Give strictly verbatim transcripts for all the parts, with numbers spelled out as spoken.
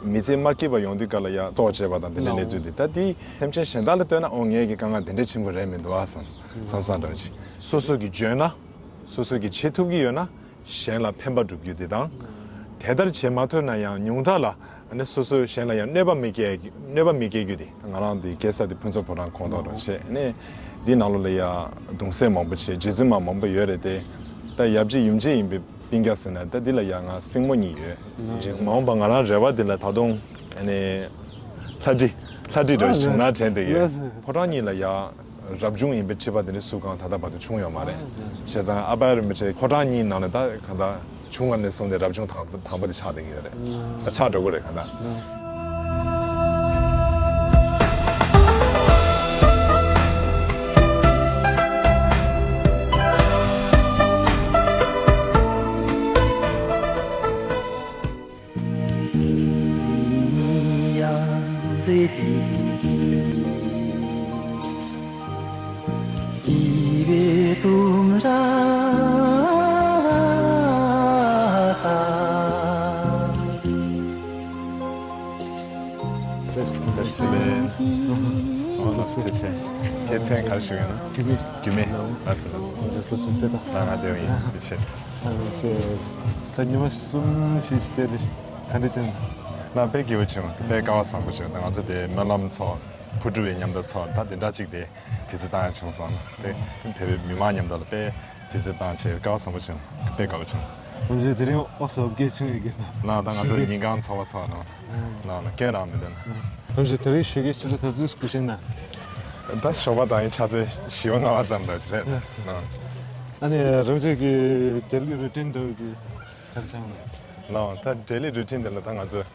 མི་ཚེ་མ་སྐྱིད་པ་ཡོང་དུས་སྐབས་ལ་ཡ་ལྟོ་བཅད་པ་དང་དེ་འདྲའི་གནས་ཚུལ་དེ། ད་དེ་སེམས་ཅན་གཞན་དག་ལ་ལྟོས་ན་ཨོ་ངས་ཀྱི་དཀའ་ངལ་དེ་འདྲའི་ཆེན་པོ་རེད་མི་འདུག་ཨ་བསམ་བསམ་བསམ་འདྲ་བ་ཞིག་སོ་སོ་གིས་འཇོན་ན། སོ་སོ་གིས་བྱེད་ཐུབ་ཀྱི་ཡོད་ན་གཞན་ལ་ཕན་པ་སྒྲུབ་རྒྱུ་དེ་དང་། དེ་ལྟར་བྱེད་མ་ཐུབ་ན་ཡང་ཉུང་མཐའ་ལ་ཨ་ནི་སོ་སོས་གཞན་ལ་ཡང་གནོད་པ་མི་སྐྱེལ་གནོད་པ་མི་སྐྱེལ་རྒྱུ་དེ། ང་རང་དེ་སྐྱེས་ས་དེ་ཕུན་ཚོགས་ཕོ་བྲང་ཁོངས་གཏོགས་རང་བྱས་ནས་འདི་ནང་ལོགས་ལ་ཡ་གདུང་སྲས་མང་པོ་བྱས་རྗེ་བཙུན་མ་མང་པོ་ཡོད་རེད་དེ། ད་ཡབ་རྗེ་ཡུམ་རྗེ་ཡིན་པའི་སྤུན་ཀྱག་ཟེར་ན་ད་འདི་ལ་ཡ་ང་སྲིང་མོ་གཉིས་ཡོད། རྗེ་བཙུན་མ་འོངས་པ་ང་རང་རེ་བ་འདི་ལ་ད་དུང་ཨ་ནི་ལྷ་བྲིས་ལྷ་བྲིས་འདྲ་བྱུང་ན་དྲན་བསྡད་ཡོད། ཕོ་བྲང་གཉིས་ལ་ཡ། རབ་བྱུང་ཡིན་པའི་ཁྲི་པ་དེ་འདྲའི་སུ་གང་ད་ལྟ་བར་དུ་བྱུང་ཡོད་མ་རེད། བྱས་ཙང་ཨ་པ་རིན་པོ་ཆེ་ཕོ་བྲང་གཉིས་ནང་ནས་ད་གང་ལྟར་བྱུང་བ་ནས་བཟུང་སྟེ་རབ་བྱུང་དང་དང་པོ་དེ་ཆགས་བསྡད་ཀྱི་ཡོད་རེད། ད་ཆགས་འགྲོ་གི་རེད་གང་ལྟར། བཀྲ་ཤིས་བདེ་ལེགས། ཨོ་ལགས་སོ། བཀྲ་ཤིས། ཁྱེད་མཚན་ག་རེ་ཞུ་ཡོད་ན། རྒྱུད་སྨད། རྒྱུད་སྨད། ལགས་སོ་ལགས་སོ། ལགས་ང་བདེ་བ་ཡིན། ཐུགས་རྗེ་ཆེ། ཨ་ནི་ད་ཉི་མ་གསུམ་ཞིག་བལྟས་ཏེ་ག་འདྲ་བྱུང་། ལགས་དཔེ་སྐྱིད་པོ་བྱུང་། དཔེ་སྐལ་བ་བཟང་པོ་བྱུང་། ད་ང་ཚོ་དེ་སྨོན་ལམ་ཚོགས། བུ་ཕྲུག་པའི་མཉམ་དུ་ཚོགས། ད་དེ་འདྲ་གཅིག་དེ་དུས་ཚོད་བཏང་ཡ་བྱུང་སོང་། དེ་བོད་པའི་མི་མང་མཉམ་དུ་ལ་དཔེ་དུས་ཚོད་བཏང་བྱས་སྐལ་བ་བཟང་པོ་བྱུང་། དཔེ་དགའ་པོ་བྱུང་། ཨོ་ཟེར་དེ་རིང་ཨོ་སོབ་རྒྱས་བྱུང་ཡོད་ཀྱི། ལགས་ད་ང་ཚོ་ཉིན་གང་ཚོགས་པ་ཚོགས་ནོ། ལགས་ལགས་སྐད་རང་མི་འདོན། ཨོ་ཟེར་དེ་རིང་ཞོགས་ཀས་ཆུ་ཚོད་ག་ཚོད་སྐུ་ཞིང་ན། ད་ཞོགས་པ་དང་ཡིན་ཆ་ཚོད་བཞི་པ་ལྔ་པ་ཙམ་རེད། ཨ་ནི་རང་ཚོའི་གི་ཌེ་ལི་རུ་ཊིན་འདྲ་བོ་ཅིག་ག་རེ་བྱུང་ན། ལགས་ད་ཌེ་ལི་རུ་ཊིན་དེ་ལ་ད་ང་ཚོས་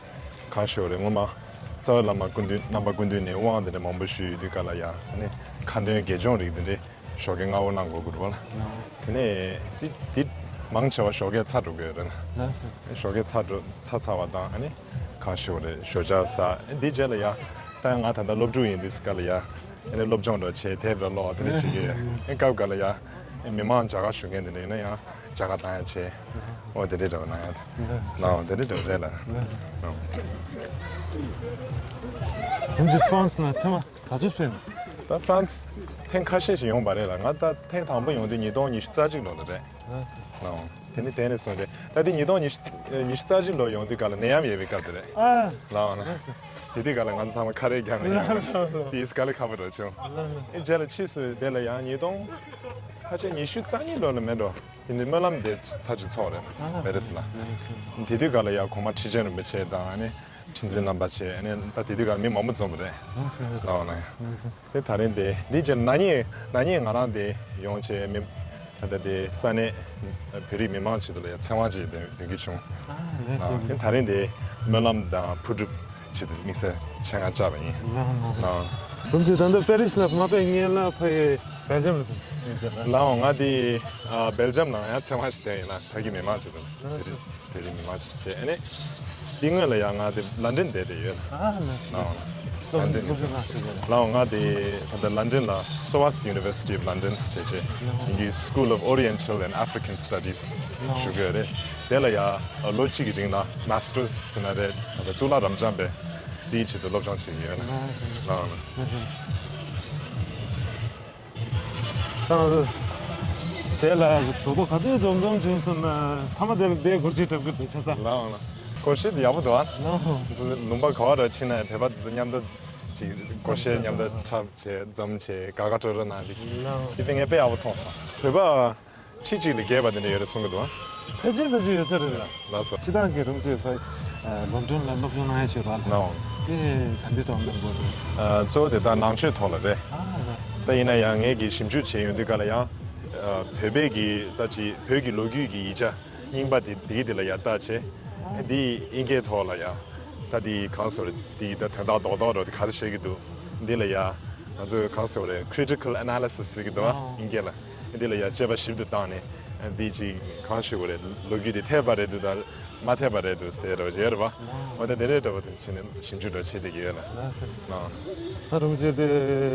གང་ཞུ་རེད། ངོ་མ་རྩ་བའི་བླ་མ་སྐུ་མདུན་རྣམ་པ་སྐུ་མདུན་ནས་དབང་དེ་འདྲ་མང་པོ་ཞུས་ཡོད་དུས་སྐབས་ལ་ཡ་ཨ་ནི་ཁ་འདོན་དགེ་སྦྱོང་རིགས་དེ་འདྲའི་ཞོགས་ཀས་སྔ་པོ་གནང་དགོས་ཀྱི་རེད་པ། དེ་ནས་དེ་དེ་མང་ཆེ་བ་ཞོགས་ཀས་ཚར་འགྲོ་གི་ཡོད་རེད། ཞོགས་ཀས་ཚར་འགྲོ་ཚར་ཚར་བ་དང་ཨ་ནི་གང་ཞུ་རེད། ཞོགས་ཇ་ཟ། ཨ་འདིའི་རྗེས་ལ་ཡ་ད་ང་ད་ལྟ་སློབ་ཕྲུག་ཡིན་དུས་སྐབས་ལ་ཡ་ཨ་ནི་སློབ་སྦྱོང་འདྲ་བྱས་དེབ་འདྲ་ཀློག་དེ་འདྲ་བྱེད་ཀྱི་ཡོད། ཨ་སྐབས་འགའ་ལ་ཡ་མི་མང་མཇལ་ཁ་ཞུ་མཁན་དེ་འདྲ་ཡིན་ན་ཡང་མཇལ་ཁ་བཏང་ཡ་བྱས། ཨོ་དེ་འདྲའི་འདྲ་བ་གནང་ཡ་ད་ལའོ་དེ་འདྲའི་འདྲ་བ་རེད་ལ། ཁོང་ཚོ་ཧྥ་རན་སི་ལ་ཐེངས་མ་ག་ཚོད་ཕེབས་ནས། ད་ཧྥ་རན་སི་ཐེངས་ཁ་ཤས་ཤིག་ཡོང་བ་རེད་ལ། ང་ད་ཐེངས་དང་པོ་ཡོང་དུས་ཉིས་སྟོང་ཉི་ཤུ་རྩ་གཅིག་ལོ་ལ་རེད། ལའོ་དེ་ནི་དེ་ནས་སོང་རེད། ད་དེ་ཉིས་སྟོང་ཉི་ཤུ་ཉི་ཤུ་རྩ་གཅིག་ལོ་ཡོང་དུས་ག་ལ་ནད་ཡམས་ཡོད་པའི་སྐབས་དེ་རེད། ཨ་ལའོ་ན་དེ་དུས་ག་ལ་ང་ཚོ་ཚང་མ་ཁ་རས་བརྒྱབ་ནས་ཡོང་དུས་ག་ལ་ཁ་པོ་འགྲོ་བྱུང་། ཨེ་རྗེས་ལ་ཕྱིས་སུ་དེ་ལ་ཡང་ཉིས་སྟོང་ཕལ་ཆེར་ཉི་ཤུ་རྩ་གཉིས་ལོ་ལ་མེད་འགྲོ། དེ་ནི་སྨོན་ལམ་དེ་ཚར་གཅིག་ཚོགས་རེད་པེ་རི་སི་ལ། དེ་དུས་ག་ལ་ཡང་གོང་མ་ཁྲི་ཆེན་རིན་པོ་ཆེ་དང་ཨ་ནི་ཁྲི་འཛིན་རྣམ་པ་བྱས་ཨ་ནི་ད་དེ་དུས་ག་ལ་མི་མང་པོ་འཛོམས་པ་རེད། ལའོ་ན་ཡང་། དེ་ད་རིང་དེ་འདི་རྗེས་ན་ནིང་ན་ནིང་ང་རང་དེ་ཡོང་བྱས་མི་ད་ལྟ་དེ་ས་གནས་བོད་རིགས་མི་མང་ཆེད་དུ་ལ་ཡང་ཚེ་དབང་ཅིག་དོན་དོན་གྱི་བྱུང་། ཨ་ལས་སོ། དེ་ད་རིང་དེ་སྨོན་ལམ་དང་ཕུར་སྒྲུབ་ཆེད་དུ་དམིགས་བསལ་ཆེད་མངགས་བཅར་བ་ཡིན། ལགས་ལགས། རིན་པོ་ཆེ་ད་ལྟ་པེ་རི་སི་ལ་མ་ཕེབས་སྔོན་ལ་ཕ་གི་སྦེལ་ཇམ་ལ་ཕེབས་ཟེར་ན། ལའོ་ང་དེ་སྦེལ་ཇམ་ལ་ཡང་ཚེ་དབང་ཞིག་དོན་ཡིན་ལ་ཕ་གི་མི་མང་ཆེད་དུ་ལགས་སོ། བོད་རིགས་མི་མང་ཞིག་བྱས་ཨ་ནི། དེ་སྔོན་ལ་ཡང་ང་དེ་ལན་ཌན་བསྡད་དེ་ཡོད། ཨ་ལན་ལའོ་ལན་ཌན་སློབ་སློབ་སྦྱོང་གནང་ཞུ་དགོས། ལའོ་ང་དེ་ད་ལྟ་ལན་ཌན་ལ་སོ་ཝཱ་སི་ཡུ་ནི་ཝར་སི་ཊི་ཨོཕ་ལན་ཌན་ཟེར་བྱས་བྱས་ཡིན་གྱི་School of Oriental and African Studies ཞུ་གི་ཡོད་རེད། དེ་ལ་ཡང་ལོ་གཅིག་གི་རིང་ལ་མཱ་སི་ཊར་སི་ཟེར་ན་རེད། ད་ལྟ་གཙུག་ལག་རབ་འབྱམས་པའི་དེའི་ཆེད་དུ་སློབ་སྦྱོང་བྱེད་ཀྱི་ཡོད། ལའོ་ལ་ལན་ཌན། ད་དེ་ལ་དོ་པོ་ག་དུས་འཛོམས་འཛོམས་བྱུང་སོང་ན་ཐ་མ་དེ་ལ་དེ་སྒོར་གཞས་འཁྲབ་གི་འདུག་ཆ་ཚང་། ལའོ་ལ་སྒོར་གཞས་དེ་ཡག་པོ་འདུག་ཨ། ལའོ་ལུང་པ་ག་བ་ར་ཕྱིན་ན་བོད་པ་དེ་ཚོ་མཉམ་དུ་ཅིག་སྒོར་གཞས་མཉམ་དུ་འཁྲབ་བྱས་འཛོམས་བྱས་དགའ་དགའ་སྤྲོ་སྤྲོ་གནང་འདུག་ལའོ་དེ་དཔེ་ངས་དཔེ་ཡག་པོ་མཐོང་སོང་། བོད་པ་ཁྲི་གཅིག་ལས་བརྒལ་བ་དེ་འདྲ་ཡོད་རེད་གསུང་གི་འདུག་ཨ། ཕལ་ཆེར་ཕལ་ཆེར་ཡོད་ས་རེད་ལ། ལགས་སོ། སྤྱིར་བཏང་གི་རིམ་གྱིས་ལོན་ཌོན་ལ་སློབ་སྦྱོང་གནང་ཡ་ཞུས་པ་ལ། ལའོ། དེ་ག་འདྲའི་ཐོག་གནང་དགོས་རེད། ཨ་གཙོ་བོ་དེ་དག་ནང་ཆོས་ཐོག་ལ་རེད། ཨ་ལ། ད་ཡིན་ན་ཡང་ངས་ཀྱི་ཞིབ་འཇུག་བྱས་ཡོང་དུས་ག་ལ་ཡང་། ཨ་བོད་པའི་གི་ད་ཅི་བོད་ཀྱི་ལོ་རྒྱུས་ཀྱི་ཡིག་ཆ་རྙིང་པ་དེ་དེའི་དེ་ལ་ཡང་ལྟ་བྱས། ཨ་འདི་དབྱིན་སྐད་ཐོག་ལ་ཡང་། ད་དེ་གང་ཟེར་རེད་དེ་ད་དོན་དག་རྡོག་རྡོག་རེད་དེ་ག་རེ་བཤད་ཀྱི་འདུག་འདི་ལ་ཡང་། ང་ཚོས་གང་ཟེར་བ་རེད། Critical Analysis ཟེར་གྱི་འདུག་ཨ། ཨོ། དབྱིན་སྐད་ལ། འདི་ལ་ཡང་དཔྱད་པ་ཞིབ་ཏུ་བཏང་ནས་འདི་ཅིག་གང་ཞུ་དགོས་རེད། ལོ་རྒྱུས་དེ་འཐད་པ་རེད་འདུག་དང་མ་འཐད་པ་རེད་འདུག་ཟེར་རོ་བྱས་རེད་པ། ཨོ་དེ་འདྲའི་འདྲ་པོ་དེ་བྱས་ནས་ཞིབ་འཇུག་འདྲ་བྱེད་བསྡད་ཀྱི་ཡོད་ལ། ལགས་སོ། ཨོ། ད་རུང་བྱས་ཏེ་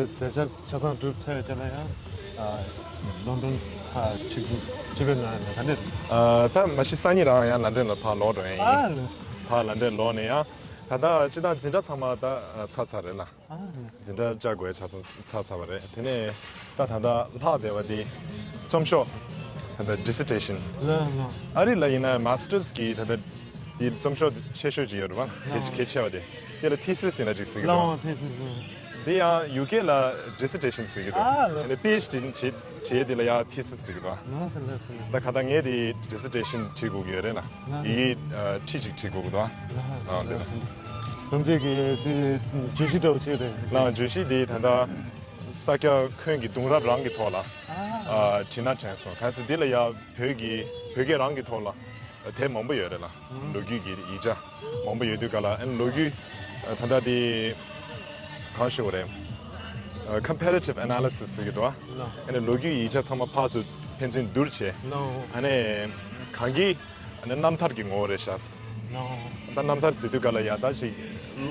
མཛད་འཆར་ཆ་ཚང་གྲུབ་ཚར་བའི་རྗེས་ལ་ཡང་ལོན་ཌོན་ཕར་ཕྱིར་ཕྱིར་འབུད་གནང་ཡ་ལ་ག་འདྲས། ད་མ་གཞི་སང་ཉིན་རང་ཡང་ལན་ཌོན་ལ་ཕར་ལོག་འགྲོ་ཡ་ཡིན། ཨ་ལོ། ཕར་ལན་ཌོན་ལོག་ནས་ཡང་། ད་ལྟ་སྤྱི་བཏང་འཛིན་གྲྭ་ཚང་མ་ད་ཚར་ཚར་རེད་ལ། ཨ་ལགས། འཛིན་གྲྭ་བཅར་དགོས་ཡ་ཆ་ཚང་ཚར་ཚར་བ་རེད། དེ་ནས་ད་ད་ལྟ་ལྷག་བསྡད་པ་དེ་རྩོམ་ཤོག་ད་ལྟ་dissertation། ལགས་ལགས། ཨ་རི་ལ་ཡིན་ན་masters གི་ད་ལྟ་དེ་རྩོམ་ཤོག་ཆེ་ཤོས་ཅིག་ཡོད་རེད་པ། གལ་ལགས། གལ་ཆེ་བ་དེ། དེ་ལ་thesis ཟེར་ན་ཅིག་ཟེར་གི་འདུག་ལགས་thesis། དེ་ཡང་ཡུ་ཀེ་ལ་dissertation ཟེར་གི་འདུག་ཨ་ལགས། ཨ་ནི་པི་ཨེཆ་ཌི་བྱེད་བྱེད་དེ་ལ་ཡང་thesis ཟེར་གི་འདུག་ལགས་སོ་ལགས་སོ། ད་ག་ད་ངས་དེ་dissertation བྲིས་དགོས་ཀྱི་ཡོད་རེད་ལ། ལགས། ཡི་གེ་ཁྲིད་ཅིག་བྲིས་དགོས་ཀྱི་འདུག་ལགས་སོ་ཨ་དེ་ལགས་སོ། རང་ཅག་གི་དེ་བརྗོད་གཞི་འདྲ་བོ་ཅིག་རེད། ལགས། བརྗོད་གཞི་དེ་ད་ལྟ་ས་སྐྱ་ཁོན་གྱི་གདུང་རབས་རང་གི་ཐོག་ལ་ཨ་བྲིས་ན་དྲན་སོང་། གལ་སྲིད་འདི་ལ་ཡང་བོད་ཀྱི་བོད་སྐད་རང་གི་ཐོག་ལ་དེབ་མང་པོ་ཡོད་རེད་ལ། ལོ་རྒྱུས་ཀྱི་ཡིག་ཆ་མང་པོ་ཡོད་དུས་ག་ལ་ཨ་ནི་ལོ་རྒྱུས་ད་ལྟ་དེ་གང་ཞུ་དགོས་རེད། comparative analysis ཟེར་གི་འདུག་ཨ་ནི་ལོ་རྒྱུས་ཡིག་ཆ་ཚང་མ་ཕར་ཚུར་ཕན་ཚུན་བསྡུར་བྱས། ཨ་ནི་གང་གི་ཨ་ནི་རྣམ་ཐར་གྱི་ངོ་བོ་རེད་ཤག་ད་རྣམ་ཐར་ཟེར་དུས་ག་ལ་ཡ་ད་ཞིག་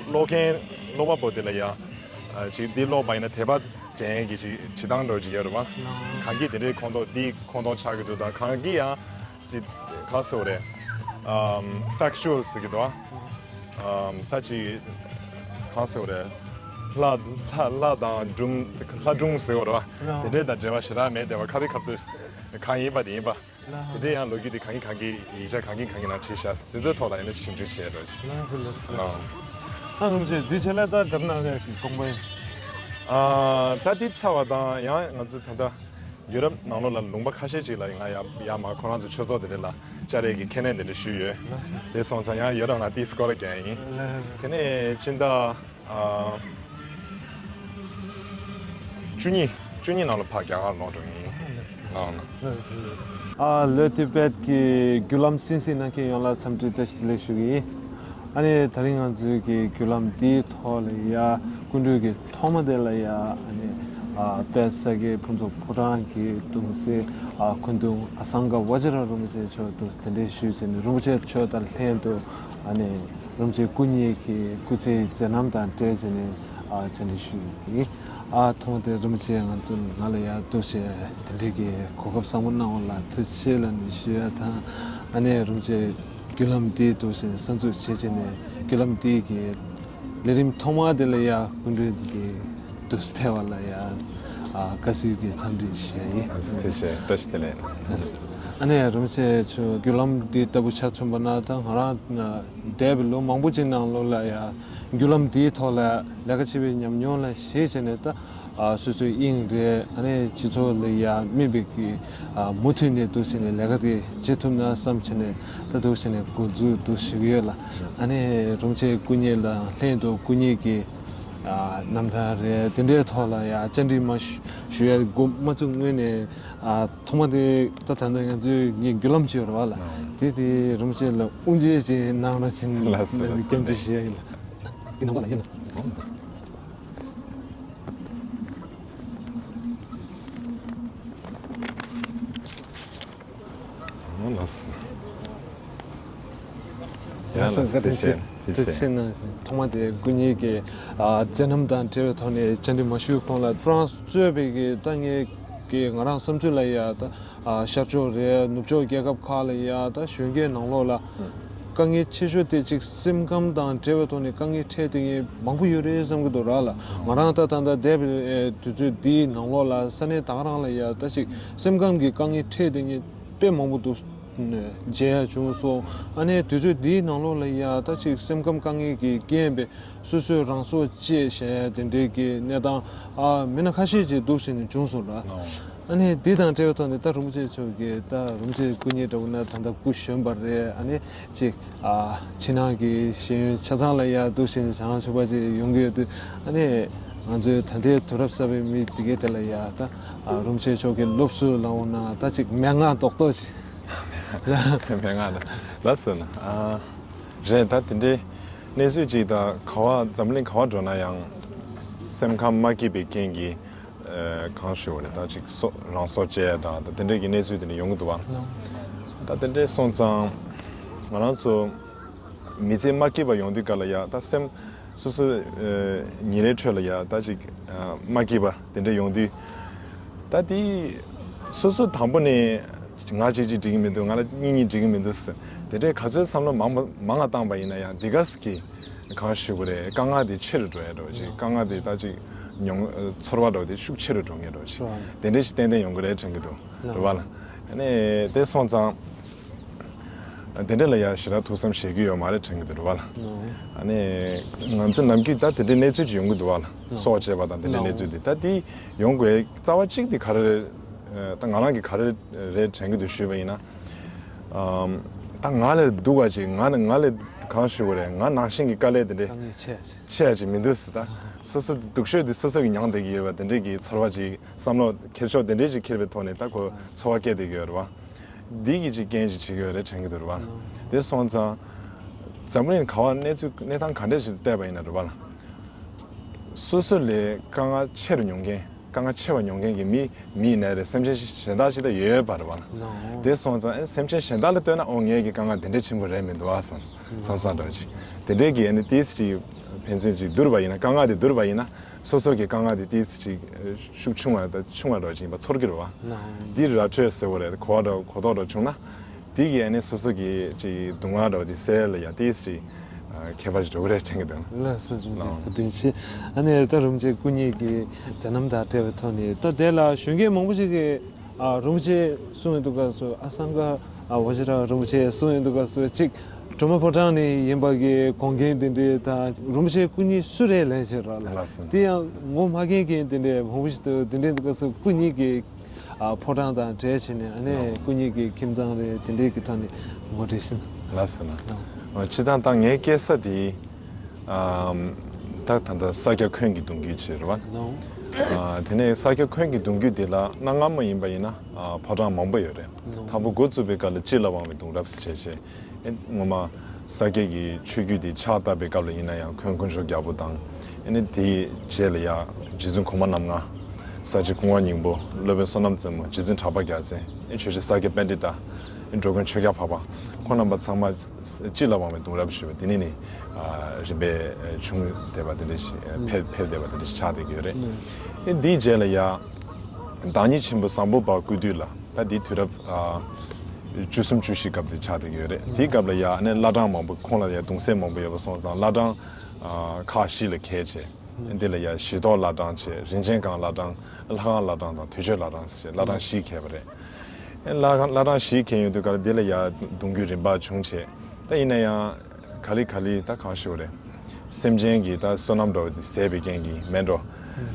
ཀློག་མཁན་ཀློག་པ་པོ་དེ་ལ་ཡ་ཅིག་འདི་ཀློག་པ་ཡིན་ན་དད་པ་དྲན་གྱི་ཅིག་བྲིས་སྟངས་འདྲ་ཅིག་ཡོད་རེད་པ། གང་གི་དེ་འདྲའི་ཁོངས་གཏོགས་འདིའི་ཁོངས་གཏོགས་ཆགས་ཀྱི་འདུག་ད་གང་གི་ཡང་ཅིག་གང་ཟེར་དགོས་རེད། ཨམ་factual ཟེར་གི་འདུག་ཨམ་ད་ཅིག་གང་ཟེར་དགོས་རེད། ལྷ་ལྷ་ལྷ་དང་སྒྲུང་ལྷ་སྒྲུང་ཟེར་དགོས་རེད་པ། དེ་འདྲའི་དང་འབྲེལ་བ་ཞེ་དྲག་མེད་བསྡད་པ། ཁ་རི་ཁ་ཐུག་གང་ཡིན་པ་དེ་ཡིན་པ། དེ་འདྲའི་ཡང་ལོ་རྒྱུས་དེ་གང་གི་གང་གི་ཡིག་ཆ་གང་གི་གང་གི་ནང་བྲིས་ཤག་དེ་ཚོའི་ཐོག་ལ་ཡིན་ན་ཞིབ་འཇུག་བྱས་རོགས་ཞེས། ལགས་སོ་ལགས་སོ་ལགས་སོ། ཨ་རུམ་ཆེ་འདི་ཆེ་ལ་ད་ག་རེ་གནང་ཡག་གི་དགོངས་པ་ཡིན། ཨ་ད་འདི་ཚར་བ་དང་ཡང་ང་ཚོ་ད་ལྟ་ཡུ་རོབ་ནང་ལོགས་ལ་ལུང་པ་ཁ་ཤས་ཅིག་ལ་ང་ཡ་ཡ་མ་ཁོ་རང་ཚོ་ཆོས་ཚོགས་དེ་འདྲ་ལ་བཅར་ཡས་ཀྱི་ཁས་ལེན་དེ་འདྲ་ཞུས་ཡོད། ལགས་སོ། དེ་སོང་ཙང་ཡང་ཡུ་རོབ་ནང་དེའི་སྐོར་ལ་རྒྱག་ཡིན། ལགས་སོ། དེ་ནས་ཕྱི་ཟླ་ཨ་བཅུ་གཉིས་བཅུ་གཉིས་ནང་ལ་ཕར་རྒྱ་གར་ལོག་འགྲོ་ཡིན། ཨ་ལགས་སོ་ལགས་སོ། ཨ་ལོ་ཏི་བེད་ཀྱི་བརྒྱུད་ལམ་གསན་གཟིགས་གནང་མཁན་ཡོངས་ལ་འཚམས་འདྲི་བཀྲ་ཤིས་བདེ་ལེགས་ཞུ་གི་ཡིན། ཨ་ནི་ད་རིང་ང་ཚོའི་གི་བརྒྱུད་ལམ་འདིའི་ཐོག་ལ་ཡ་སྐུ་མགྲོན་གྱི་ཐོག་མ་དེ་ལ་ཡ་ཨ་ནི་ཨ་དཔལ་ས་སྐྱའི་ཕུན་ཚོགས་ཕོ་བྲང་གི་གདུང་སྲས་ཨ་སྐུ་གདུང་ཨ་སངྒ་བཛྲ་རིན་པོ་ཆེ་མཆོག་ཏུ་གདན་འདྲེན་ཞུས་བྱས་ནས་རིན་པོ་ཆེ་མཆོག་དང་ལྷན་དུ་ཨ་ནི་རིན་པོ་ཆེ་སྐུ་ཉིད་ཀྱི་སྐུ་ཚེའི་མཛད་རྣམ་དང་འབྲེལ་བྱས་ནས་ཨ་བཅར་འདྲི་ཞུས་ཡིན། ཨ་ཐོག་མ་དེ་རིན་པོ་ཆེ་ང་ཚོ་ང་ལ་ཡ་འདུག་སེ་དེ་འདྲའི་གི་གོ་སྐབས་བཟང་པོ་གནང་བ་ལ་ཐུགས་རྗེ་ཆེ་ལབ་ནས་ཞུ་ཡ་དང་། ཨ་ནི་རིན་པོ་ཆེ་བརྒྱུད་ལམ་འདི་འདུག་སེ་གསར་འཛུགས་བྱེད་བྱས་ནས་བརྒྱུད་ལམ་འདི་གི་ལས་རིམ་ཐོག་མ་དེ་ལ་ཡ་སྐུ་མགྲོན་འདི་གི་དུ་ཕེབས་པ་ལ་ཡ་ཨ་དགའ་བསུ་གི་འཚམས་འདྲི་ཞུ་ཡ་ཡིན། ཐུགས་རྗེ་ཆེ། བཀྲ་ཤིས་བདེ་ལེགས། ཨ་ནི་རིན་པོ་ཆེ་མཆོག་བརྒྱུད་ལམ་འདི་ལྟ་བུ་ཆ་མཚོན་པ་ན་ད་ང་རང་འདས་པའི་ལོ་མང་པོ་ཅིག་ནང་ལོགས་ལ་ཡ་བརྒྱུད་ལམ་འདིའི་ཐོག་ལ་ལས་ཀ་བྱེད་པའི་ཉམས་མྱོང་ལ་གཞིགས་བྱས་ནས་ད་ཨ་སོ་སོའི་དབྱིངས་རེད། ཨ་ནི་སྤྱི་ཚོགས་ལ་ཡ་དམིགས་པའི་གི་ཨ་མུ་མཐུད་ནས་འདུག་སེ་ནས་ལས་ཀ་དེ་བྱེད་ཐུབ་ན་བསམ་བྱས་ནས་ད་འདུག་སེ་ནས་འགོ་འཛུགས་འདུག་ཞུ་གི་ཡོད་ལ། ཨ་ནི་རིན་པོ་ཆེ་སྐུ་ཉིད་ལ་ལྷན་དུ་སྐུ་ཉིད་ཀྱི་ཨ་རྣམ་ཐར་རེད། དེ་འདྲའི་ཐོག་ལ་ཡ་བཅར་འདྲི་མ་ཞུ་ཞུ་ཡ་འགོ་མ་བཙུགས་སྔོན་ནས་ཨ་ཐོག་མ་དེ་ད་ད་ལྟ་ང་ཚོའི་ངའི་བརྒྱུད་ལམ་ཅིག་ཡོད་རེད་བ་ལ། ཨ་དེ་དེ་རིན་པོ་ཆེ་ལ་དབུ་འབྱེད་ཅིག་གནང་རོགས་བྱེད། ལགས་སོ་ལགས་སོ། སྐྱབས་འཇུག་ཞུ་ཡ་ཡིན་ལ། འདི་ནང་པ་ལ་ཡིན་ལ། ཨོ་ལགས་སོ། ཡ་ལགས་སོ། ལགས་སོ། བཀའ་དྲིན་ཆེ། ཐུགས་རྗེ་ཆེ་གནང་། ཐོག་མ་དེ་སྐུ་ཉིད་ཀྱི་ཨ་མཛད་རྣམ་དང་འབྲེལ་བའི་ཐོག་ནས་བཅར་འདྲི་མ་ཞུས་གོང་ལ་ཧྥ་རན་སི་གཙོས་པའི་གི་ད་ངས་ཀྱི་ང་རང་བསམ་ཚུལ་ལ་ཡ་ད་ཨ་ཤར་ཕྱོགས་རེད། ནུབ་ཕྱོགས་རྒྱལ་ཁབ་ཁག་ལ་ཡ་ད་གཞོན་སྐྱེས་ནང་ལོགས་ལ་དཀའ་ངལ་ཆེ་ཤོས་དེ་གཅིག་སེམས་ཁམས་དང་འབྲེལ་བའི་ཐོག་ནས་དཀའ་ངལ་འཕྲད་བསྡད་མཁན་མང་པོ་ཡོད་རེད་བསམ་གྱི་འདུག་ར་ལ། ང་རང་ད་ད་ལྟ་འདས་པའི་དུས་ཚོད་འདིའི་ནང་ལོགས་ལ་ས་གནས་ད་ག་རང་ལ་ཡ་ད་ཅིག་སེམས་ཁམས་ཀྱི་དཀའ་ངལ་འཕྲད་བསྡད་མཁན་དཔེ་མང་པོ་འདུག་མཇལ་ཡ་བྱུང་སོང་། ཨ་ནི་དུས་ཚོད་འདིའི་ནང་ལོགས་ལ་ཡ་ད་ཅིག་སེམས་ཁམས་དཀའ་ངལ་གྱི་རྐྱེན་པས་སོ་སོས་རང་སྲོག་བཅད་བཞག་ཡ་དེ་འདྲའི་གི་གནས་སྟངས་ཨ་མི་སྣ་ཁ་ཤས་ཅིག་འདུག་ཟེར་ནས་བྱུང་སོང་ལ། ཨ་ནི་འདི་དང་འབྲེལ་བའི་ཐོག་ནས་ད་རིན་པོ་ཆེ་མཆོག་གིས་ད་རིན་པོ་ཆེ་སྐུ་ཉིད་འདྲ་བོ་ན་ད་ལྟ་སྐུ་གཞོན་པ་རེད། ཨ་ནི་ཅིག་ཨ་ཕྱི་ནང་གི་ཤེས་ཡོན་ཆ་ཚང་ལ་ཡ་འདུག་ཟེར་ནས་བྱང་ཆུབ་པ་ཅིག་ཡོང་གི་ཡོད་དུས། ཨ་ནི་ང་ཚོའི་ད་ལྟའི་དུས་རབས་གསར་པའི་མི་དེ་གའི་དེ་ལ་ཡ་ད་ཨ་རིན་པོ་ཆེ་མཆོག་གི་སློབ་གསོ་ལ་འོང་ན་ད་ཅིག་མན་ངག་རྡོག་རྡོག་ཅིག་མན་ངག་ལ་ལ་ཟེར་ན་ཨ་རེད། ད་དེ་འདྲའི་གནས་ཚུལ་ཅིག་ད་ག་བ་འཛམ་གླིང་ག་བ་འགྲོ་ན་ཡང་སེམས་ཁམས་མ་སྐྱིད་པའི་རྐྱེན་གྱིས་ཨ་གང་ཞུ་བ་རེད། ད་ཅིག་སྲོག་རང་སྲོག་བཅད་དང་ད་དེ་འདྲའི་གི་གནས་ཚུལ་དེ་འདྲ་ཡོང་གི་འདུག་བ། ད་དེ་འདྲའི་སོང་ཙང་ང་རང་ཚོ་མི་ཚེ་མ་སྐྱིད་པ་ཡོང་དུས་ག་ལ་ཡ་ད་སེམས་སོ་སོ་ཨ་ཉིན་རེའི་ཁྲོད་ལ་ཡ་ད་ཅིག་ཨ་མ་སྐྱིད་པ་དེ་འདྲ་ཡོང་དུས། ད་དེ་སོ་སོ་དང་པོ་ནས་ང་གཅིག་གཅིག་འགྲིག་གི་མི་འདུག་ང་ལ་གཉིས་གཉིས་འགྲིག་གི་མི་འདུག་ཟེར་དེ་འདྲའི་ག་ཚོད་བསམ་བློ་མང་མང་ང་བཏང་པ་ཡིན་ན་ཡང་འདི་ག་ས་གི་ གང་ཞུ་དགོས་རེད། དཀའ་ངལ་དེ་ཆེ་རུ་འགྲོ་ཡ་འདྲ་བོ་ཅིག་དཀའ་ངལ་དེ་ད་ཅིག་མྱོང་ཚོར་བ་འདྲ་བོ་དེ་ཤུགས་ཆེ་རུ་འགྲོ་ངེས་འདྲ་བོ་ཅིག་དེ་འདྲ་ཞིག་ཏན་ཏན་ཡོང་གི་རེད་དྲན་གི་འདུག་རེད་བ་ལ། ཨ་ནི་དེ་སོང་ཙང་། དེ་འདྲ་ལ་ཡ་ཞེ་དྲག་ཐུགས་བསམ་བཞེས་ཀྱི་ཡོད་མ་རེད་དྲན་གྱི་འདུག་རེད་བ་ལ། ཨ་ནི་ང་ཚོ་ནམ་རྒྱུན་ད་དེ་འདྲའི་གནས་ཚུལ་ཅིག་ཡོང་གི་འདུག་བ་ལ། སྲོག་བཅད་པ་དང་དེ་འདྲའི་གནས་ཚུལ་དེ་ད་དེ་ཡོང་དགོས་རྩ་བ་གཅིག་དེ་ག་རེ་རེད། ད་ང་རང་གི་ག་རེ་རེད་དྲན་གྱི་འདུག་ཞུས་པ་ཡིན་ན། ཨམ། ད་ང་ལས་སྡུག་པ་ཅིག་ང་ནི་ང་ལས་གང་ཞུ་དགོས་རེད། ང་ནང་བཞིན་གྱི་དཀའ་ལས་དེ་འདྲའི་དཀའ་ངལ་ཆེ་ཡ་ཅིག་ཆེ་ཡ་ཅིག་མི་འདུག་ཟེར། ད་སོ་སོ་སྡུག་ཤོས་དེ་སོ་སོ་གི་མྱངས་བསྡད་ཀྱི་ཡོད་པ་དེ་འདྲའི་གི་ཚོར་བ་ཅིག་བསམ་བློ་འཁྱེར་ཕྱོགས་དེ་འདྲའི་ཅིག་འཁྱེར་བའི་ཐོག་ནས་ད་ཁོ་ཚོར་བ་སྐྱེ་བསྡད་ཀྱི་ཡོད་རེད་བ། འདི་གི་ཅིག་རྐྱེན་ཅིག་བྱེད་ཀྱི་ཡོད་རེད་དྲན་གྱི་འདུག་རེད་བ། དེ་སོང་ཙང་། འཛམ་བུ་གླིང་ག་བ་གནས་ཚུལ་གནས་སྟངས་ག་འདྲ་ཞིག་བལྟས་པ་ཡིན་ན་རེད་བ་ལ། སོ་སོ་ལས་དཀའ་ངལ་ཆེ་རུ་མྱོང་མཁན་དཀའ་ངལ་ཆེ་བ་མྱོང་མཁན་གྱི་མི་མི་ཡིན་ནའི་རེད། སེམས་ཅན་གཞན་དག་ཅིག་ད་ཡོད་པ་རེད་བ་ལ། དེ་སོང་ཙང་ཨེ་སེམས་ཅན་གཞན་དག་ལ་ལྟོས་ན་ཨོ་ངའི་གི་དཀའ་ངལ་དེ་འདྲ་ཆེན་པོ་རེད་མི་འདུག་ཨ་བསམ་བསམ་བསམ་འདྲ་ཅིག་དེ་འདྲའི་གི་ཨ་ནི་ཏིས་ཅིག་ཕན་ཚུན་ཅིག་བསྡུར་བ་ཡིན་ན་དཀའ་ངལ་དེ་བསྡུར་བ་ཡིན་ན། སོ་སོ་གི་དཀའ་ངལ་དེ་ཏིས་ཅིག་ཤུགས་ཆུང་བ་དང་ཆུང་བ་འདྲ་ཅིག་ཡིན་པ་ཚོར་གྱི་རེད་བ། འདི་ར་འཕྲོད་ཟེར་བ་རེད། གོ་བ་འདྲ་གོ་རྟོགས་འདྲ་བྱུང་ན། དེ་གིས་ཨ་ནི་སོ་སོ་གི་ཅིག་སྡུག་བསྔལ་འདྲ་བོ་དེ་སེལ་ལ་ཡང་ཏིས་ཅིག་ཁྱད་པར་ཞིག་འགྲོ་གི་རེད་དྲན་གྱི་འདུག་ལགས་སོ། རིན་ཆེན་བཀའ་དྲིན་ཆེ། ཨ་ནི་ད་རིན་ཆེན་སྐུ་ཉིད་ཀྱི་མཛད་རྣམ་དང་འབྲེལ་བའི་ཐོག་ནས་ད་དེ་ལ་གཞོན་སྐྱེས་མང་པོ་ཞིག་གིས་ཨ་རིན་པོ་ཆེ་གསུང་ཡོང་དུས་སྐབས་སུ་ཨ་སངས་དགའ་ཨ་བ་ཇི་ར་རིན་པོ་ཆེ་གསུང་ཡོང་དུས་སྐབས་སུ་གཅིག་སྒྲོལ་མ་ཕོ་བྲང་ནས་ཡིན་པ་གི་དགོངས་རྒྱན་དེ་འདྲའི་དང་རིན་པོ་ཆེ་སྐུ་ཉིད་སུ་རེད་ལན་བྱེད་རོགས་ལ། ལགས་སོ། དེ་ཡང་ངོ་མ་མཁྱེན་མཁན་དེ་འདྲའི་མང་པོ་ཞིག་འདུག་དེ་འདྲའི་དུས་སྐབས་སུ་སྐུ་ཉིད་ཀྱི་ཨ་ཕོ་བྲང་དང་འབྲེལ་བྱས་ནས་ཨ་ནི་སྐུ་ཉིད་ཀྱི་ཁྱིམ་ཚང་རེད་དེ་འདྲའི་གི་ཐོག་ནས་ངོ་སྤྲོད་ཞུ་ན། ལགས་སོ་ན། ཨ་སྤྱིར་བཏང་ད་ངའི་སྐྱེས་ས་དེ་ཨམ་ད་ད་ལྟ་ས་སྐྱ་འཁོན་གྱི་གདུང་རྒྱུད་ཅིག་རེད་བ། ཨ་དེ་ནས་ས་སྐྱ་འཁོན་གྱི་གདུང་རྒྱུད་དེ་ལ་གནའ་སྔ་མོ་ཡིན་པ་ཡིན་ན་ཨ་ཕོ་བྲང་མང་པོ་ཡོད་རེད། དང་པོ་འགོ་བཙུགས་པའི་སྐབས་ལ་སྤྱི་ལ་དབང་བའི་གདུང་རབས་ཟེར་བྱས་བྱས། ཨེ་ངོ་མ་ས་སྐྱ་གི་ཆོས་བརྒྱུད་དེ་ཕྱག་བཏབ་པའི་སྐབས་ལ་ཡིན་ན་ཡང་འཁོན་དཀོན་མཆོག་རྒྱལ་པོ་དང་། ཨེ་ནི་དེའི་རྗེས་ལ་ཡང་རྗེ་བཙུན་གོང་མ་རྣམ་ལྔ། ས་སྐྱ་སྐུ་ངོ་སྙིང་པོ། སློབ་དཔོན་བསོད་ནམས་རྩེ་མོ། རྗེ་བཙུན་གྲགས་པ་རྒྱལ་མཚན། ཨེ་ཆོས་རྗེ་ས་སྐྱ་པཎྜི་ཏ། ཨེ་འགྲོ་མགོན་ཆོས་རྒྱལ་འཕགས་པ། ཁོང་རྣམ་པ་ཚང་མ་སྤྱི་ལ་དབང་བའི་གདུང་རབས་ཞེས་པ་དེ་ནས་ནི་ཨ་རིམ་པས་བྱུང་བསྡད་པ་དེ་འདྲ་ཞིག་འཕེལ་འཕེལ་བསྡད་པ་དེ་འདྲ་ཞིག་ཆགས་བསྡད་ཀྱི་ཡོད་རེད། ཨེ་འདིའི་རྗེས་ལ་ཡང་བདག་ཉིད་ཆེན་པོ་བཟང་པོ་པ་སྐུ་དུས་ལ། ད་འདི་དུས་རབས་ཨ་བཅུ་གསུམ་བཅུ་བཞི་སྐབས་དེ་ཆགས་བསྡད་ཀྱི་ཡོད་རེད། དེའི་སྐབས་ལ་ཡང་ཨ་ནི་བླ་བྲང་མང་པོ་ཁོང་ལ་ཡང་གདུང་སྲས་མང་པོ་ཡོད་པ་སོང་ཙང་བླ་བྲང་ཨ་ཁག་བཞི་ལ་གྱེས་བྱས། འདི་ལ་ཡང་གཞིས་ཐོག་བླ་བྲང་བྱས། རིན་ཆེན་སྒང་བླ་བྲང་། ལྷ་ཁང་བླ་བྲང་དང་དུས་མཆོད་བླ་བྲང་ཟེར་བྱས་བླ་བྲང་བཞི་གྱེས་པ་རེད། ཨེ་བླ་བླ་བྲང་བཞི་གྱེས་ཡོང་དུས་སྐབས་ལ་འདི་ལ་ཡང་གདུང་རྒྱུད་རིམ་པ་བྱུང་བྱས། ད་ཡིན་ན་ཡང་ག་ལེ་ག་ལེ་ད་གང་ཞུ་དགོས་རེད། སེམས་ཅན་གྱི་ད་བསོད་ནམས་འདྲ་བོ་དེ་ཟད་པའི་རྐྱེན་གྱིས་མེད་འགྲོ།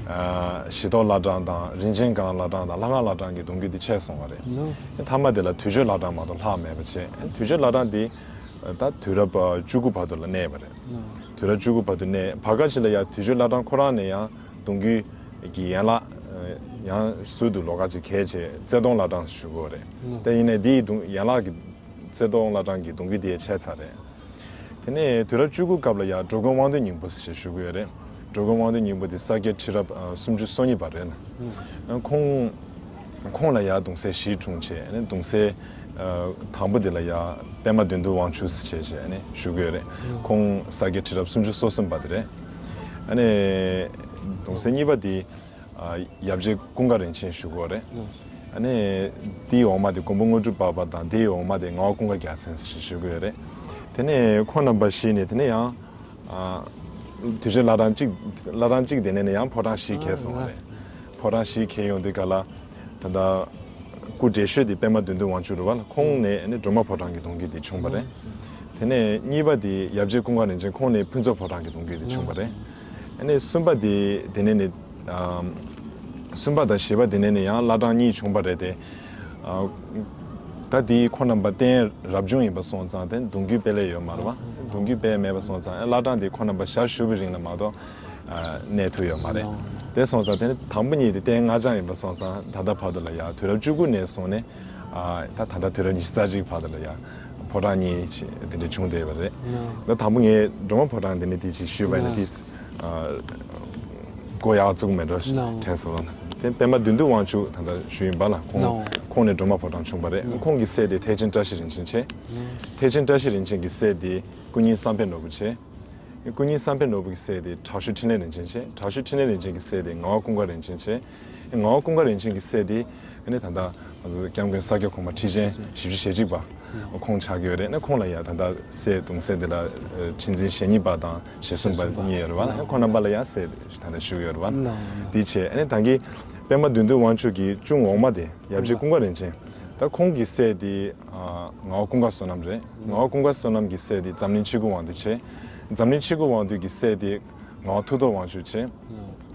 ཨ་གཞིས་ཐོག་བླ་བྲང་དང་རིན་ཆེན་སྒང་བླ་བྲང་དང་ལྷ་ཁང་བླ་བྲང་གི་གདུང་རྒྱུད་དེ་ཆད་སོང་བ་རེད། ཨེ་མཐའ་མ་དེ་ལ་དུས་མཆོད་བླ་བྲང་མ་གཏོགས་ལྷག་མེད་པ་བྱས། ཨེ་དུས་མཆོད་བླ་བྲང་དེ་ད་དུས་རབས་བཅུ་དགུ་བར་དུ་ལ་གནས་པ་རེད། དུས་རབས་བཅུ་དགུ་བར་དུ་གནས། བར་སྐབས་ཤིག་ལ་ཡང་དུས་མཆོད་བླ་བྲང་ཁོ་རང་ནས་ཡང་གདུང་རྒྱུད་ཀྱི་ཡན་ལག་ཡང་ཟུར་དུ་ལོགས་ཀ་ཅིག་གྱེས་བྱས་རྩེ་གདོང་བླ་བྲང་ཞུ་གི་ཡོད་རེད། དེ་ཡིན་ནའི་འདིའི་གདུང་ཡན་ལག་གི་རྩེ་གདོང་བླ་བྲང་གི་གདུང་རྒྱུད་དེ་ཡང་ཆད་ཚར་རེད། དེ་ནས་དུས་རབས་བཅུ་དགུ་སྐབས་ལ་ཡང་འགྲོ་མགོན་དབང་འདུས་སྙིང་པོ་ཟེར་ཞུ་གི་ཡོད་རེད། འགྲོ་མགོན་དབང་འདུས་སྙིང་པོ་དེ་ས་སྐྱ་ཁྲི་རབས་ཨ་སུམ་ཅུ་སོ་གཉིས་པ་རེད་ལ། ཁོང་ཁོང་ལ་ཡང་གདུང་སྲས་བཞི་འཁྲུངས་བྱས་ནས་གདུང་སྲས་ཨ་དང་པོ་དེ་ལ་ཡང་པདྨ་བདུད་འདུལ་དབང་ཕྱུག་ཟེར་བྱས་བྱས་ནས་ཞུ་གི་ཡོད་རེད། ཁོང་ས་སྐྱ་ཁྲི་རབས་སུམ་ཅུ་སོ་གསུམ་པ་དེ་རེད། ཨ་ནི་གདུང་སྲས་གཉིས་པ་དེ་ཨ་ཡབ་རྗེ་ཀུན་དགའ་རིན་ཆེན་ཞུ་གི་ཡོད་རེད། ཨ་ནི་དེའི་འོག་མ་དེ་མགོན་པོ་དངོས་གྲུབ་པ་པ་དང་དེའི་འོག་མ་དེ་ངག་དབང་ཀུན་དགའ་རྒྱལ་མཚན་ཞེས་ཞུ་གི་ཡོད་རེད། དེ་ནས་ཁོང་རྣམ་པ་བཞི་ནས་དེ་ནས་ཡང་ཨ་དུས་མཆོད་བླ་བྲང་གཅིག་བླ་བྲང་གཅིག་དེ་ནས་ནས་ཡང་ཕོ་བྲང་བཞི་གྱེས་སོང་བ་རེད། ཕོ་བྲང་བཞི་གྱེས་ཡོང་དུས་ག་ལ་ད་ལྟ་སྐུ་བགྲེས་ཤོས་དེ་པདྨ་བདུད་འདུལ་དབང་ཕྱུག་རེད་བ་ལ། ཁོང་ནས་ནི་སྒྲོལ་མ་ཕོ་བྲང་གི་གདུང་རྒྱུད་དེ་བྱུང་བ་རེད། དེ་ནས་གཉིས་པ་དེ་ཡབ་རྗེ་ཀུན་དགའ་རིན་ཆེན། ཁོང་ནས་ཕུན་ཚོགས་ཕོ་བྲང་གི་གདུང་རྒྱུད་དེ་བྱུང་བ་རེད། ཨ་ནི་གསུམ་པ་དེ་དེ་ནས་ནི་ཨམ་གསུམ་པ་དང་བཞི་པ་དེ་ནས་ནི་ཡང་བླ་བྲང་གཉིས་བྱུང་བ་རེད་དེ། ཨ་ད་དེ་ཁོང་རྣམ་པ་རྟེན་རབ་བྱུང་ཡིན་པ་སོང་ཙང་དེ་གདུང་རྒྱུད་དཔེ་ལས་ཡོད་མ་རེད་བ། གདུང་རྒྱུད་དཔེ་མེད་པ་སོང་ཙང་ཨ་བླ་བྲང་དེ་ཁོང་རྣམ་པ་ཞལ་བཞུགས་པའི་རིང་ལ་མ་གཏོགས་ཨ་གནས་ཐུབ་ཡོད་མ་རེད། དེ་སོང་ཙང་དེ་ནི་དང་པོ་གཉིས་དེ་རྟེན་སྔགས་འཆང་ཡིན་པ་སོང་ཙང་ད་ལྟ་བར་དུ་ལ་ཡང་དུས་རབས་བཅུ་དགུ་ནས་བཟུང་ནས། ཨ་ད་ད་ལྟ་དུས་རབས་ཉི་ཤུ་རྩ་གཅིག་བར་དུ་ལ་ཡང་ཕོ་བྲང་གཉིས་དེ་འདྲ་བྱུང་བསྡད་པ་རེད། ད་དང་པོ་ངས་སྒྲོལ་མ་ཕོ་བྲང་དེ་ནི་དེ་ཅིག་ཞུས་པ་ཡིན་ན་དེ་གོ་ཡག་བཙུགས་མེད་འགྲོ་དྲན་སོང་། དེ་པདྨ་བདུད་འདུལ་དབང་ཕྱུག་ད་ལྟ་ཞུས་ཡིན་པ་ལ་ཁོང་ཁོང་ནས་སྒྲོལ་མ་ཕོ་བྲང་བྱུང་བ་རེད། ཁོང་གི་སྲས་དེ་ཐེག་ཆེན་བཀྲ་ཤིས་རིན་ཆེན་བྱས། ཐེག་ཆེན་བཀྲ་ཤིས་རིན་ཆེན་གྱི་སྲས་དེ་སྐུ་ཉིད་བསམ་འཕེལ་ནོར་བུ་བྱས། སྐུ་ཉིད་བསམ་འཕེལ་ནོར་བུ་གི་སྲས་དེ་དྲག་ཤུལ་འཕྲིན་ལས་རིན་ཆེན་བྱས། དྲག་ཤུལ་འཕྲིན་ལས་རིན་ཆེན་གྱི་སྲས་དེ་ངག་དབང་ཀུན་དགའ་རིན་ཆེན་བྱས། ངག་དབང་ཀུན་དགའ་རིན་ཆེན་གྱི་སྲས་དེ་ ཨ་ནི་ད་ལྟ་ང་ཚོ་སྐྱབས་མགོན་ས་སྐྱ་གོང་མ་ཁྲི་ཆེན་བཞི་བཅུ་ཞེ་གཅིག་པ་ཁོང་ཆགས་ཀྱི་ཡོད་རེད། ཨ་ནི་ཁོང་ལ་ཡ་ད་ལྟ་སྲས་གདུང་སྲས་དེ་ལ་ཁྲི་འཛིན་ཞེ་གཉིས་པ་དང་ཞེ་གསུམ་པ་གཉིས་ཡོད་རེད་བ། ཨ་ནི་ཁོང་རྣམ་པ་ལ་ཡ་སྲས་ད་ལྟ་བཞུགས་ཡོད་རེད་བ། དེ་བྱས་ཨ་ནི་ད་གིན་པད་མ་བདུད་འདུལ་དབང་ཕྱུག་གི་གཅུང་འོག་མ་དེ་ཡབ་རྗེ་ཀུན་དགའ་རིན་ཆེན། ད་ཁོང་གི་སྲས་དེ་ངག་དབང་ཀུན་དགའ་བསོད་ནམས་རེད། ངག་དབང་ཀུན་དགའ་བསོད་ནམས་ཀྱི་སྲས་དེ་འཛམ་གླིང་ཆོས་ཀྱི་དབང་འདུས་བྱས། འཛམ་གླིང་ཆོས་ཀྱི་དབང་འདུས་ཀྱི་སྲས་དེ་ངག་དབང་མཐུ་སྟོབས་དབང་ཕྱུག་བྱས།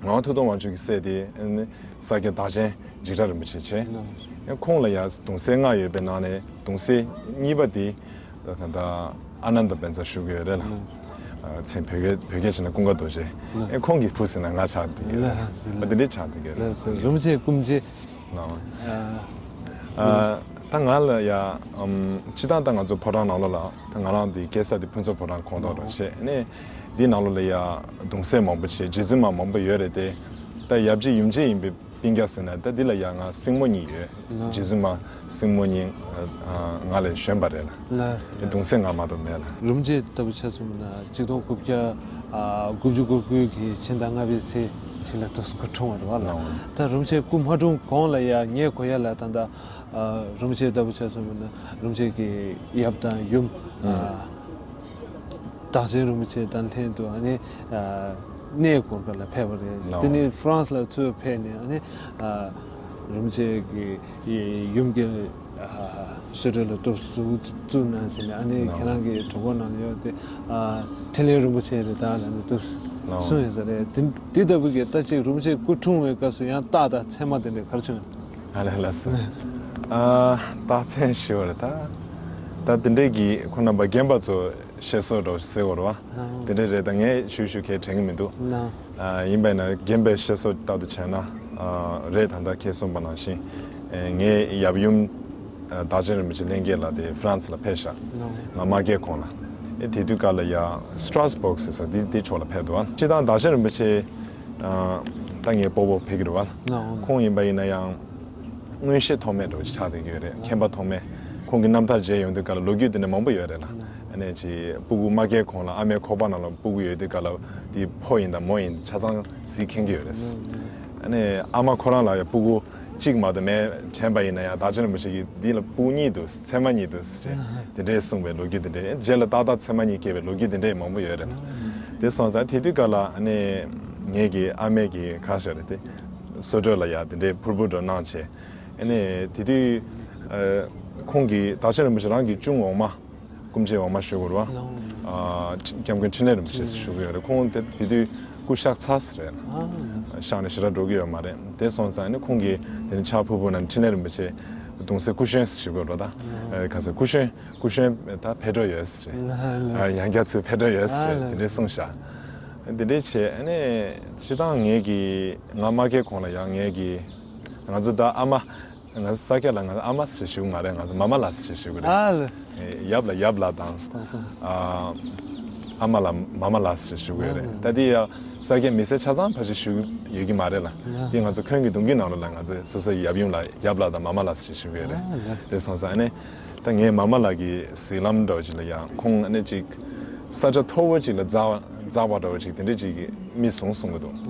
ངག་དབང་མཐུ་སྟོབས་དབང་ཕྱུག་གི་སྲས་དེ་ཨ་ནི་ས་སྐྱ་བདག་ཆེན་འཇིགས་བྲལ་རིན་པོ་ཆེ་བྱས། ཨ་ཁོང་ལ་ཡ་གདུང་སྲས་ལྔ་ཡོད་པའི་ནང་ནས་གདུང་སྲས་གཉིས་པ་དེ་ད་ལྟ་ཨ་ནནྡ་བཛྲ་བཞུགས་ཡོད་རེད་ལ། མཚན་བོད་སྐད་བོད་སྐད་བྱས་ན་ཀུན་དགའ་རྡོ་རྗེ། ཨ་ཁོང་གི་བུ་ཟེར་ན་ང་ཆགས་བསྡད་ཀྱི་ཡོད་རེད། ཨ་དེ་འདྲས་ཆགས་བསྡད་ཀྱི་ཡོད་རེད། རིན་པོ་ཆེ་སྐུ་མཆེད། ལགས། ཨ། ཨ། ད་ང་ལ་ཡ། ཨམ། སྤྱིར་བཏང་ད་ང་ཚོ་ཕོ་བྲང་ནང་ལོགས་ལ་ད་ང་རང་འདི་སྐྱེས་ས་དེ་ཕུན་ཚོགས་ཕོ་བྲང་ཁོངས་གཏོགས་རེད་ཤེས་ནས། འདི་ནང་ལོགས་ལ་ཡ་གདུང་སྲས་མང་པོ་བྱས་རྗེ་བཙུན་མ་མང་པོ་ཡོད་རེད་དེ། ད་ཡབ་རྗེ་ཡུམ་རྗེ་ཡིན་པའི་སྤུན་ཀྱག་ཟེར་ན་ད་འདི་ལ་ཡ་ང་སྲིང་མོ་གཉིས་ཡོད། རྗེ་བཙུན་མ་སྲིང་མོ་གཉིས་ང་ལས་གཞོན་པ་རེད་ལ། ལགས་སོ། གདུང་སྲས་ང་མ་གཏོགས་མེད་ལ། རིན་པོ་ཆེ་ལྟ་བུ་ཆ་མཚོན་ན་གཅིག་སྟོང་དགུ་བརྒྱ་དགུ་བཅུ་གོ་དགུ་གི་ཕྱི་ཟླ་ལྔ་པའི་ཚེས་གཅིག་ལ་སྐུ་འཁྲུངས་པ་རེད་བ་ལ། ད་རིན་པོ་ཆེ་སྐུ་མ་འཁྲུངས་གོང་ལ་ཡ་ངས་གོ་ཡ་ལ་ད་ལྟ། ཨ། རིན་པོ་ཆེ་ལྟ་བུ་ཆ་མཚོན་པ་ན་རིན་པོ་ཆེ་གི་ཡབ་དང་ཡུམ། ཨ། བདག་ཆེན་རིན་པོ་ཆེ་དང་ལྷན་དུ་ཨ་ནི། ཨ། གནས་སྐོར་ག་ལ་ཕེབས་པ་རེད། དེ་ནས་ཧྥ་རན་སི་ལ་ཚུར་ཕེབས་ནས་ཨ་ནི། ཨ། རིན་པོ་ཆེ་གི་ཡུམ་གྱི། ཨ། བསོད་བདེ་ལ་ཏོག་ཙམ་གཟུགས་བཙུགས་གནང་ཟིན་ནས་ཨ་ནི་ཁྱེད་རང་གི་གྲོགས་པོ་ནང་ཡོད་དེ། ཨ། འཕྲིན་ལས་རིན་པོ་ཆེ་རེད་ད་ལ་ནི་ཏོག་ཙམ་གསུངས་ཡོད་ས་རེད། དེ་དེ་ལྟ་བུ་གི་ད་ཅིག་རིན་པོ་ཆེ་སྐུ་འཁྲུངས་པའི་སྐབས་སུ་ཡང་རྟགས་དང་མཚན་མ་དེ་འདྲ་ག་རེ་བྱུང་ཡོད། ཨ་ལས་ལགས་སོ། ཨ། རྟགས་མཚན་ཞུ་བ་རེད་ད། ད་དེ་འདྲས་ཀྱི་ཁོ་རྣམ་པ་རྒན་པ་ཚོ་བཤད་སྲོལ་འདྲ་ཟེར་བ་རེད་བ། དེ་འདྲས་རེད་ད། ངས་ཞུ་ཞུ་མཁན་དྲན་གྱི་མི་འདུག། ཨ། ཡིན་པས་ན་རྒན་པའི་བཤད་སྲོལ་ལྟར་དུ་བྱས་ན། ཨ། རེད་ད་ལྟ་ཁྱེད་གསུངས་པ་ནང་བཞིན། ཨེ། ངའི་ཡབ་ཡུམ། ཨ། བདག་ཆེན་རིན་པོ་ཆེ་ལྷན་རྒྱས་ལ་དེ་ཧྥ་རན་སི་ལ་ཕེབས་ཤག། ང་མ་སྐྱེས་གོང་ལ། ཨེ། དེ་དུས་སྐབས་ལ་ཡ་སི་ཏྲཱས་སྦུག་ཟེར་ས་དེ་དེ་ཕྱོགས་ལ་ཕེབས་འདུག། ཨ། སྤྱིར་བཏང་བདག་ཆེན་རིན་པོ་ཆེ། ཨ། ད་ངའི་སྤོ་བོ་ཕེབས་ཀྱི་རེད་བ། ཁོང་ཡིན་པ་ཡིན་ན་ཡང་། མངོན་ཤེས་ཐོགས་མེད་འདྲ་བོ་ཅིག་ཆགས་བསྡད་ཀྱི་ཡོད་རེད། མཁྱེན་པ་ཐོགས་མེད། ཁོང་གི་རྣམ་ཐར་མཇལ་ཡོང་དུས་སྐབས་ལ་ལོ་རྒྱུས་དེ་འདྲ་མང་པོ་ཡོད་རེད་ལ། ཨ་ནི་ཅིག་སྤུ་གུ་མ་སྐྱེས་གོང་ལ་ཨ་མའི་ཁོག་པ་ནང་ལ་སྤུ་གུ་ཡོད་དུས་སྐབས་ལ་དེ་ཕོ་ཡིན་དང་མོ་ཡིན་ཆ་ཚང་གཟིགས་མཁྱེན་གྱི་ཡོད་རེད། ཨ་ནི་ཨ་མ་ཁོ་རང་ལ་ཡང་སྤུ་གུ་གཅིག་མ་གཏོགས་མེད་དྲན་པ་ཡིན་ན་ཡང་བདག་ཆེན་རིན་པོ་ཆེ་གིས་འདི་ལ་སྤུ་གུ་གཉིས་འདུག་མཚེ་མ་གཉིས་འདུག་ཟེར་དེ་འདྲས་གསུངས་པའི་ལོ་རྒྱུས་དེ་འདྲས། རྗེས་ལ་ཏག་ཏག་མཚེ་མ་གཉིས་སྐྱེས་པའི་ལོ་རྒྱུས་དེ་འདྲས་མང་པོ་ཡོད་རེད། དེ་སོང་ཙང་དེ་དུས་སྐབས་ལ་ཨ་ནི་ངེད་ཀྱི་ཨ་མས་ཀྱི་ཁ་ཤས་རེད་དེ། བསོད་བདེ་ལ་ཡ་དེ་འདྲའི་ཕུར་བུ་འདྲ་གནང་བྱས། ཨ་ནི་དེ་དུས་ཨ་ཁོང་གིས་བདག་ཆེན་རིན་པོ་ཆེ་རང་གི་གཅུང་འོག་མ། སྐུ་མཆེད་འོག་མ་ཞུ་དགོས་རེད་བ། ཨ་སྐྱབས་མགོན་འཕྲིན་ལས་རིན་པོ་ཆེ་ཞུ་གི་ཡོད་རེད། ཁོང་དེ་དེ་དུས་སྐུ་གཤེགས་ཚར་ཟིན་རེད། གཤེགས་ནས་ཞེ་དྲག་འགྲོ་གི་ཡོད་མ་རེད། དེ་སོང་ཙང་ཨ་ནི་ཁོང་གིས་དེ་ནི་ཕྱག་ཕུར་བུ་ནང་འཕྲིན་ལས་རིན་པོ་ཆེ་གདུང་སྲས་སྐུ་གཞོན་ཞུ་དགོས་རེད་ད། ཨ་ག་ཚོད་སྐུ་གཞོན་སྐུ་གཞོན་ད་ཕེབས་འགྲོ་ཡོད་ཟེར། ཡང་བསྐྱར་ཚུར་ཕེབས་འགྲོ་ཡོད་ཟེར་དེ་འདྲས་གསུངས་ཤག། དེ་འདྲས་བྱས་ཨ་ནི་སྤྱིར་བཏང་ངེད་ཀྱི་ང་མ་སྐྱེས་གོང་ལ་ཡང་ངེད་ཀྱི་ང་ཚོ་ད་ཨ་མ། ང་ཚོ་ས་སྐྱ་ལ་ང་ཚོ་ཨ་མ་ཟེར་ཞུ་གི་མ་རེད། ང་ཚོ་མ་མ་ལགས་ཟེར་ཞུ་གི་རེད། ཨ་ལགས། ཨེ་ཡབ་ལ་ཡབ་ལགས་དང་། ཨ་ཨ་མ་ལ་མ་མ་ལགས་ཟེར་ཞུ་གི་རེད། ད་དེ་ཡ་ས་སྐྱ་མི་སེར་ཆ་ཚང་ཕལ་ཆེར་ཞུ་གི་ཡོད་ཀྱི་མ་རེད་ལ། དེ་ང་ཚོ་འཁོན་གྱི་གདུང་རྒྱུད་ནང་ལོགས་ལ་ང་ཚོ་སོ་སོའི་ཡབ་ཡུམ་ལ་ཡབ་ལགས་དང་མ་མ་ལགས་ཟེར་ཞུ་གི་རེད། དེ་སོང་ཙང་ཨ་ནི་ད་ངའི་མ་མ་ལགས་ཀྱི་གཟིགས་ལམ་འདྲ་བོ་ཅིག་ལ་ཡང་ཁོང་ཨ་ནི་ཅིག་ས་ཆ་མཐོ་བོ་ཅིག་ལ་འཛེགས་འཛེགས་པ་འདྲ་བོ་ཅིག་དེ་འདྲ་ཅིག་གི་མིག་ཟུང་གསུང་གི་འདུག།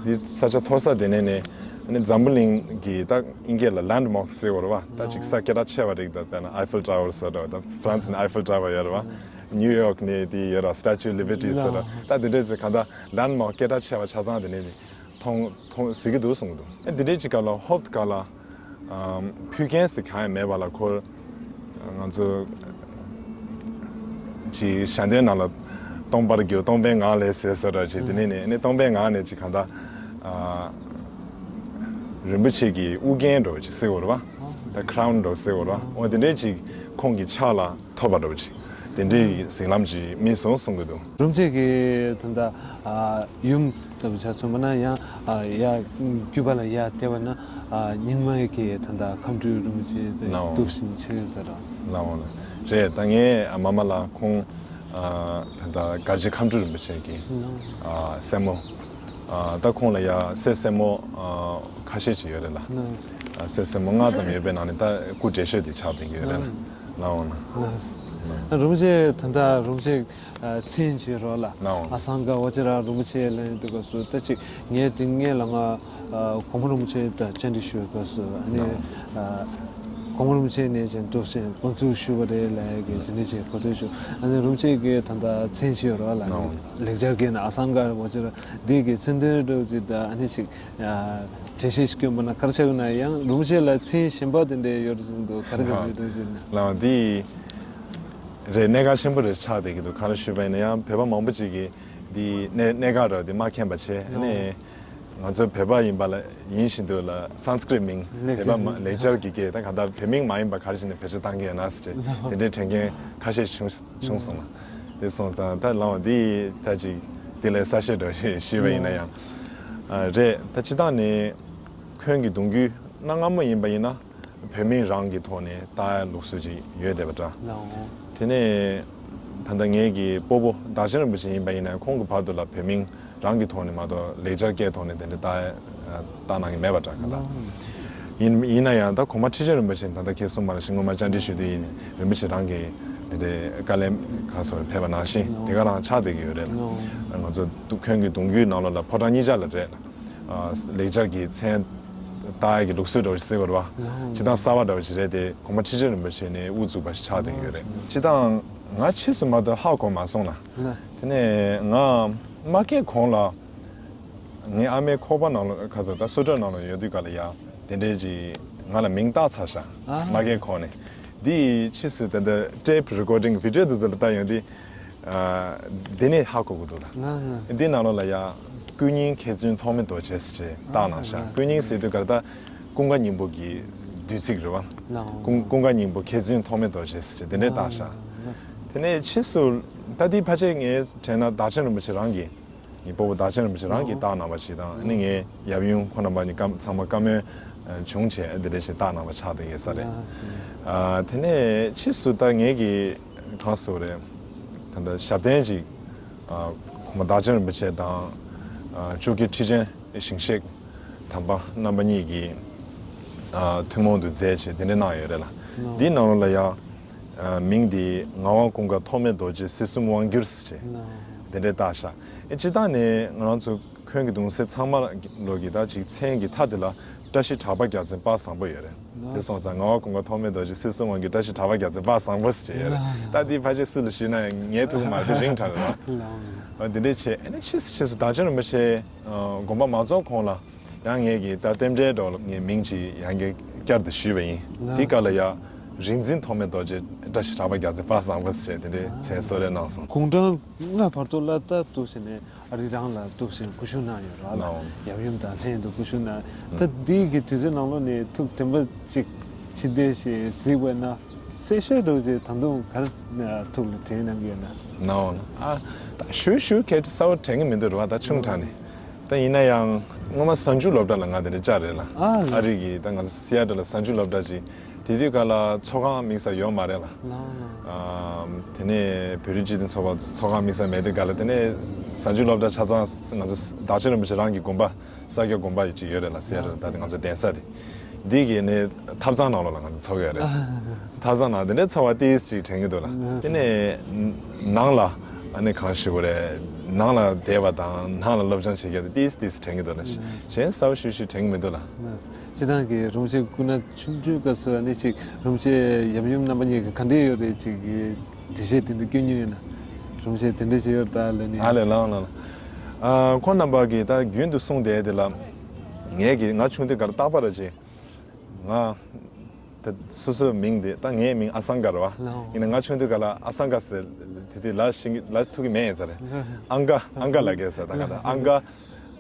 འདི་ས་ཆ་མཐོ་ས་དེ་ནས་ནས་ཨ་ནི་འཛམ་བུ་གླིང་གི་ད་དབྱིན་སྐད་ལ་ལེན་མརཀ་ཟེར་བ་རེད་བ། ད་ཅིག་ས་སྐད་གྲགས་ཆེ་བ་རིགས་ད་དཔེར་ན་ཨའི་ཧྥེལ་ཊ་ཝར་ཟེར་བ་རེད་བ། ད་ཧྥ་རན་སི་ནས་ཨའི་ཧྥེལ་ཊ་ཝར་ཡོད་རེད་བ། ནིའུ་ཡོག་ནས་དེ་ཡོད་རེད་བ། སི་ཊེ་ཅུ་ལི་བར་ཊི་ཟེར་བ། ད་དེ་འདྲས་ཅིག་གང་ལྟར་ལེན་མརཀ་སྐད་གྲགས་ཆེ་བ་ཆ་ཚང་དེ་ནས་ནས་མཐོང་མཐོང་གཟིགས་ཀྱི་འདུག་གསུང་གི་འདུག། ཨ་དེ་འདྲས་ཅིག་ག་ལ་ཧོབ་ག་ལ། ཨམ། ཕུལ་མཁན་ཟེར་གང་ཡང་མེད་པ་ལ་ཁོ། ང་ཚོ་ཅིག་ཞལ་འདོན་ནང་ལ་སྟོང་པར་རྒྱུ་སྟོང་པའི་ངང་ལས་ཟེར་ཟེར་ར་ཅིག་དེ་ནས་ནས་ནས་སྟོང་པའི་ངང་ནས་ཅིག་གང་ལྟར། ཨ། རིན་པོ་ཆེ་གི་དབུ་རྒྱན་འདྲ་བོ་ཅིག་ཟེར་བ་རེད་བ། ད་ཁ་རའུན་འདྲ་བོ་ཟེར་བ་རེད་བ། འོ་དེ་འདྲས་ཅིག་ཁོང་གི་ཕྱག་ལ་ཐོབ་པ་འདྲ་བོ་ཅིག་དེ་འདྲའི་གཟིགས་ལམ་ཅིག་མིག་ཟུང་གསུང་གི་འདུག། རིན་པོ་ཆེ་གི་ད་ལྟ་ཡུམ། ལྟ་བུ་ཆ་མཚོན་པ་ན་ཡང་ཡ་རྒྱུད་པ་ལ་ཡ་བལྟས་པ་ན་རྙིང་མ་གི་ད་ལྟ་ཁམས་སྤྲུལ་རིན་པོ་ཆེ་དེ་ལའོ། འདུག་བཞིན་ཆགས་ཡོད་ཟེར་རོ། ལའོ་ལ། རེད་ད་ངའི་མ་མ་ལགས་ཁོང་ད་ལྟ་སྒར་རྗེ་ཁམས་སྤྲུལ་རིན་པོ་ཆེ་གི་སྲས་མོ། ད་ཁོང་ལ་ཡ་སྲས་སྲས་མོ་ཁ་ཤས་ཅིག་ཡོད་རེད་ལ། སྲས་སྲས་མོ་ལྔ་ཙམ་ཡོད་པའི་ནང་ནས་ད་སྐུ་བགྲེས་ཤོས་དེ་ཆགས་བསྡད་ཀྱི་ཡོད་རེད་ལ། ལའོ་ལ། རིན་པོ་ཆེ་ད་ལྟ་རིན་པོ་ཆེ་ཨ་མཚན་བྱེད་རོགས་ལ། ནའོ། ཨ་སང་ག་ཝ་ཅི་ར་རིན་པོ་ཆེ་ལ་ཡིན་དུས་སྐབས་སུ་ད་ཅིག་ངས་དེ་སྔས་ལ་ང་ཨ་གོང་མ་རིན་པོ་ཆེ་དང་བཅར་འདྲི་ཞུ་བའི་སྐབས་སུ་ཨ་ནི་ནའོ། ཨ་གོང་མ་རིན་པོ་ཆེ་ནས་ཅན་ཏོག་ཅན་དགོངས་ཚུལ་ཞུ་བ་རེད་ལ་ཡ་གི་དེ་འདྲ་ཅིག་གོ་ཐོས་བྱུང་། ཨ་ནི་རིན་པོ་ཆེ་གི་ད་ལྟ་མཚན་བྱེད་རོགས་ལ་ནའོ། ལེགས་སྦྱར་གི་ན་ཨ་སང་ག་ཝ་ཅི་ར་འདི་གི་མཚན་དོན་འདྲ་ཅིག་ད་ཨ་ནི་ཅིག་ཨ་འགྲེལ་བཤད་ཞིག་སྐྱོན་པ་ན་ག་རེ་ཆགས་ན་ཡང་རིན་པོ་ཆེ་ལ་མཚན་གཞན་པ་དེ་འདྲ་ཡོད་རེད་གསུངས་འདུག་ག་རེ་ག་རེ་རེད་ཟེར་ན། ལའོ་འདི་རེད། གནད་འགག་ཆེན་པོ་རེད་ཆགས་བསྡད་ཀྱི་འདུག་ག་རེ་ཞུས་པ་ཡིན་ན་ཡང་བོད་པ་མང་པོ་ཅིག་གིས་འདི་གནད་གནད་འགག་རེད་འདི་མ་མཁྱེན་པ་བྱས་ནས་ང་ཚོ་བོད་པ་ཡིན་པ་ལ་ཡིན་བཞིན་དུ་ལ་སན་སི་ཀྲིད་མིང་ལེགས་བོད་པ་མ་ལེགས་སྦྱར་གྱི་སྐད་ད་ག་ད་བོད་མིང་མ་ཡིན་པ་ག་རེ་བྱས་ནས་བེད་སྤྱོད་བཏང་གི་ཡོད་ན་ཟེར་བྱས་དེ་འདྲའི་དྲན་མཁན་ཁ་ཤས་བྱུང་བྱུང་སོང་ལ། དེ་སོང་ཙང་ད་ལའོ་འདི་ད་ཅིག་འདི་ལས་གསལ་བཤད་འདྲ་ཞིག་ཞུས་པ་ཡིན་ན་ཡང་། ཨ་རེད། ད་སྤྱིར་བཏང་ནས་ཁོང་གི་གདུང་རྒྱུད་གནའ་སྔ་མོ་ཡིན་པ་ཡིན་ན་བོད་མིང་རང་གི་ཐོག་ནས་བཏགས་ཡ་ལུགས་སྲོལ་ཅིག་ཡོད་བསྡད་པ་འདྲ། ལའོ། དེ་ནས་ད་ལྟ་ངེད་ཀྱི་སྤོ་བོ་བདག་ཆེན་རིན་པོ་ཆེ་ཡིན་པ་ཡིན་ན་ཁོང་གི་བར་དུ་ལ་བོད་མིང་རང་གི་ཐོག་ནས་མ་གཏོགས་ལེགས་སྦྱར་སྐད་ཐོག་ནས་དེ་འདྲ་བཏགས་བཏགས་གནང་གི་མེད་པ་འདྲ་ག་ལ། ཡིན་ཡིན་ན་ཡང་ད་གོང་མ་ཁྲི་ཆེན་རིན་པོ་ཆེ་ད་ལྟ་ཁྱེད་གསུངས་པ་ནང་བཞིན་སྔོན་མ་བཅར་འདྲི་ཞུ་དུས་ཡིན་རིན་པོ་ཆེ་རང་གིས་དེ་འདྲའི་བཀའ་ལན་གང་སོང་ཕེབས་པ་ནང་བཞིན་དེ་ག་རང་ཆགས་བསྡད་ཀྱི་ཡོད་རེད་ལ། ང་ཚོ་ཁོང་གི་གདུང་རྒྱུད་ནང་ལོགས་ལ་ཕོ་བྲང་གཉིས་ཆ་ལ་རེད་ལ། ལེགས་སྦྱར་གྱི་མཚན་བཏགས་ཡ་གི་ལུགས་སྲོལ་འདྲ་བོ་ཞིག་ཟེར་དགོས་རེད་བ། སྤྱིར་བཏང་གསར་བ་འདྲ་བོ་ཞིག་རེད་དེ་གོང་མ་ཁྲི་ཆེན་རིན་པོ་ཆེ་ནས་དབུ་བཙུགས་པ་ཞིག་ཆགས་བསྡད་ཀྱི་ཡོད་རེད། སྤྱིར་བཏང་ང་ཕྱིས་སུ་མ་གཏོགས་ཧ་གོ་མ་སོང་ལ། དེ་ནས་ང་མ་སྐྱེས་གོང་ལ་ངའི་ཨ་མའི་ཁོག་པ་ནང་ལ་ཁ་ཚ་ད་སུ་ཏྲ་ནང་ལ་ཡོད་དུས་ག་ལ་ཡ་དེ་འདྲའི་ཅིག་ང་ལ་མིང་བཏགས་ཚར་ཤག་ཨ། མ་སྐྱེས་གོང་ནས། འདི་ཕྱིས་སུ་ད་ལྟ་ཊེབ་རི་ཀོར་ཌིང་བི་ཌི་ཡོ་དེ་ཚོ་ལ་བལྟ་ཡོང་དུས། ཨ། འདི་ནས་ཧ་གོ་གི་འདུག་ལ། ང་ང་། འདི་ནང་ལོགས་ལ་ཡ། ཀུན་སྙིང་མཁས་བཙུན་ཐོགས་མེད་རྡོ་རྗེ་ཟེར་བྱས་བཏགས་གནང་ཤག་ང་ང་། ཀུན་སྙིང་ཟེར་དུས་ག་ལ་ད་ཀུན་དགའ་སྙིང་པོ་གི་བསྡུས་ཚིག་རེད་བ། ང་ང་། ཀུན་ཀུན་དགའ་སྙིང་པོ་མཁས་བཙུན་ཐོགས་མེད་རྡོ་རྗེ་ཟེར་བྱས་དེ་འདྲས་བཏགས་ཤག་ང་ང་། དེ་ནས་ཕྱིས་སུ་ད་འདི་ཕལ་ཆེར་ངའི་དྲན་ན་བདག་ཆེན་རིན་པོ་ཆེ་རང་གིས། ངའི་སྤོ་བོ་བདག་ཆེན་རིན་པོ་ཆེ་རང་གིས་བཏགས་གནང་བ་ཞིག་དང་ཨ་ནི་ངའི་ཡབ་ཡུམ་ཁོང་རྣམ་པ་གཉིས་ཀ་ཚང་མ་བཀའ་མོལ་བྱུང་བྱས་འདི་འདྲ་ཞིག་བཏགས་གནང་བ་ཆགས་བསྡད་ཡོད་ས་རེད། ཨ་དེ་ནས་ཕྱིས་སུ་ད་ངེད་ཀྱི་གང་ཟེར་རེད། ད་ལྟ་ཞབས་བརྟན་ཅིག་ཨ་ཁོང་མ་བདག་ཆེན་རིན་པོ་ཆེ་དང་ཨ་ཆོས་རྒྱལ་ཁྲི་ཆེན་ཞིང་གཤེགས་དམ་པ་རྣམ་པ་གཉིས་ཀྱིས་ཨ་ཐུན་མོང་དུ་མཛད་བྱས་དེ་འདྲ་གནང་ཡོད་རེད་ལ། འདིའི་ནང་ལོགས་ལ་ཡང་། མིང་འདི་ངག་དབང་ཀུན་དགའ་ཐོགས་མེད་རྡོ་རྗེ་སྲིད་གསུམ་དབང་བསྒྱུར་ཟེར་བྱས། དེ་འདྲའི་བཏགས་ཤག་ཨེ་སྤྱིར་བཏང་ནས་ང་རང་ཚོ་ཁོང་གི་གདུང་སྲས་ཚང་མ་ལོག་གི་ད་ཅིག་མཚན་གྱི་མཐའ་དེ་ལ་བཀྲ་ཤིས་གྲགས་པ་རྒྱལ་མཚན་དཔལ་བཟང་པོ་ཡོད་རེད། དེ་སོང་ཙང་ངག་དབང་ཀུན་དགའ་ཐོགས་མེད་རྡོ་རྗེ་སྲིད་གསུམ་དབང་བསྒྱུར་བཀྲ་ཤིས་གྲགས་པ་རྒྱལ་མཚན་དཔལ་བཟང་པོ་ཟེར་བྱས་ཡོད་རེད། ད་འདི་ཕལ་ཆེར་སུ་ལ་ཞུས་ན་ཡང་ངའི་ཐུགས་མ་དེ་རིང་དྲན་རེད་བ། འདི་འདྲའི་བྱས་ཨ་ནི་ཕྱིས་སུ་ཕྱིས་སུ་བདག་ཆེན་རིན་པོ་ཆེ་དགོངས་པ་མ་རྫོགས་གོང་ལ། ཡང་ངས་ཀྱིས་ད་རྟེན་འབྲེལ་འདྲ་བོ་ངས་མིང་ཅིག་ཡང་བསྐྱར་དུ་ཞུས་པ་ཡིན། དེ་ག་ལ་ཡ། རིག་འཛིན་ཐོགས་མེད་རྡོ་རྗེ་བཀྲ་ཤིས་གྲགས་པ་རྒྱལ་མཚན་དཔལ་བཟང་པོ་ཟེར་དེ་འདྲའི་མཚན་གསོལ་རས་གནང་སོང་། དགུང་གྲངས་ལྔ་བར་དུ་ལ་ད་འདུག་ཟེར་ནས་ཨ་རི་རང་ལ་འདུག་ཟེར་སྐུ་བཞུགས་གནང་ཡོད་ར་ལ། ཡབ་ཡུམ་དང་ལྷན་དུ་སྐུ་བཞུགས་གནང་། ད་འདི་གི་དུས་ཚོད་ནང་ལོགས་ནས་ཐུགས་དྲན་པ་ཅིག་ཕྱི་བལྟས་ཤིག་གཟིགས་པ་ན་གསལ་ཤོས་འདྲ་བོ་ཅིག་ད་དུང་ག་རེ་ཐུགས་ལ་དྲན་གནང་གི་ཡོད་ན། ནའོ་ཨ་ད་ཞུ་ཞུ་ཁྱད་གསལ་པོ་དྲན་གི་མི་འདུག་ར་བ་ད་ཆུང་དྲགས་ནས། ད་ཡིན་ན་ཡང་སྔོན་མ་གཟའ་མཇུག་སློབ་གྲྭ་ལ་ང་དེ་འདྲ་བཅར་རེད་ལ། ཨ་ལ། ཨ་རི་གི་ད་ང་ཚོ་སི་ཨེ་ཊལ་ལ་གཟའ་མཇུག་སློབ་གྲྭ་ཅིག་དེ་དུས་ག་ལ་ཚོགས་ཁང་དམིགས་བསལ་ཡོད་མ་རེད་ལ། ལ་ལ། ཨ་དེ་ནས་བོད་རིགས་སྤྱི་མཐུན་ཚོགས་པ་ཚོགས་ཁང་དམིགས་བསལ་མེད་དུས་ག་ལ་དེ་ནས་གཟའ་མཇུག་སློབ་གྲྭ་ཆ་ཚང་ང་ཚོ་བདག་ཆེན་རིན་པོ་ཆེ་རང་གི་དགོན་པ་ས་སྐྱ་དགོན་པ་ཅིག་ཡོད་རེད་ལ་སི་ཨེ་ཊལ་ལ་ད་དེ་ང་ཚོ་གདན་ས་དེ། འདི་གི་ནི་ཐབ་ཚང་ནང་ལོགས་ལ་ང་ཚོ་ཚོགས་ཡོད་རེད། ཐབ་ཚང་ནང་དེ་འདྲའི་ཚོགས་པ་ཏིས་ཅིག་དྲན་གྱི་འདུག་ལ། དེ་ནས་ནང་ལ་ཨ་ནི་གང་ཞུ་དགོས་རེད། ནང་ལ་བསྡད་པ་དང་ནང་ལ་སློབ་སྦྱོང་བྱེད་མཁན་དེ་ཏིས་ཏིས་དྲན་གྱི་འདུག་ལ། གཞན་གསལ་པོ་ཞེ་ཞེ་དྲན་གྱི་མི་འདུག་ལ། སྤྱིར་བཏང་གི་རིན་པོ་ཆེ་སྐུ་ན་ཆུང་ཆུང་སྐབས་སུ་ཨ་ནི་ཅིག་རིན་པོ་ཆེ་ཡབ་ཡུམ་རྣམ་པ་གཉིས་ཀྱི་ག་འདྲས་ཡོད་རེད་ཅིག་གི་འགྲེལ་བཤད་དེ་འདྲ་སྐྱོན་མྱོང་ཡོད་ན། རིན་པོ་ཆེ་དེ་འདྲས་ཅིག་ཡོད་ད་ལ་ནི། ཨ་ལས་ལང་ལང་ལ། ཨ་ཁོང་རྣམ་པ་གིས་ད་རྒྱུན་དུ་གསུངས་བསྡད་དེ་ལ། ངས་གི་ང་ཆུང་དུས་ག་ལ་རྟག་པར་ར་ཅིག་ང་། ད་སོ་སོའི་མིང་དེ་ད་ངའི་མིང་ཨ་སང་ག་རེད་བ། ལའོ། ཡིན་ན་ང་ཆུང་དུས་ག་ལ་ཨ་སང་ག་ཟེར་དེ་དུས་ལ་ཤེས་ལ་ཐུག་གི་མེད་ཡིན་ས་རེད། ཨང་ག་ཨང་ག་ལ་གས་ཟེར་ད་ག་ད་ཨང་ག་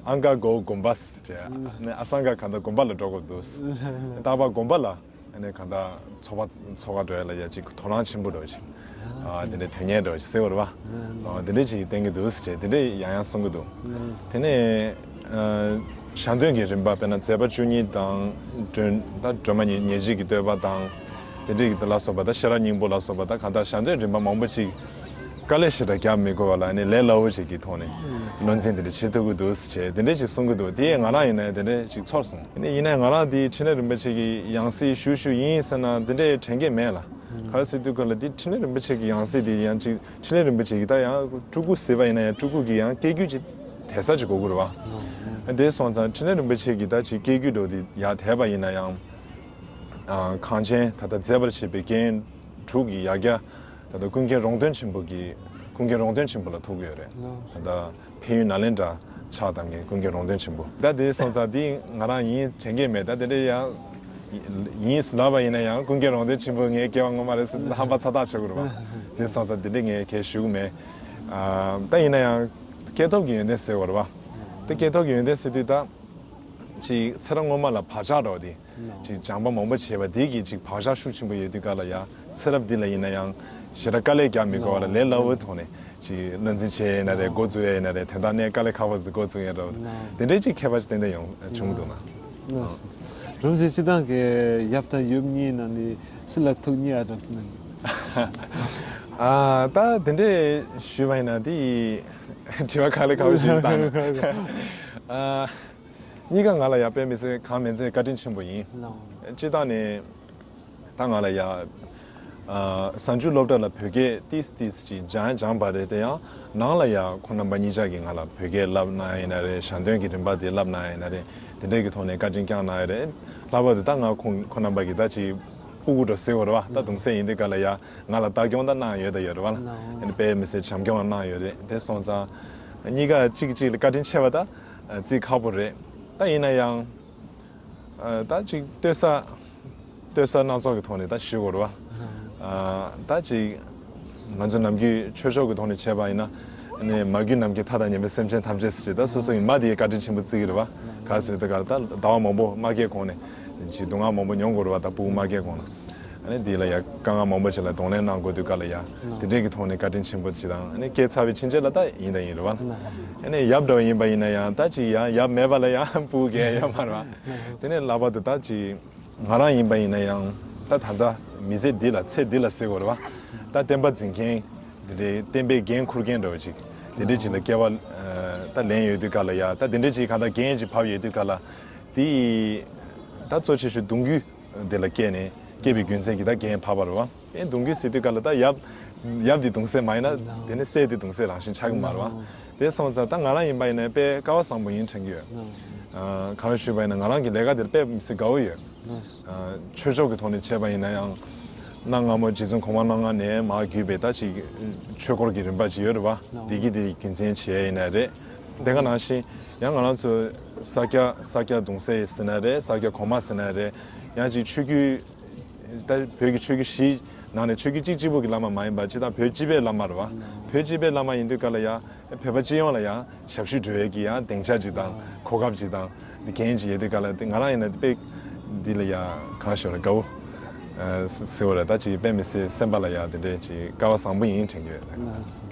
ཨང་ག་གོ་དགོན་པ་ཟེར་བྱས་ནས་ཨ་སང་ག་ག་ད་དགོན་པ་ལ་འགྲོ་དགོས་འདུག་རྟག་པར་དགོན་པ་ལ་ཨ་ནི་ག་ད་ཚོགས་པ་ཚོགས་ཁག་འགྲོ་ཡ་ལ་ཡ་ཅིག་དོ་སྣང་ཆེན་པོ་འགྲོ་ཞིང་ཨ་དེ་འདྲའི་དོན་གཉེར་འགྲོ་ཞིག་ཟེར་བ་རེད་བ། ཨ་དེ་འདྲའི་ཅིག་བསྟན་གི་འདུག་ཟེར་བྱས་དེ་འདྲའི་ཡང་ཡང་གསུང་གི་འདུག་དེ་ནས། ཨ་ཞལ་འདོན་གྱི་རིམ་པ་དཔེར་ན་མཛད་པ་བཅུ་གཉིས་དང་སྒྲོན་ད་སྒྲོལ་མ་ཉེར་ཉེར་གཅིག་གི་བསྟོད་པ་དང་དེ་འདྲའི་གི་ལ་སོགས་པ་ད་ཤེས་རབ་སྙིང་པོ་ལ་སོགས་པ་ད་གང་ལྟར་ཞལ་འདོན་རིམ་པ་མང་པོ་ཅིག་དཀའ་ལས་ཞེ་དྲག་རྒྱག་མི་དགོས་པ་ལ་ཨ་ནི་ལས་སླ་བོ་ཅིག་གི་ཐོག་ནས་ནོར་འཛིན་དེ་འདྲ་བྱེད་ཐུབ་ཀྱི་འདུག་ཟེར་བྱས་དེ་འདྲ་ཅིག་གསུང་གི་འདུག་དེ་ཡས་ང་རང་ཡིན་ན་དེ་འདྲ་ཅིག་ཚོར་སོང་། ཨ་ནི་ཡིན་ནའི་ང་རང་དེའི་འཕྲིན་ལས་རིན་པོ་ཆེ་གི་ཡང་སྲིད་ཞུ་ཞུ་ཡིན་ཟེར་ན་དེ་འདྲའི་དྲན་གྱི་མེད་ལ། ག་རེ་ཟེར་དུས་ག་ལ་འདི་འཕྲིན་ལས་རིན་པོ་ཆེ་གི་ཡང་སྲིད་དེ་ཡང་ཅིག་འཕྲིན་ལས་རིན་པོ་ཆེ་གི་ད་ཡང་སྤྲུལ་སྐུ་ཟེར་བ་ཡིན་ན་ཡང་སྤྲུལ་སྐུ་གི་ཡང་སྐྱེ་རྒྱུད་ཅིག་དེ་ས་ཅིག་དགོས་ཀྱི་རེད་བ། དེ་སོང་ཙང་འཕྲིན་ལས་རིན་པོ་ཆེ་གི་ད་ཅིག་སྐྱེ་རྒྱུད་འགྲོ་དེ་ཡར་དེད་པ་ཡིན་ན་ཡང་། ཨ། གངས་ཅན་ད་ལྟ་མཛེས་པར་བྱེད་པའི་རྒྱན་དྲུག་གི་ཡ་གྱལ། ད་ལྟ་ཀུན་མཁྱེན་རོང་སྟོན་ཆེན་པོ་གི། ཀུན་མཁྱེན་རོང་སྟོན་ཆེན་པོ་ལ་ཐུག་གི་ཡོད་རེད། ད་ལྟ་ཕན་ཡོན་ནཱ་ལེནྡྲ་ཕྱག་བཏབ་མཁན་ཀུན་མཁྱེན་རོང་སྟོན་ཆེན་པོ། ད་དེ་སོང་ཙང་དེ་ང་རང་ཡིན་དྲན་གྱི་མེད། ད་དེ་འདྲ་ཡང་ཡིན་ལབ་པ་ཡིན་ན་ཡང་ཀུན་མཁྱེན་རོང་སྟོན་ཆེན་པོ་ངའི་སྐྱེ་བ་སྔོན་མ་རེད་ཟེར་ཧམ་པ་ཚ་ཐག་ཆོད་ཀྱི་རེད་བ། དེ་སོང་ཙང་དེ་འདྲ་ངས་གང་ཡང་ཞུ་གི་མེད། ཨ། ད་ཡིན་ན་ཡང་སྐྱེས་ཐོབ་ཀྱི་ཡོན་ཏན་ཟེར་བ་རེད་བ། ད་སྐྱེས་ཐོབ་ཀྱི་ཡོན་ཏན་ཟེར་དུས་ད་ཅིག་ཚེ་རབས་སྔོན་མ་ལ་བག་ཆགས་འདྲ་བ་དེ། ཅིག་སྦྱངས་པ་མང་པོ་བྱས་པ་དེ་གིས་ཅིག་བག་ཆགས་ཤུགས་ཆེན་པོ་ཡོད་དུས་ག་ལ་ཡ། ཚེ་རབས་འདི་ལ་ཡིན་ན་ཡང་ཞེ་དྲག་དཀའ་ལས་རྒྱག་མི་དགོས་པ་ལ་ལས་སླ་བོའི་ཐོག་ནས་ཅིག་བློ་འཛིན་བྱས་ཡིན་ན་རེད། འགོ་བཙུགས་ཡ་ཡིན་ན་རེད། དོན་དག་གནད་དཀའ་ལས་ཁག་པོ་ཟིག་འགོ་བཙུགས་ཡ་འདྲ་བ་དེ་འདྲའི་ཅིག་ཁྱད་པར་ཅིག་ཏན་ཏན་ཡོང་བྱུང་འདུག་ན། རོམ་ཟེ་སྤྱི་བཏང་གི་ཡབ་དང་ཡུམ་གཉིས་ནང་ནས་སུ་ལ་ཐུག་གཉིས་ཨ་འདྲ་ཟེར་ན། ཨ། ད་དེ་འདྲས་ཞུས་པ་ཡིན་ན་དེ་དྲི་བ་ག་ལེ་ག་བོ་ཞིག་བཏང་ན། ཨ། གཉིས་ཀ་ང་ལ་ཡ་དཔེ་མི་སྲིད་གང་མིན་ཚད་བཀའ་དྲིན་ཆེན་པོ་ཡིན། སྤྱི་བཏང་ནས་ད་ང་ལ་ཡ། ཨ། གཟའ་མཇུག་སློབ་གྲྭ་ལ་བོད་སྐད་ཏིས་ཏིས་ཅིག་སྦྱང་སྦྱངས་པ་རེད། དེ་ཡང་ནང་ལ་ཡ་ཁོང་རྣམ་པ་གཉིས་ཆ་གིས་ང་ལ་བོད་སྐད་བསླབ་གནང་ཡ་ཡིན་ན་རེད། ཞལ་འདོན་གྱི་རིམ་པ་དེ་བསླབ་གནང་ཡ་ཡིན་ན་རེད། དེ་འདྲས་ཀྱི་ཐོག་ནས་བཀའ་དྲིན་བསྐྱངས་གནང་ཡ་རེད། ལྷག་པར་དུ་ད་ང་ཁོང་ཁོང་རྣམ་པ་གིས་ད་ཅིག་སྤུ་གུ་འདྲ་ཟེར་བ་རེད་བ། ད་གདུང་སྲས་ཡིན་དུས་ག་ལ་ཡ་ང་ལ་ལྟ་སྐྱོང་ད་གནང་ཡོད་ད་ཡོད་རེད་བ། ཨ་ནི་དཔེ་མི་སྲིད་བྱམས་སྐྱོང་གནང་ཡོད་རེད། དེ་སོང་ཙང་གཉིས་ཀ་གཅིག་གཅིག་ལ་བཀའ་དྲིན་ཆེ་བ་ད་བརྩི་ཁག་པོ་རེད། ད་ཡིན་ན་ཡང་། ཨ། ད་ཅིག་ལྟོས་ས། ལྟོས་ས་སྣ་ཚོགས་ཀྱི་ཐོག་ནས་ད་ཞུ་དགོས་རེད་བ། ཨ། ད་ཅིག་ང་ཚོ་ནམ་རྒྱུན་ཆོས་ཕྱོགས་ཀྱི་ཐོག་ནས་བྱས་པ་ཡིན་ན། ཨ་ནི་མ་གྱུར་ནམ་མཁའི་མཐའ་དང་མཉམ་པའི་སེམས་ཅན་ཐམས་ཅད་ཟེར་ཅིག་ད་སོ་སོ་ཡི་མ་དེའི་བཀའ་དྲིན་ཆེན་པོ་བརྩི་གི་རེད་བ། ག་ཟེར་དུས་ག་ལ་ད་ཟླ་བ་མང་པོ་མ་སྐྱེས་གོང་ནས་ཅིག་སྡུག་བསྔལ་མང་པོ་མྱོང་དགོས་རེད་བ། ད་སྤུ་གུ་མ་སྐྱེས་གོང་ལ། ཨ་ནི་དེ་ལ་ཡ་དཀའ་ངལ་མང་པོ་ཅིག་ལ་གདོང་ལེན་གནང་དགོས་དུས་ག་ལ་ཡ། དེ་འདྲས་ཀྱི་ཐོག་ནས་བཀའ་དྲིན་ཆེན་པོ་ཅིག་དང་། ཨ་ནི་སྐྱེས་ཚར་བའི་ཕྱིན་ཆད་ལ་ད་ཡིན་ད་ཡིན་རེད་བ། ཨ་ནི་ཡབ་འདྲ་བ་ཡིན་པ་ཡིན་ན་ཡང་ད་ཅིག་ཡང་ཡབ་མེད་པ་ལ་ཡང་སྤུ་གུ་གང་ཡང་ཡོད་མ་རེད་བ། དེ་ནས་ལྷག་པར་དུ་ད་ཅིག་ང་རང་ཡིན་པ་ཡིན་ན་ཡང་ད་ད་ལྟ་མི་ཚེ་འདི་ལ་ཚེ་འདི་ལ་ཟེར་དགོས་རེད་བ། ད་བསྟན་པ་འཛིན་མཁན་དེ་འདྲའི་བསྟན་པའི་འགན་འཁུར་མཁན་འདྲ་བོ་ཅིག་དེ་འདྲའི་ཅིག་ལ་སྐྱེ་བ་ད་ལེན་ཡོད་དུས་ག་ལ་ཡ། ད་དེ་འདྲའི་ཅིག་གང་ལྟར་འགན་ཅིག་བབས་ཡོད་དུས་ག་ལ། དེ་ད་གཙོ་ཆེ་ཤོས་གདུང་རྒྱུད་དེ་ལ་སྐྱེས་ནས་སྐྱེས་པའི་རྒྱུ་མཚན་གྱིས་ད་འགན་བབས་པ་རེད་བ། ཨེ། གདུང་རྒྱུད་ཟེར་དུས་ག་ལ་ད་ཡབ་ཡབ་དེ་གདུང་སྲས་མ་ཡིན་ན་དེ་ནི་སྲས་དེ་གདུང་སྲས་རང་བཞིན་ཆགས་ཀྱི་མ་རེད་བ། དེ་སོང་ཙང་ད་ང་རང་ཡིན་པ་ཡིན་ན་དཔེ་སྐལ་བ་བཟང་པོ་ཡིན་དྲན་གྱི་ཡོད། ཨ། གང་ལ་ཞུས་པ་ཡིན་ན་ང་རང་གི་ལས་ཀ་དེར་དཔེ་མི་སྲིད་དགའ་བོ་ཡོད། ཨ། ཆོས་ཕྱོགས་ཀྱི་ཐོག་ནས་བྱས་པ་ཡིན་ན་ཡང་། གནའ་སྔ་མོ་རྗེ་བཙུན་གོང་མ་རྣམ་ལྔ་ནས་མར་བརྒྱུད་པའི་ད་ཅིག་ཆོས་སྐོར་གྱི་རིམ་པ་ཅིག་ཡོད་རེད་བ། དེ་གི་དེ་རྒྱུ་མཚན་བྱས་ཡིན་ན་རེད། དེ་ག་ནང་བཞིན་ཡང་ང་རང་ཚོ་ས་སྐྱ་ས་སྐྱ་གདུང་སྲས་ཟེར་ན་རེད། ས་སྐྱ་གོང་མ་ཟེར་ན་རེད། ཡང་ཅིག་ཆོས་བརྒྱུད། ད་བོད་ཀྱི་ཆོས་བརྒྱུད་བཞིའི་ནང་ནས་ཆོས་བརྒྱུད་གཅིག་གཅིག་པུ་གི་བླ་མ་མ་ཡིན་པ་སྤྱིར་བཏང་བོད་སྤྱི་པའི་བླ་མ་རེད་བ། བོད་སྤྱི་པའི་བླ་མ་ཡིན་དུས་ག་ལ་ཡང་བོད་པ་སྤྱི་ཡོངས་ལ་ཡང་ཞབས་ཞུ་སྒྲུབ་ཡས་ཀྱི་ཡང་སྡིངས་ཆ་ཅིག་དང་གོ་སྐབས་ཅིག་དང་འགན་ཅིག་ཡོད་དུས་ག་ལ། དེ་ང་རང་ཡིན་ན་དཔེ་འདི་ལ་ཡང་གང་ཞུ་རེད། དགའ་བོ་ཟེར་བ་རེད། ད་ཅིག་དཔེ་མི་སྲིད་སེམས་པ་ལ་ཡང་དེ་འདྲས་ཅིག་སྐལ་བ་བཟང་པོ་ཡིན་དྲན་གྱི་ཡོད། རིན་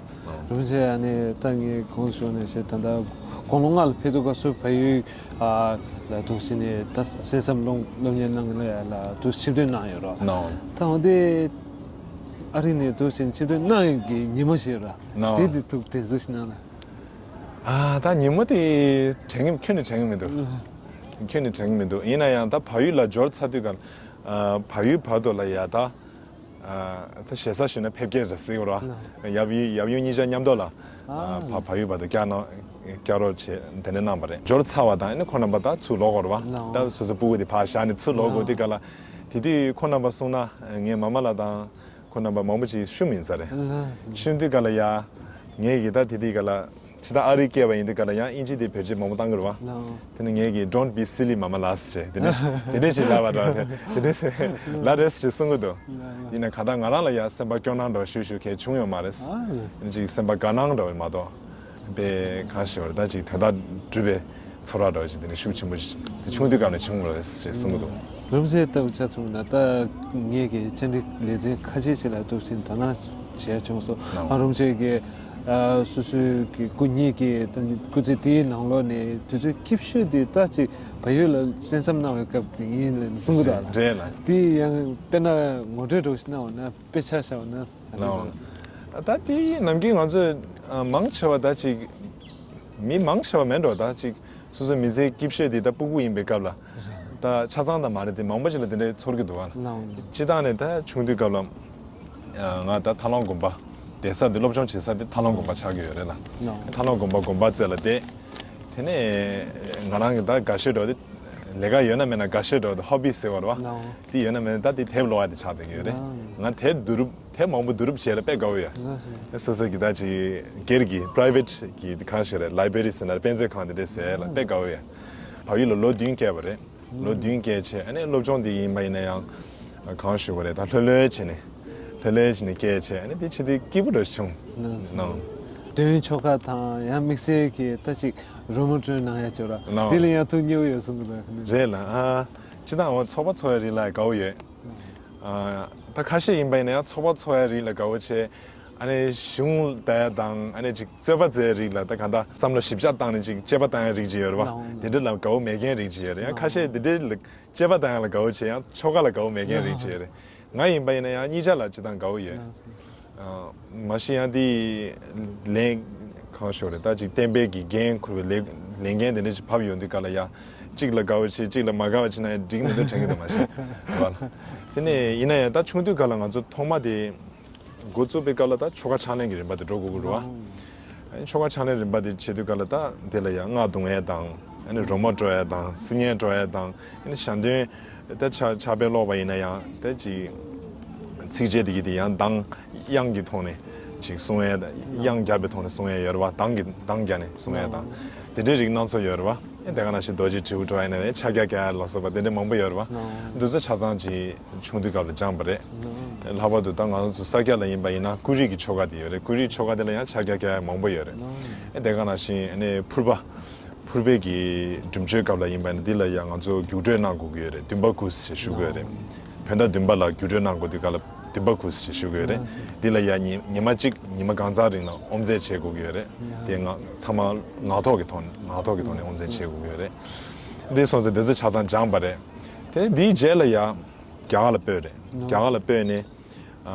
པོ་ཆེ། ཨ་ནི་ད་ངས་གོང་ཞུས་ནས་བཤད། ད་ལྟ་དགུང་ལོ་ལྔ་ལ་ཕེབས་དུས་སྐབས་སུ་བལ་ཡུལ་ལ་འདུག་སེ་ནས་ད་གསན་བསམ་སློབ་སློབ་གཉེར་གནང་ལ་ཡ་ལ་འདུག་ཆིབས་བསྒྱུར་གནང་ཡོད་རོ། ད་འོ་དེ་ཨ་རི་ནས་འདུག་སེ་ཆིབས་བསྒྱུར་གནང་ཡོད་ཀྱི་ཉིན་མོ་ཞིག་ཡོད་ར། དེ་དེ་ཐུགས་དྲན་གསོ་ཞིག་གནང་ན། ཨ། ད་ཉིན་མོ་དེ་དྲན་གྱི་ཁྱོན་ནས་དྲན་གྱི་མི་འདུག་ཁྱོན་ནས་དྲན་གྱི་མི་འདུག་ཡིན་ན་ཡང་ད་བལ་ཡུལ་ལ་འབྱོར་ཚར་དུས་ག་ཨ། བལ་ཡུལ་བར་དུ་ལ་ཡ་ད། ཨ། ད་ཞེ་ས་ཞུས་ན་ཕེབས་སྐྱེལ་རེད་ཟེར་གྱི་རེད་བ། ཡབ་ཡུམ་ཡབ་ཡུམ་གཉིས་ཆ་མཉམ་དུ་ལ། ཨ། ཕ་བལ་ཡུལ་བར་དུ་བསྐྱལ་གནང་བསྐྱལ་རོགས་བྱས་དེ་ནས་གནང་བ་རེད། འབྱོར་ཚར་བ་དང་ཨ་ནི་ཁོང་རྣམ་པ་ད་ཚུར་ལོག་དགོས་རེད་བ། ད་སོ་སོ་སྤུ་གུ་དེ་ཕར་བཞག་ནས་ཚུར་ལོག་དགོས་དུས་ག་ལ། དེ་དུས་ཁོང་རྣམ་པ་གསུངས་ན་ངའི་མ་མ་ལགས་དང་ཁོང་རྣམ་པ་མང་པོ་ཅིག་བཤུམས་ཡིན་ས་རེད། བཤུམས་དུས་ག་ལ་ཡ། ངས་ཀྱི་ད་དེ་དུས་ག་ལ། ཇི་ལྟར་ཨ་རིར་སྐྱེས་པ་ཡིན་དུས་ག་ལ་ཡང་དབྱིན་ཇི་དེ་བེད་སྤྱོད་མང་པོ་བཏང་གི་རེད་བ། དེ་ནི་ངས་ཀྱིས་Don't be silly མ་མ་ལགས་ཟེར་དེ་འདྲ་དེ་འདྲ་ཞིག་ལབ་པ་འདྲ། དེ་འདྲ་ཟེར་ལབ་རེད་ཟེར་གསུང་གི་འདུག་ཡིན་ན་ག་ད་ང་རང་ལ་ཡང་སེམས་པ་སྐྱོ་སྣང་འདྲ་ཞུ་ཞུ་མཁན་བྱུང་ཡོད་མ་རེད། ཅིག་སེམས་པ་དགའ་སྣང་འདྲ་བ་མ་གཏོགས་དཔེ་གང་ཞིག་བར་ད་ཅིག་དོན་དག་སྒྲུབ་པའི་ཚོར་བ་འདྲ་ཞིག་དེ་ནི་ཤུགས་ཆེན་པོ་ཞིག་དེ་ཆུང་དུས་སྐབས་ནས་བྱུང་བ་རེད་ཅེས་གསུང་གི་འདུག་རིན་པོ་ཆེ་ལྟ་བུ་ཆ་མཚོན་ན་ད་ངས་ཀྱི་བཅར་འདྲི་ལེ་ཚན་ཁ་ཤས་ཤིག་ལ་གཏུགས་ཤིང་དོ་སྣང་བྱས་བྱུང་སོང་། ཨ། རིན་པོ་ཆེ་གིས། ཨ། སོ་སོའི་གི་སྐུ་ཉིད་ཀྱི་སྐུ་ཚེ་དེའི་ནང་ལོགས་ནས་དུས་ཚོད་སྐྱིད་ཤོས་དེ་ད་ཅིག་བལ་ཡུལ་ལ་གསན་བསམ་གནང་བའི་སྐབས་དེ་ཡིན་ལབ་གསུང་གི་འདུག་ལ། རེད་ལ། དེ་ཡང་དཔེར་ན་ངོ་སྤྲོད་འདྲ་བོ་ཞིག་གནང་བ་ན་དཔེ་ཆ་བཞག་པ་ན་ཨ་ནི་ལའོ། འདྲ་བོ་ཅིག་ད་དེ་ནམ་རྒྱུན་ང་ཚོས་ཨ་མང་ཆེ་བ་ད་ཅིག་མི་མང་ཆེ་བ་མེད་འགྲོ། ད་ཅིག་སོ་སོའི་མི་ཚེ་སྐྱིད་ཤོས་དེ་ད་སྤུ་གུ་ཡིན་པའི་སྐབས་ལ་ད་ཆ་ཚང་ད་མ་རེད་དེ་མང་པོ་ཅིག་ལ་དེ་འདྲའི་ཚོར་གྱི་འདུག་བ། ལའོ། སྤྱིར་བཏང་ནས་ད་ཆུང་དུས་སྐབས་ལ། ང་ད་ཐར་ལམ་དགོན་པ་བསྡད་ས་དེ་སློབ་སྦྱོང་བྱེད་ས་དེ་ཐར་ལམ་དགོན་པ་ཆགས་ཀྱི་ཡོད་རེད་ལ། ཐར་ལམ་དགོན་པ་དགོན་པ་རྩེ་ལ་བསྡད། དེ་ནས་ང་རང་གི་ད་འགའ་ཤས་འགྲོ་དེ་ལས་ཀ་ཡོད་ན་མེད་ན་འགའ་ཤས་འགྲོ་དེ་ཧོ་བི་ཟེར་བ་རེད་བ། དེ་ཡོད་ན་མེད་ན་ད་དེ་དེབ་ཀློག་ཡ་དེ་ཆགས་བསྡད་ཀྱི་ཡོད་རེད། ང་དེབ་བསྡུ་རུབ་དེབ་མང་པོ་བསྡུ་རུབ་བྱས་ལ་དཔེ་དགའ་བོ་ཡོད། སོ་སོ་གི་ད་ཅིག་སྒེར་གྱི་པ་རའི་ཝེ་ཊི་གི་གང་ཞིག་རེད། ལའི་བྷེ་རི་ཟེར་ན་དཔེ་མཛོད་ཁང་དེ་འདྲས་ཟེར་ལ་དཔེ་དགའ་བོ་ཡོད། བལ་ཡུལ་ལ་ལོ་བདུན་བསྐྱལ་བ་རེད། ལོ་བདུན་བསྐྱལ་བྱས་ཨ་ནི་སློབ་སྦྱོང་དེ་ཡིན་པ་ཡིན་ན་ཡང་གང་ཞུ་དགོས་རེད། ད་ལྷོད་ལྷོད་བྱས་ནས་ལྷོད་ལྷོད་བྱས་ནས་བསྐྱལ་བྱས་ཨ་ནི་དེ་ཕྱི་དེ་སྐྱིད་པོ་འདྲ་བྱུང་། ནང་། འདོན་ཆོ་ག་དང་ཡང་དམིགས་བསལ་གྱི་ད་ཅིག་རོལ་མོ་དཀྲོལ་གནང་ཡ་ཅིག་ཡོད་ར། ནང་། དེ་ལ་ཡང་ཐུགས་མཉེས་པོ་ཡོད་གསུང་གི་འདུག་ནི། རེད་ལ། ཨ་སྤྱི་བཏང་འོ་ཚོགས་པ་ཚོགས་ཡ་རིགས་ལ་དགའ་བོ་ཡོད། ཨ་ད་ཁ་ཤས་ཡིན་པ་ཡིན་ན་ཡང་ཚོགས་པ་ཚོགས་ཡ་རིགས་ལ་དགའ་བོ་བྱས། ཨ་ནི་གཞུང་ལྟ་ཡ་དང་ཨ་ནི་ཅིག་རྩོད་པ་རྩེ་ཡ་རིགས་ལ་ད་གང་ལྟར་བསམ་བློ་ཞིབ་ཆ་བཏང་ནས་ཅིག་དཔྱད་པ་བཏང་ཡ་རིགས་ཅིག་ཡོད་རེད་བ། ནའོ། དེ་འདྲ་ལ་དགའ་བོ་མེད་མཁན་རིགས་ཅིག་ཡོད་རེད། ཡང་ཁ་ཤས་དེ་འདྲའི་ལ་དཔྱད་པ་བཏང་ཡ་ལ་དགའ་བོ་བྱས། ཡང་ཆོ་ག་ལ་དགའ་བོ་མེད་མཁན་རིགས་ཅིག་ཡོད་རེད། ང་ཡིན་པ་ཡིན་ན་ཡང་གཉིས་ཆ་ལ་སྤྱི་བཏང་དགའ་བོ་ཡོད། ནའོ། ཨ་མ་གཞི་ཡང་དེ་ལན་གང་ཞོག་རེད། ད་ཅིག་བསྟན་པའི་གི་འགན་འཁུར་བའི་ལས་ལས་འགན་དེ་འདྲ་ཅིག་བབས་ཡོང་དུས་ག་ལ་ཡ་གཅིག་ལ་དགའ་བོ་བྱེད་གཅིག་ལ་མ་དགའ་བ་བྱེད་ན་ཡང་འགྲིག་མི་འདུག་དྲན་གྱི་འདུག་མ་གཞི་རེད་བ། དེ་ནས་ཡིན་ན་ཡང་ད་ཆུང་དུས་ག་ལ་ང་ཚོ་ཐོག་མ་དེ་འགོ་བཙུགས་པའི་སྐབས་ལ་ད་ཆོ་ག་ཕྱག་ལེན་གྱི་རིམ་པ་དེ་འགྲོ་དགོས་ཀྱི་རེད་བ། ཨ་ནི་ཆོ་ག་ཕྱག་ལེན་རིམ་པ་དེ་བྱེད་དུས་ག་ལ་ད་དེ་ལ་ཡང་རྔ་རྡུང་ཡས་དང་ཨ་ནི་རོལ་མོ་དཀྲོལ་ཡས་དང་སིལ་སྙན་དཀྲོལ་ཡས་དང་ཨ་ནི་ཞལ་འདོན་ད་ཕྱག་ཕྱག་དཔེ་ཀློག་པ་ཡིན་ན་ཡང་ད་ཅིག་ཚིགས་བཅད་དེ་གི་དེ་ཡང་གདངས་དབྱངས་ཀྱི་ཐོག་ནས་ཅིག་གསུང་ཡས་དབྱངས་བརྒྱབ་པའི་ཐོག་ནས་གསུང་ཡས་ཡོད་རེད་བ། གདངས་ཀྱི་གདངས་བརྒྱབ་ནས་གསུང་ཡས་དང་དེ་འདྲའི་རིགས་སྣ་ཚོགས་ཡོད་རེད་བ། ཨེ་དེ་ག་ནང་བཞིན་རྡོ་རྗེ་དྲིལ་བུ་དཀྲོལ་ཡས་ཡིན་ན་རེད། ཕྱག་རྒྱ་བཀྱག་ཡས་ལ་སོགས་པ་དེ་འདྲ་མང་པོ་ཡོད་རེད་བ། འདི་ཚོ་ཆ་ཚང་ཅིག་ཆུང་དུས་སྐབས་ལ་སྦྱངས་པ་རེད། ལྷག་པར་དུ་ད་ང་ཚོ་ས་སྐྱ་ལ་ཡིན་པ་ཡིན་ན་ཀུ་རིག་གི་ཆོ་ག་དེ་ཡོད་རེད། ཀུ་རིག་ཆོ་ག་དེ་ལ་ཡང་ཕྱག་རྒྱ་བཀྱག་ཡ་མང་པོ་ཡོད་རེད། ཨེ་དེ་ག་ནང་བཞིན་ཨ་ནི་ཕུར་པ། ཕུར་པའི་གི་སྒྲུབ་མཆོད་སྐབས་ལ་ཡིན་པ་ཡིན་ན་འདི་ལ་ཡང་ང་ཚོ་རྒྱུགས་སྤྲོད་གནང་དགོས་ཀྱི་ཡོད་རེད། འདུན་པ་དགུ་ཞེས་ཞུ་གི་ཡོད་རེད། བོད་ཟླ་བདུན་པ་ལ་རྒྱུགས་སྤྲོད་གནང་དགོས་དུས་སྐབས་ལ་འདུན་པ་དགུ་ཞེས་ཞུ་གི་ཡོད་རེད། འདི་ལ་ཡང་ཉི་ཉི་མ་གཅིག་ཉི་མ་གང་ཙམ་རིང་ལ་ཨོམ་རྩེད་བྱེད་དགོས་ཀྱི་ཡོད་རེད། དེ་ང་ཚང་མ་ངག་ཐོག་གི་ཐོག་ནས་ངག་ཐོག་གི་ཐོག་ནས་ཨོམ་རྩེད་བྱེད་དགོས་ཀྱི་ཡོད་རེད། འདི་སོང་ཙང་འདི་ཚོ་ཆ་ཚང་སྦྱངས་པ་རེད། དེ་འདིའི་རྗེས་ལ་ཡང་རྒྱ་གར་ལ་སྤོས་རེད། རྒྱ་གར་ལ་སྤོས་ནས། ཨ་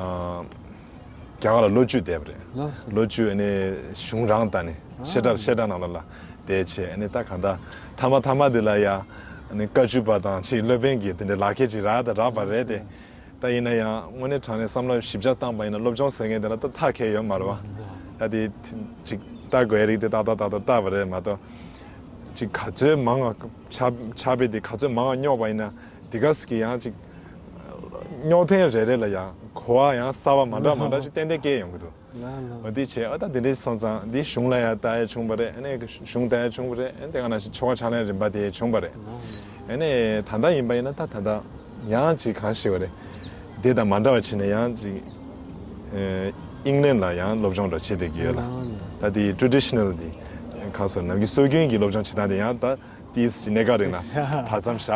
རྒྱ་གར་ལ་ལོ་བཅུ་བསྡད་པ་རེད། ལོ་བཅུ་ཨ་ནི་གཞུང་རང་ལྟ་ནས་བཤད་གྲྭ་བཤད་གྲྭ་ནང་ལ་ལ་བསྡད་བྱས་ཨ་ནི་ད་གང་ལྟར་མཐའ་མ་མཐའ་མ་དེ་ལ་ཡ་ཨ་ནི་བཀའ་བཅུ་པ་དང་ཕྱིའི་སློབ་དཔོན་གྱི་དེ་འདྲའི་ལག་ཁྱེར་ཅིག་རག་ད་རག་པ་རེད་དེ། ད་ཡིན་ན་ཡང་དངོས་གནས་དྲང་གནས་བསམ་བློ་ཞིབ་ཆ་བཏང་པ་ཡིན་ན་སློབ་སྦྱོང་ཟེར་མཁན་དེ་ལ་ད་ཐག་ཁེལ་ཡོད་མ་རེད་བ། ད་དེ་ཅིག་ལྟ་དགོས་རིགས་དེ་ཏག་ཏག་ཏག་ཏག་ལྟ་བ་རེད་མ་གཏོགས། ཅིག་ག་ཚོད་མང་ང་ཕྱག་ཕྱག་དཔེ་དེ་ག་ཚོད་མང་ང་སྙོག་པ་ཡིན་ན་དེ་ག་ཟིག་གི་ཡང་ཅིག་སྙོག་ཐེངས་རེ་རེ་ལ་ཡང་གོ་བ་ཡང་གསར་བ་མ་འདྲ་མ་འདྲ་ཅིག་ཏན་ཏན་སྐྱེ་ཡོང་གི་འདུག་ལ་ལ། འོ་དེ་བྱས་ཨ་ད་དེ་འདྲའི་སོང་ཙང་འདི་གཞུང་ལ་ཡང་ལྟ་ཡ་བྱུང་བ་རེད། ཨ་ནི་གཞུང་ལྟ་ཡ་བྱུང་བ་རེད། ཨ་ནི་དེ་ག་ནང་བཞིན་ཆོ་ག་ཕྱག་ལེན་རིམ་པ་དེ་བྱུང་བ་རེད། ཨ་ནི་ད་ལྟ་ཡིན་པ་ཡིན་ན་ད་ད་ལྟ་ཡང་ཅིག་གང་ཞིག་བ་རེད། དེ་དང་མ་འདྲ་བ་བྱས་ནས་ཡང་ཅིག་ཨིང་ལན་ལ་ཡང་སློབ་སྦྱོང་འདྲ་བྱེད་བསྡད་ཀྱི་ཡོད་ལ། ད་དེ་ཊེ་རེ་ཌི་ཤི་ནལ་དེ་གང་སོ་ནམ་རྒྱུན་སྲོལ་རྒྱུན་གྱི་སློབ་སྦྱོང་བྱེད་སྟངས་དེ་ཡང་ད། དེའི་གནད་འགག་རིགས་ན་བར་མཚམས་བཞག་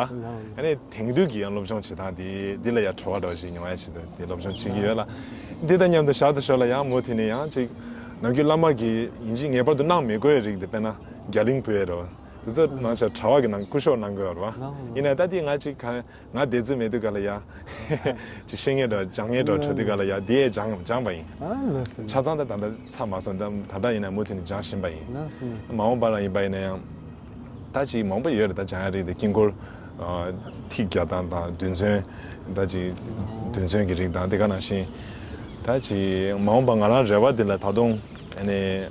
ཨ་ནི་དེང་དུས་ཀྱི་ཡང་སློབ་སྦྱོང་བྱེད་སྟངས་དེ་འདི་ལ་ཡང་བྲོ་བ་འདྲ་བོ་ཞིག་མྱོང་ཡ་ཆེད་དུ་དེ་སློབ་སྦྱོང་བྱེད་ཀྱི་ཡོད་ལ། འདི་དང་མཉམ་དུ་ཞར་དུ་ཞོར་ལ་ཡང་མུ་མཐུད་ནས་ཡང་ཅིག་ནམ་རྒྱུན་བླ་མ་གིས་ཡིན་གཅིག་ངེས་པར་དུ་གནང་མི་དགོས་པའི་རིགས་དེ་དཔེར་ན་རྒྱ་གླིང་ཕུལ་ཡས་རེད་བ། དེ་ཚོ་ནང་ཆ་གྲྭ་བ་གི་ནང་སྐུ་ཞབས་གནང་དགོས་རེད་བ། ཡིན་ན་ད་དེ་ང་ཅིག་ག་ང་བསྡད་ཚོད་མེད་དུས་ག་ལ་ཡ། ཅིག་ཤེས་ངེས་འདྲ་སྦྱང་ངེས་འདྲ་གྲོལ་དུས་ག་ལ་ཡ་དེ་ཡས་སྦྱང་སྦྱངས་པ་ཡིན། ཨ་ལགས་སོ། ཆ་ཚང་ད་ད་ལྟ་ཚར་མ་སོང་ད་ད་ལྟ་ཡིན་ན་མུ་མཐུད་ནས་སྦྱང་བཞིན་པ་ཡིན། ལགས་སོ་ལགས་སོ། མ་འོངས་པ་ལ་ཡིན་པ་ཡིན་ན་ཡང་། ད་ཅིག་མང་པོ་ཡོད་རེད་ད་སྦྱང་ཡ་རིགས་དེ་དཀྱིལ་འཁོར། ཐིག་བརྒྱབ་སྟངས་དང་རྡུལ་ཚོན། ད་ཅིག་རྡུལ་ཚོན་གྱི་རིགས་དང་དེ་ག་ནང་བཞིན། ད་ཅིག་མ་འོངས་པ་ང་རང་རེ་བ་འདི་ལ་ད་དུང་ཨ་ནི།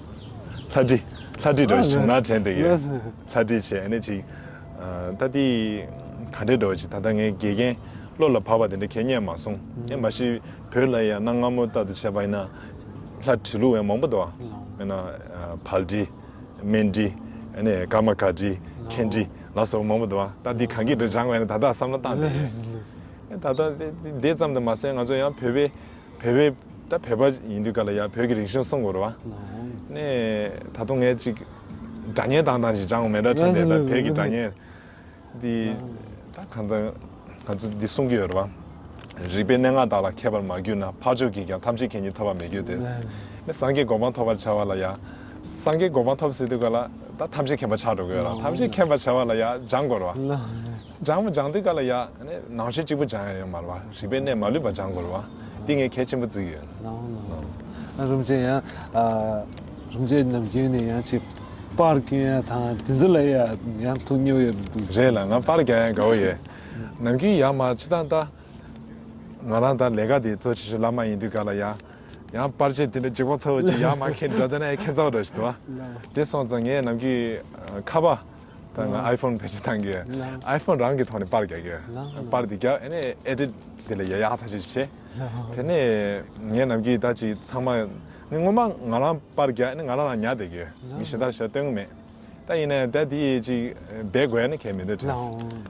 ལྷ་བྲིས་ལྷ་བྲིས་འདྲ་བོ་བྱུང་ན་དྲན་བསྡད་ཀྱི་ཡོད། ལྷ་བྲིས་བྱས་ཨ་ནི་ཅིག་ད་ལྟའི་ག་འདྲའི་འགྲོ་ཅིག་ད་ལྟ་ངའི་དགེ་རྒན་བློ་ལ་བབས་པ་དེ་འདྲ་གས་རྙེད་མ་སོང་། ཨེ་མ་གཞི་བོད་ལ་ཡང་གནའ་སྔ་མོ་ལྟར་དུ་བྱས་པ་ཡིན་ན་ལྷ་བྲིས་ལུགས་ཡང་མང་པོ་འདུག་ཨ། དཔལ་བྲིས། སྨན་བྲིས། ཨ་ནི་ཀརྨ་གར་བྲིས། མཁན་བྲིས་ལ་སོགས་མང་པོ་འདུག་ཨ། ད་འདི་གང་གི་འདྲ་སྦྱང་བས་ན་ད་ལྟ་བསམ་བློ་བཏང་བསྡད་ཡོད། ད་ལྟ་འདི་ཙམ་དུ་མ་ཟད་ང་ཚོ་ཡང་བོད་པའི་བོད་པའི་ད་བོད་པ་ཡིན་དུས་ག་ལ་ཡ་བོད་ཀྱི་རིག་གཞུང་སྲུང་དགོས་རེད་བ། ནས་ད་དུང་ངས་ཅིག་སྒྲ་སྙན་དང་དང་ཅིག་སྦྱང་དགོས་མེད་འདྲ་དྲན་ཏེ་ད་བོད་ཀྱི་སྒྲ་སྙན་འདི་ད་གང་ལྟར་ང་ཚོ་འདི་གསུང་གི་ཡོད་རེད་བ། རིག་པའི་གནས་ལྔ་དག་ལ་མཁས་པར་མ་གྱུར་ན། འཕགས་མཆོག་གིས་ཀྱང་ཐམས་ཅད་མཁྱེན་ཉིད་ཐོབ་པར་མི་འགྱུར་ཏེ། ནས་སངས་རྒྱས་གོ་འཕང་ཐོབ་པར་བྱ་བ་ལ་ཡ། སངས་རྒྱས་གོ་འཕང་ཐོབ་ཟེར་དུས་ག་ལ་ད་ཐམས་ཅད་མཁྱེན་པ་ཆགས་འགྲོ་གི་ཡོད་རེད་བ། ཐམས་ཅད་མཁྱེན་པར་བྱ་བ་ལ་ཡ་སྦྱང་དགོས་རེད་བ། སྦྱང་མ་སྦྱང་དུས་ག་ལ་ཡ་ནང་བཤད་གཅིག་པུ་སྦྱང་ཡ་ཡོད་མ་རེད་བ། རིག་པའི་གནས་མ་ལུས་པ་སྦྱང་དགོས་རེད་བ། འདི་ངས་གལ་ཆེན་པོ་བརྩི་གི་ཡོད། ལགས་ལགས། ཨ་རིན་པོ་ཆེ་ཡང་ཨ་རིན་པོ་ཆེ་ནམ་རྒྱུན་ནས་ཡང་ཅིག་པར་སྐྱོན་ཡ་དང་དེ་ཚོ་ལ་ཡ་ཡང་ཐུགས་མཉེས་པོ་ཡོད་འདུག་རེད་ལ་ང་པར་རྒྱག་ཡ་དགའ་བོ་ཡོད། ནམ་རྒྱུན་ཡ་མ་ཅི་ད་ད་ ང་རང་ད་ལས་ཀ་དེ་གཙོ་ཆེ་ཤོས་བླ་མ་ཡིན་དུས་ག་ལ་ཡ། ཡང་པར་ཆས་དེ་འདྲ་ལྗིད་པོ་ཚ་བོ་ཅིག་ཡར་མར་འཁྱེར་འགྲོ་དེ་ན་ཡ་ཁྱད་མཚར་བ་འདྲ་ཞིག་འདུག་ཨ། དེ་སོང་ཙང་ངས་ནམ་རྒྱུན་ཁ་པར། ད་ང་ཨའི་ཕོན་ཕལ་ཆེར་བཏང་གི་ཡོད། ཨའི་ཕོན་རང་གི་ཐོག་ནས་པར་རྒྱག་གི་ཡོད། པར་དེ་རྒྱག་ཨ་ནི་ཨེ་ཌིཊ་དེ་ལ་ཡ་ཡག་ཐག་ཆོད་བྱས། དེ་ནས་ངས་ནམ་རྒྱུན་ད་ཅིག་ཚང་མ་ནི་སྔོན་མ་ང་རང་པར་རྒྱག་ཨ་ནི་ང་རང་རང་ཉར་བསྡད་ཀྱི་ཡོད། མི་གཞན་དག་ཞིག་ལ་སྟོན་གི་མེད། ད་ཡིན་ནའི་ད་དེ་ཅིག་སྦས་དགོས་ནི་གལ་མི་འདུག་དྲན།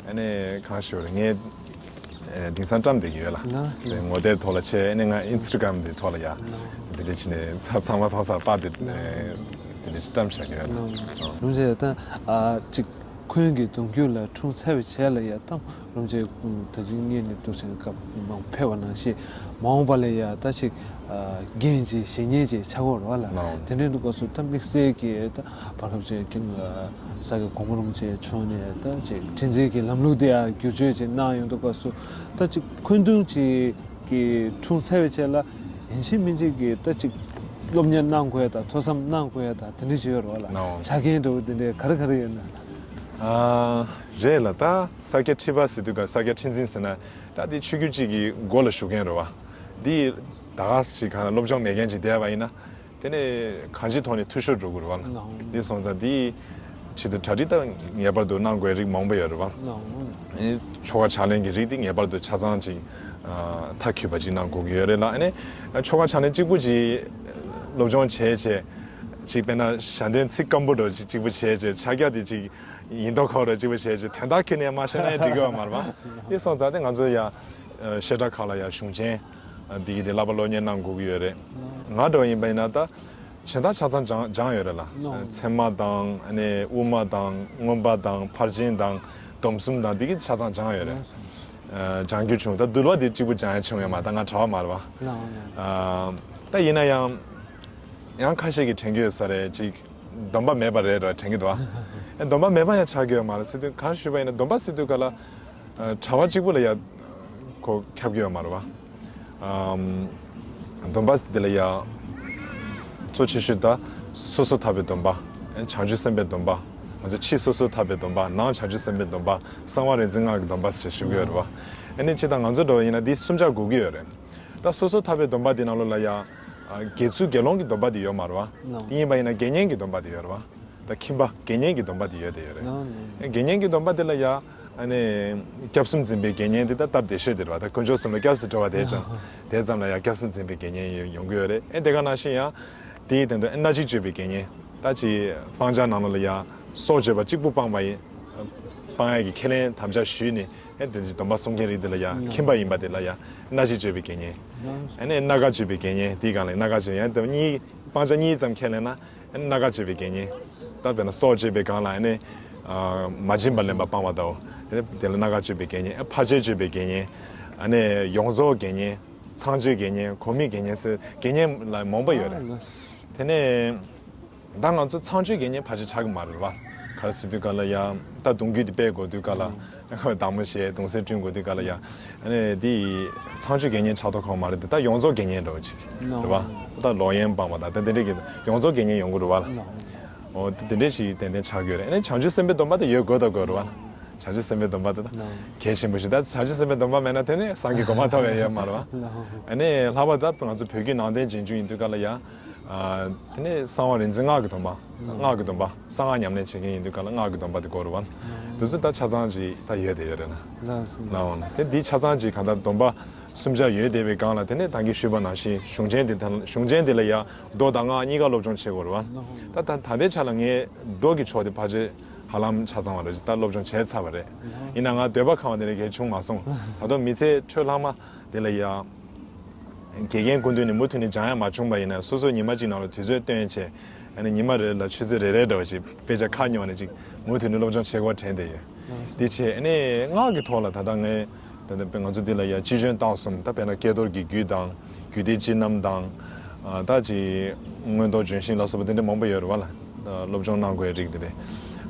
ཨ་ནི་གང་ཞུ་རེད། ངས་དེང་སང་བཀྲམ་བསྡད་ཀྱི་ཡོད་ལ། དེ་ངོ་དེབ་ཐོག་ལ་བྱས་ཨ་ནི་ང་ཨིན་སི་ཊ་གྷ་རམ་དེ་ཐོག་ལ་ཡ། དེ་འདྲ་བྱས་ནས་ཚ་ཚང་མ་མཐོང་སར་པར་དེ་དེ་འདྲ་བཀྲམ་བཞག་གི་ཡོད་ལ། རུང་ཆེ་ད་ཅིག་ཁོན་གྱི་གདུང་རྒྱུད་ལ་འཁྲུངས་ཚར་བའི་རྗེས་ལ་ཡ་ད། རུང་ཆེ་ད་ཅིག་ངེད་ནི་འདུག་ཟེར་སྐབས་མང་ཕེབས་པ་ནང་བཞིན་མ་འོངས་པ་ལ་ཡ་ད་ཅིག་རྒན་ཅིག་གཞོན་སྐྱེས་ཅིག་ཆགས་ཀྱི་ཡོད་རེད་བ་ལ། དེ་འདྲའི་དུས་སྐབས་སུ་ད་དམིགས་བསལ་གྱི་ད་བར་སྐབས་ཅིག་ཀུན་ས་དགེ་གོང་མ་རུང་ཆེ་མཆོག་ནས་ད་ཅིག་ཁྲི་འཛིན་གྱི་ལམ་ལུགས་དེ་ཡང་བསྒྱུར་བཅོས་ཅིག་གནང་ཡོང་དུས་སྐབས་སུ་ད་ཅིག་འཁོན་གདུང་ཅིག་གི་འཁྲུངས་ཚར་བའི་རྗེས་ལ་ཡིན་གཅིག་མིན་གཅིག་གི་ད་ཅིག་སློབ་གཉེར་གནང་དགོས་ཡ་ད་ཐོས་བསམ་གནང་དགོས་ཡ་ད་དེ་འདྲ་ཅིག་ཡོད་རེད་བ་ལ། ཆ་རྐྱེན་འདྲ་བོ་དེ་འདྲའི་ག་རེ་ག་རེ་ཡོད་ན། ཨ། རེད་ལ་ད་ས་སྐྱ་ཁྲི་པ་ཟེར་དུས་ག་ས་སྐྱ་ཁྲི་འཛིན་ཟེར་ན་ད་དེ་ཆོས་བརྒྱུད་གཅིག་གི་སྒོ་ལ་ཞུགས་མཁན་རེད་བ། འདི་ད་ག་ཞིག་ག་སློབ་སྦྱོང་མེད་མཁན་ཅིག་བསྡད་པ་ཡིན་ན། དེ་ནས་གང་ཅིའི་ཐོག་ནས་འཐུས་ཤོར་འགྲོ་གི་རེད་བ། འདི་སོང་ཙང་འདི་ཆེད་དུ་གྲ་སྒྲིག་ད་ངེས་པར་དུ་གནང་དགོས་རིགས་མང་པོ་ཡོད་རེད་བ། ཨེ་ཆོ་ག་ཕྱག་ལེན་གྱི་རིགས་འདི་ངེས་པར་དུ་ཆ་ཚང་ཅིག་མཐའ་འཁྱོལ་བ་ཅིག་གནང་དགོས་ཀྱི་ཡོད་རེད་ལ། ཨ་ནི་ཆོ་ག་ཕྱག་ལེན་གཅིག་པུ་ཅིག་སློབ་སྦྱོང་བྱས་བྱས་ཅིག་དཔེར་ན་ཞལ་འདོན་ཚིག་སྐམ་པོ་འདྲ་ཅིག་གཅིག་པུ་བྱས་བྱས་ཕྱག་རྒྱ་དེ་ཅིག་ཡིན་མདོག་ཁ་པོ་འདྲ་གཅིག་པུ་བྱས་བྱས་དོན་དག་ཁྱོན་ནས་མ་ཤེས་ན་ཡང་འགྲིག་གི་ཡོད་མ་རེད་བ། འདི་སོང་ཙང་དེ་ང་ཚོ་ཡ་བཤད་གྲྭ་ཁག་ལ་ཡ་གཞུང་ཆེན། འདི་གི་དེ་བསླབ་པ་སློབ་གཉེར་གནང་དགོས་ཀྱི་ཡོད་རེད། ང་འདྲ་བ་ཡིན་པ་ཡིན་ན་ད། གཞན་དག་ཆ་ཚང་སྦྱང་སྦྱང་ཡོད་རེད་ལ། ཚད་མ་དང་ཨ་ནི་དབུ་མ་དང་མངོན་པ་དང་ཕར་ཕྱིན་དང་སྡོམ་གསུམ་དང་འདི་གི་ཆ་ཚང་སྦྱང་ཡོད་རེད། སྦྱང་རྒྱུ་བྱུང་ད་འདུལ་བ་དེ་གཅིག་པུ་སྦྱང་ཡ་བྱུང་ཡོད་མ་ད་ང་གྲྭ་བ་མ་རེད་བ། ད་ཡིན་ན་ཡང་ཡང་ཁ་ཤས་ཀྱིས་དྲན་གྱི་ཡོད་ས་རེད་ཅིག་སྡོམ་པ་མེད་པ་རེད་ར་དྲན་གྱི་འདུག་ཨ། སྡོམ་པ་མེད་པ་ཡང་ཆགས་ཀྱི་ཡོད་མ་རེད་ཟེར་དུས་གང་ཞུས་པ་ཡིན་ན་སྡོམ་པ་ཟེར་དུས་ག་ལ། གྲྭ་བ་གཅིག་པུ་ལ་ཡ་གོ་ཁྱབ་ཀྱི་ཡོད་མ་རེད་བ། ཨམ། སྡོམ་པ་འདི་ལ་ཡ་གཙོ་ཆེ་ཤོས་ད་སོ་སོ་ཐར་པའི་སྡོམ་པ། བྱང་ཆུབ་སེམས་དཔའི་སྡོམ་པ། ང་ཚོ་ཕྱི་སོ་སོ་ཐར་པའི་སྡོམ་པ་ནང་བྱང་ཆུབ་སེམས་དཔའི་སྡོམ་པ་གསང་བ་རིག་འཛིན་སྔགས་ཀྱི་སྡོམ་པ་ཞེས་ཞུ་གི་ཡོད་རེད་བ། ཨ་ནི་ཅི་ད་ང་ཚོ་འདྲ་བ་ཡིན་ན་འདི་གསུམ་ཆ་དགོས་ཀྱི་ཡོད་རེད། ད་སོ་སོ་ཐར་པའི་སྡོམ་པ་འདི་ནང་ལོགས་ལ་ཡ་དགེ་ཚུལ་དགེ་སློང་གི་སྡོམ་པ་འདི་ཡོད་མ་རེད་བ། དེ་ཡིན་པ་ཡིན་ན་དགེ་བསྙེན་གྱི་སྡོམ་པ་འདི་ཡོད་རེད་བ། ད་ཁྱིམ་པ་དགེ་བསྙེན་གྱི་སྡོམ་པ་དེ་ཡོད་དེ་ཡོད་རེད། དགེ་བསྙེན་གྱི་སྡོམ་པ་དེ་ལ་ཡ། ཨ་ནི། སྐྱབས་གསུམ་འཛིན་པའི་དགེ་བསྙེན་དེ་ད་སྟབས་བདེ་ཤོས་དེ་རེད་བ་ད་དཀོན་མཆོག་གསུམ་ལ་སྐྱབས་སུ་འགྲོ་བ་དེ་ཙམ། དེ་ཙམ་ལ་ཡ་སྐྱབས་གསུམ་འཛིན་པའི་དགེ་བསྙེན་ཡོང་ཡོང་གི་ཡོད་རེད་ཨེ་དེ་ག་ནང་བཞིན་ཡང་། དེའི་སྟེང་དུ་ཨེ་སྣ་གཅིག་སྤྱོད་པའི་དགེ་བསྙེན། ད་ཅི། སྤང་བྱ་ནང་ལོགས་ལ་ཡ། སྲོག་གཅོད་པ་གཅིག་པུ་སྤངས་པ་ཡིན། སྤང་ཡ་གི་ཁས་ལེན་དམ་བཅའ་ཞུས་ནས་ཨེ་དེ་ཅི་སྡོམ་པ་སྲུང་མཁན་རིགས་དེ་ལ་ཡ་ཁྱིམ་པ་ཡིན་པ་དེ་ལ་ཡ་ཨེ་སྣ་གཅིག་སྤྱོད་པའི་དགེ་བསྙེན། ཨེ་ནས་སྣ་དགའ་སྤྱོད་པའི་དགེ་བསྙེན་དེའི་སྒང་ལ་སྣ་དགའ་སྤྱོད་ཡང་དེ་གཉིས། སྤང་བྱ་གཉིས་ཙམ་ཁས་ལེན་ན། སྣ་དགའ་སྤྱོད་པའི་དགེ་བསྙེན། ད་དཔེར་ན་སྲོག་གཅོད་པའི་སྒང་ལ་ནི། མ་བྱིན་པ་ལེན་པ་སྤང་བ་དང་། དེ་ལ་སྣ་དགའ་སྤྱོད་པའི་དགེ་བསྙེན། ཕར་ཆེར་སྤྱོད་པའི་དགེ་བསྙེན། ཡོངས་རྫོགས་དགེ་བསྙེན། ཚངས་སྤྱོད་དགེ་བསྙེན། གོ་མི་དགེ་བསྙེན་ཟེར་དགེ་བསྙེན་ལ་མང་པོ་ཡོད་རེད། དེ་ནས། ད་ང་ཚོ་ཚངས་སྤྱོད་དགེ་བསྙེན་ཕལ་ཆེར་ཆགས་ཀྱི་མ་རེད་བ། ག་རེ་ཟེར་དུས་ག་ལ་ཡ། ད་གདུང་རྒྱུད་དེ་སྤེལ་དགོས་དུས་ག་ལ། བདག་མོ་བྱས་གདུང་སྲས་བསྐྲུན་དགོས་དུས་ག་ལ་ཡ། ཨ་ནི་དེ་ཡི་ཚངས་སྤྱོད་དགེ་བསྙེན་ཆགས་ཐོག་ཁོག་མ་རེད་དེ་ད་ཡོངས་རྫོགས་དགེ་བསྙེན་འདྲ་བོ་ཅིག་རེད་བ། ད་ལོག་གཡེམ་སྤངས་པ་དང་ད་དེ་འདྲས་ཀྱི་ཡོངས་རྫོགས་དགེ་བསྙེན་ཡོང་གི་རེད་བ། འོ་དེ་དེ་འདྲས་ཞིག་ཏན་ཏན་ཆགས་ཀྱི་ཡོད་རེད། ཨ་ནི་བྱང་ཆུབ་སེམས་དཔའི་སྡོམ་པ་དེ་ཡོད་དགོས་དང་དགོས་རེད་བ། བྱང་ཆུབ་སེམས་དཔའི་སྡོམ་པ་དེ་ད་གལ་ཆེན་པོ་ཞིག་ད་བྱང་ཆུབ་སེམས་དཔའི་སྡོམ་པ་མེད་ན་དེ་ནི་སངས་རྒྱས་གོ་འཕང་ཐོབ་ཡ་ཡོད་མ་རེད་བ། ཨ་ནི་ལྷག་པར་ད་ང་ཚོ་བོད་བརྒྱུད་ནང་བསྟན་རྗེས་འཇུག་ཡིན་དུས་ག་ལ་ཡ། དེ་ནས་གསང་བ་རིག་འཛིན་སྔགས་ཀྱི་སྡོམ་པ། སྔགས་ཀྱི་སྡོམ་པ། གསང་སྔགས་ཉམས་ལེན་བྱེད་མཁན་ཡིན་དུས་ག་ལ་སྔགས་ཀྱི་སྡོམ་པ་དེ་དགོས་རེད་བ། དེ་ཚོ་ད་ཆ་ཚང་ཅིག་ད་ཡོད་དེ་ཡོད་རེད་ན། ལགས་སོ། ལགས་འོང་ན་དེ་འདི་ཆ་ཚང་ཅིག་གང་ལྟར་སྡོམ་པ་གསུམ་ཆ་ཡོད་བསྡད་པའི་སྒང་ལ་དེ་ནས་ད་གིན་ཞུས་པ་ནང་བཞིན་གཞུང་ཆེན་དེ་ད་གཞུང་ཆེན་དེ་ལ་ཡ་མདོ་དང་སྔགས་གཉིས་ཀ་སློབ་སྦྱོང་བྱེད་དགོས་རེད་བ། ད་ད་ད་ལྟའི་ཆ་ལ་ངས་མདོ་གི་ཕྱོགས་དེ་ཕལ་ཆེར་ཧ་ལམ་ཆ་ཚང་བ་རེད་ད་སློབ་སྦྱོང་བྱས་ཚར་བ་རེད། ཡིན་ན་ང་འདོད་པ་ཁེངས་པ་དེ་འདྲ་གལ་བྱུང་མ་སོང་། ད་དུང་མི་ཚེ་འཕྲོ་ལྷག་མ། དེ་ལ་ཡ། དགེ་རྒན་སྐུ་མདུན་ནས་མུ་མཐུད་ནས་སྦྱང་ཡ་མ་བྱུང་པ་ཡིན་ན་སོ་སོས་ཉི་མ་གཅིག་ནང་ལ་དུས་ཚོད་བཏོན་བྱས། ཨ་ནི་ཉི་མ་རེ་ལ་ཆུ་ཚོད་རེ་རེ་འདྲ་བ་ཞིག་དཔེ་ཆ་ཁ་ཉོ་ནས་ཅིག་མུ་མཐུད་ནས་སློབ་སྦྱོང་བྱེད་དགོས་དྲན་བསྡད་ཡོད། དེ་བྱས་ཨ་ནི་སྔགས་ཀྱི་ཐོག་ལ་ད་ལྟ་ངས་ད་ལྟ་དཔེ་ང་ཚོ་འདི་ལ་ཡ་སྤྱི་སྤྱོད་རྟགས་གསུམ་ད་དཔེར་ན་ཀྱེ་རྡོར་གྱི་རྒྱུད་དང་རྒྱུད་སྡེ་སྤྱི་རྣམ་དང་། ད་ཅིག་མངོན་རྟོགས་ལྗོན་ཤིང་ལ་སོགས་པ་དེ་འདྲ་མང་པོ་ཡོད་རེད་བ་ལ། སློབ་སྦྱོང་གནང་དགོས་རིགས་དེ་རེད།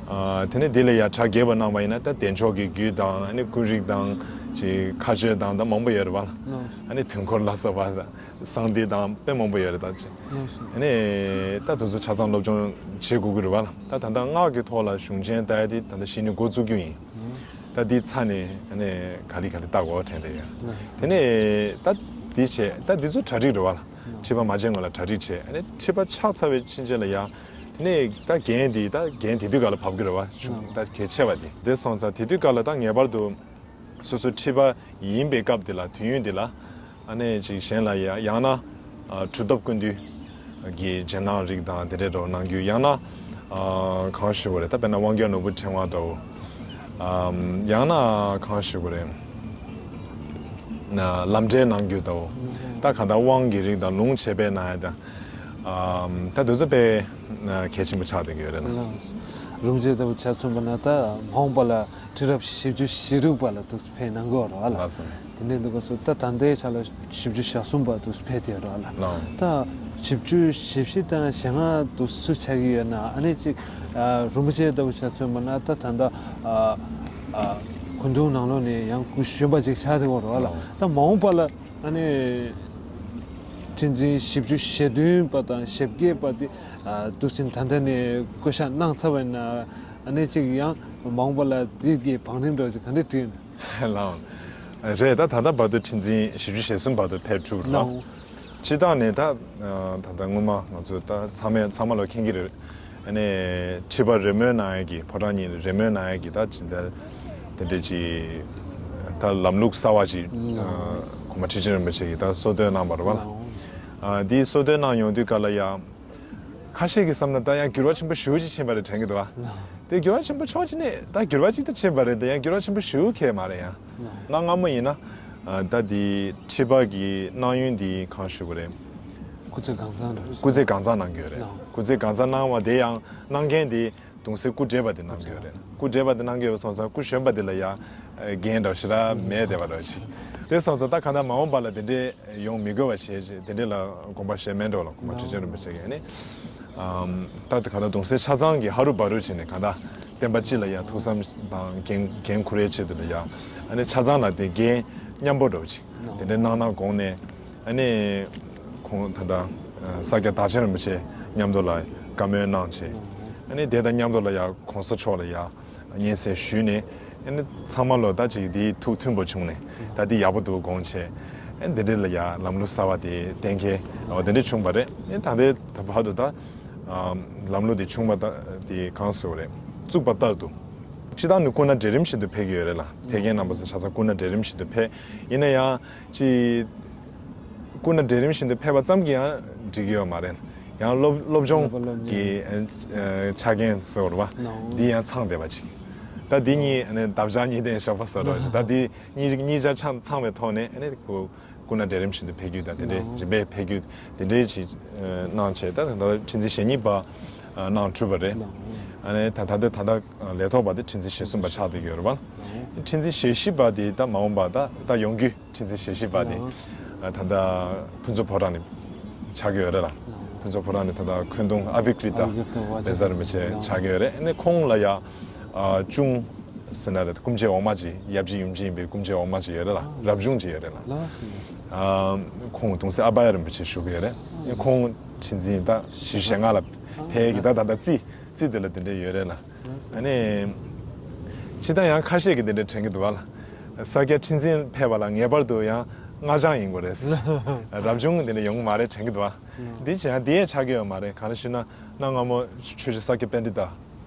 དེ་ནས་འདི་ལ་ཡ་གྲྭ་རྒྱས་པ་གནང་བ་ཡིན་ན་ད་བདེ་མཆོག་གི་རྒྱུད་དང་ཨ་ནི་ཀུན་རིག་དང་ཅིག་མཁའ་སྤྱོད་དང་ད་མང་པོ་ཡོད་རེད་བ། ཨ་ནི་དུས་འཁོར་ལ་སོགས་པ་གསང་བདེ་དང་དཔེ་མང་པོ་ཡོད་རེད་ད་ཅིག་ཨ་ནི་ད་དེ་ཚོ་ཆ་ཚང་སློབ་སྦྱོང་བྱེད་དགོས་ཀྱི་རེད་བ། ད་ད་ལྟ་སྔགས་ཀྱི་ཐོག་ལ་གཞུང་ཆེན་ལྟ་ཡ་དེ་ད་ལྟ་གཞི་ནས་འགོ་བཙུགས་རྒྱུ་ཡིན། ད་འདི་ཚར་ནས་ཨ་ནི་ག་ལེ་ག་ལེ་ལྟ་དགོས་དྲན་ཏེ་ཡ། དེ་ནས་ད་འདི་བྱས། ད་འདི་ཚོ་གྲ་སྒྲིག་རེད་བ། ཁྲི་པ་མ་བྱས་སྔོན་ལ་གྲ་སྒྲིག་བྱས། ཨ་ནི་ཁྲི་པ་ཆགས་ཚར་བའི་ཕྱིན་ཆད་ལ་ཡ། དེ་ནས་ད་འགན་འདི་ད་འགན་དེ་དུས་ག་ལ་བབས་ཀྱི་རེད་བ། ད་གལ་ཆེ་བ་དེ་དེ་སོང་ཙང་དེ་དུས་ག་ལ་ད་ངེས་པར་དུ་སོ་སོ་ཁྲི་པ་ཡིན་པའི་སྐབས་དེ་ལ། དུས་ཡུན་དེ་ལ་ཨ་ནི་ཅིག་གཞན་ལ་ཡ། ཡང་ན་ཨ་གྲུབ་ཐོབ་ཀུན་འདུས་ཀྱི་རྗེས་གནང་རིགས་དང་དེ་འདྲའི་རོགས་གནང་རྒྱུ། ཡང་ན་ཨ་གང་ཞུ་དགོས་རེད། ད་དཔེར་ན་དབང་རྒྱལ་ནོར་བུ་ཕྲེང་བ་དང་། ཨམ་ཡང་ན་གང་ཞུ་དགོས་རེད། ན་ལམ་འབྲས་གནང་རྒྱུ་དང་། ད་གང་ལྟར་དབང་གི་རིགས་དང་ལུང་བྱེད་པའི་གནང་ཡ་དང་། ཨམ་ད་དེ་ཚོ་དཔེ་གལ་ཆེན་པོ་ཆགས་བསྡད་ཀྱི་ཡོད་རེད་ལ། རུམ་བརྗེ་ལྟ་བུ་ཆ་མཚོན་པ་ན་ད་མ་འོངས་པ་ལ་ཁྲི་རབས་བཞི་བཅུ་ཞེ་དྲུག་པ་ལ་འདུག་ཕེབས་གནང་གི་ཡོད་རེད་བ་ལ། ལགས་སོ། དེ་ནས་འདུག་ག་སོ་ད་ད་ལྟའི་ཆ་ལ་བཞི་བཅུ་ཞེ་གསུམ་པ་འདུག་ཕེབས་བསྡད་ཡོད་རེད་བ་ལ། ལགས། ད་བཞི་བཅུ་ཞེ་བཞི་དང་ཞེ་ལྔ་འདུག་སུ་ཆགས་ཀྱི་ཡོད་ན། ཨ་ནི་ཅིག་ཨ་རུམ་བརྗེ་ལྟ་བུ་ཆ་མཚོན་པ་ན་ད་ད་ལྟ་ཨ་ཨ་སྐུ་གདུང་ནང་ལོགས་ནས་ཡང་སྐུ་གཞོན་པ་ཅིག་ཆགས་བསྡད་ཡོད་རེད་བ་ལ། ལགས། ད་མ་འོངས་པ་ལ་ཨ་ནི་ཁྲི་འཛིན་བཞི་བཅུ་ཞེ་བདུན་པ་དང་ཞེ་བརྒྱད་པ་དེ་ཨ་འདུག་ཕྱིན་ད་ལྟ་ནས་བསྐོ་བཞག་གནང་ཚར་བ་ཡིན་ན། ཨ་ནི་ཅིག་ཡང་མ་འོངས་པ་ལ་དེ་གའི་བང་རིམ་འདྲ་བ་ཅིག་ག་འདྲ་བསྒྲིགས་ན། ལགས། རེད། ད་ད་ལྟ་བར་དུ་ཁྲི་འཛིན་བཞི་བཅུ་ཞེ་གསུམ་བར་དུ་ཕེབས་གྲུབ་རེད་བ། ལགས། སྤྱིར་བཏང་ནས་ད་ད་ལྟ་སྔོན་མ་ང་ཚོ་ད་ཚང་མས་ཚང་མ་ལོ་མཁྱེན་གྱི་རེད། ཨ་ནི་ཁྲི་པ་རེས་མོས་གནང་ཡས་ཀྱི། ཕོ་བྲང་གཉིས་རེས་མོས་གནང་ཡས་ཀྱི་ད་ཅི་འདྲ་དེ་འདྲ་ཅིག་ད་ལམ་ལུགས་གསར་བ་ཅིག་ཨ་གོང་མ་ཁྲི་ཆེན་རིན་པོ་ཆེ་གིས་ད་གསོལ་སྟོན་གནང་བ་རེད་བ། ཨ་འདི་གསོལ་སྟོན་གནང་ཡོང་དུས་ག་ལ་ཡ། ཁ་ཤས་ཀྱིས་བསམ་ན་ད་ཡང་འགྱུར་བ་ཆེན་པོ་ཞེ་པོ་ཅིག་ཕྱིན་པ་རེད་དྲན་གྱི་འདུག་བ། དེ་འགྱུར་བ་ཆེན་པོ་ཕྱོགས་གཅིག་ནས་ད་འགྱུར་བ་ཅིག་ད་ཕྱིན་པ་རེད་དེ། ཡང་འགྱུར་བ་ཆེན་པོ་ཞེ་པོ་གང་ཡང་མ་རེད་ཡ། གནའ་སྔ་མོ་ཡིན་ན་ཨ་ད་དེ་ཁྲི་པ་གི་གནང་ཡུན་དེ་གང་ཞུ་དགོས་རེད། སྐུ་ཚེ་གང་ཚང་རེད། སྐུ་ཚེ་གང་ཚང་གནང་གི་ཡོད་རེད། སྐུ་ཚེ་གང་ཚང་གནང་བ་དེ་ཡང་གནང་མཁན་དེ་གདུང་སྲས་སྐུ་བགྲེས་པ་དེ་གནང་གི་ཡོད་རེད། སྐུ་བགྲེས་པ་དེ་གནང་གི་ཡོད་སོང་ཙང་སྐུ་གཞོན་པ་དེ་ལ་ཡང་འགན་འདྲ་ཞེ་དྲག་མེད་བསྡད་པ་འདྲ་ཞིག་དེ་སོང་ཙང་ད་གང་ལྟར་མ་འོངས་པ་ལ་དེ་འདྲའི་ཡོང་མི་དགོས་པ་བྱས་བྱས་དེ་འདྲ་ལ་དགོངས་པ་བཞེས་མེད་འགྲོ་ལ། གོང་མ་ཁྲི་ཆེན་རིན་པོ་ཆེ་གིས་ནི། ཨམ་ད་གང་ལྟར་གདུང་སྲས་ཆ་ཚང་གིས་ཧ་རུ་བ་རུ་བྱས་ནས་གང་ལྟར་བསྟན་པ་སྤྱི་ལ་ཡང་ཐུགས་བསམ་དང་འགན་འགན་འཁུར་ཡའི་ཆེད་དུ་ལ་ཡང་ཨ་ནི་ཆ་ཚང་ལ་དེ་འགན་མཉམ་པོ་འདྲ་བོ་ཅིག་དེ་འདྲའི་གནང་གནང་དགོངས་ནས། ཨ་ནི་ཁོང་ད་ལྟ་ས་སྐྱ་བདག་ཆེན་རིན་པོ་ཆེ་མཉམ་དུ་ལ་བཀའ་མོལ་གནང་བྱས། ཨ་ནི་དེ་དང་མཉམ་དུ་ལ་ཡང་གོང་ས་མཆོག་ལ་ཡང་སྙན་སེང་ཞུས་ནས། ཨ་ནི་ཚང་མ་ལོ་ད་ཅིག་དེའི་ཐུགས་མཐུན་པོ་བྱུང་ནས་ད་དེ་ཡག་པོ་འདུག་དགོངས་བྱས། ཨ་ནི་དེ་འདྲ་ལ་ཡང་ལམ་ལུགས་གསར་བ་དེ་གཏན་འཁེལ་འོ་དེ་འདྲ་བྱུང་བ་རེད། ཨ་ནི་ད་ལྟའི་ད་བར་དུ་ད་ལམ་ལུགས་དེ་བྱུང་བ་ད་དེ་གང་ཟེར་དགོས་རེད། བཙུགས་པ་ལྟར་དུ། སྤྱིར་བཏང་ནི་སྐུ་ན་གྲལ་རིམ་བཞིན་དུ་ཕེབས་ཀྱི་ཡོད་རེད་ལ། ཕེབས་མཁན་རྣམ་པ་ཚོ་ཆ་ཚང་སྐུ་ན་གྲལ་རིམ་བཞིན་དུ་ཕེབས། ཡིན་ན་ཡང་ཅིག་སྐུ་ན་གྲལ་རིམ་བཞིན་དུ་ཕེབས་པ་ཙམ་གྱིས་ཡང་འགྲིག་གི་ཡོད་མ་རེད། ཡང་སློབ་སློབ་སྦྱོང་གི་ཨ་ཆ་རྐྱེན་ཟེར་བ་འདི་ཡང་ཚང་བསྡད་པ་ཅིག་ད་འདི་གཉིས་ཨ་ནི་འདབ་ཆགས་གཉིས་ལྡན་ཞོགས་པ་ཟེར་བ་ཅིག་ད་འདི་གཉིས་གཉིས་ཆ་ཚང་ཚང་བའི་ཐོག་ནས་ཨ་ནི་ཁོ་སྐུ་ན་གྲལ་རིམ་བཞིན་དུ་ཕེབས་རྒྱུ་དང་དེ་འདྲའི་རིམ་པས་ཕེབས་རྒྱུ་དེ་འདྲའི་ཅིག་གནང་བྱས། ད་ད་ཁྲི་འཛིན་ཞེ་གཉིས་པ་གནང་གྲུབ་པ་རེད། ཨ་ནི་ད་ད་ལྟ་ད་ལྟ་ལས་ཐོག་པ་དེ་ཁྲི་འཛིན་ཞེ་གསུམ་པ་ཆགས་བསྡད་ཀྱི་ཡོད་རེད་བ། ཁྲི་འཛིན་ཞེ་བཞི་པ་དེ་ད་མ་འོངས་པ་ད་ད་ཡོང་རྒྱུ། ཁྲི་འཛིན་ཞེ་བཞི་པ་དེ་ད་ལྟ་ཕུན་ཚོགས་ཕོ་བྲང་ནས་ཆགས་ཀྱི་ཡོད་རེད་ལ། ཕུན་ཚོགས་ཕོ་བྲང་ནས་ད་ལྟ་འཁོན་གདུང་ཨ་བི་ཀྲི་ཏ་བཛྲ་རིན་པོ་ཆེ་ཆགས་ཀྱི་ཡོད་རེད། ཨ་ནི་ཁོང་ལ་ཡ་གཅུང་ཟེར་ན་རེད། སྐུ་མཆེད་འོག་མ་ཅིག་ཡབ་རྗེ་ཡུམ་ཆེན་ཡིན་པའི་སྐུ་མཆེད་འོག་མ་ཅིག་ཡོད་རེད་ལ། རབ་བྱུང་ཅིག་ཡོད་རེད་ལ། ཁོང་གདུང་སྲས་ཨ་བྷ་ཡ་རིན་པོ་ཆེ་བཞུགས་ཀྱི་ཡོད་རེད། ཁོང་ཁྲི་འཛིན་ད་བཞི་བཅུ་ཞེ་ལྔ་ལ་ཕེབས་ཀྱི་ད་ད་ད་རྩིས་རྩིས་དེ་ལ་དེ་འདྲ་ཡོད་རེད་ལ། ཨ་ནི་ཕྱི་ད་ཡང་ཁ་ཤས་ཀྱིས་དེ་འདྲ་དྲན་གྱི་འདུག་བ་ལ། ས་སྐྱ་ཁྲི་འཛིན་ཕེབས་པ་ལ་ངེས་པར་དུ་ཡང་སྔགས་འཆང་ཡིན་དགོས་རེད། རབ་བྱུང་དེ་འདྲ་ཡོང་གི་མ་རེད་དྲན་གྱི་འདུག་བ། འདི་བྱས་ཡང་དེ་ཡས་ཆགས་ཀྱི་ཡོད་མ་རེད། གང་རེད་ཞུས་ན་གནའ་སྔ་མོ་ཆོས་རྗེ་ས་སྐྱ་པཎྜི་ཏ་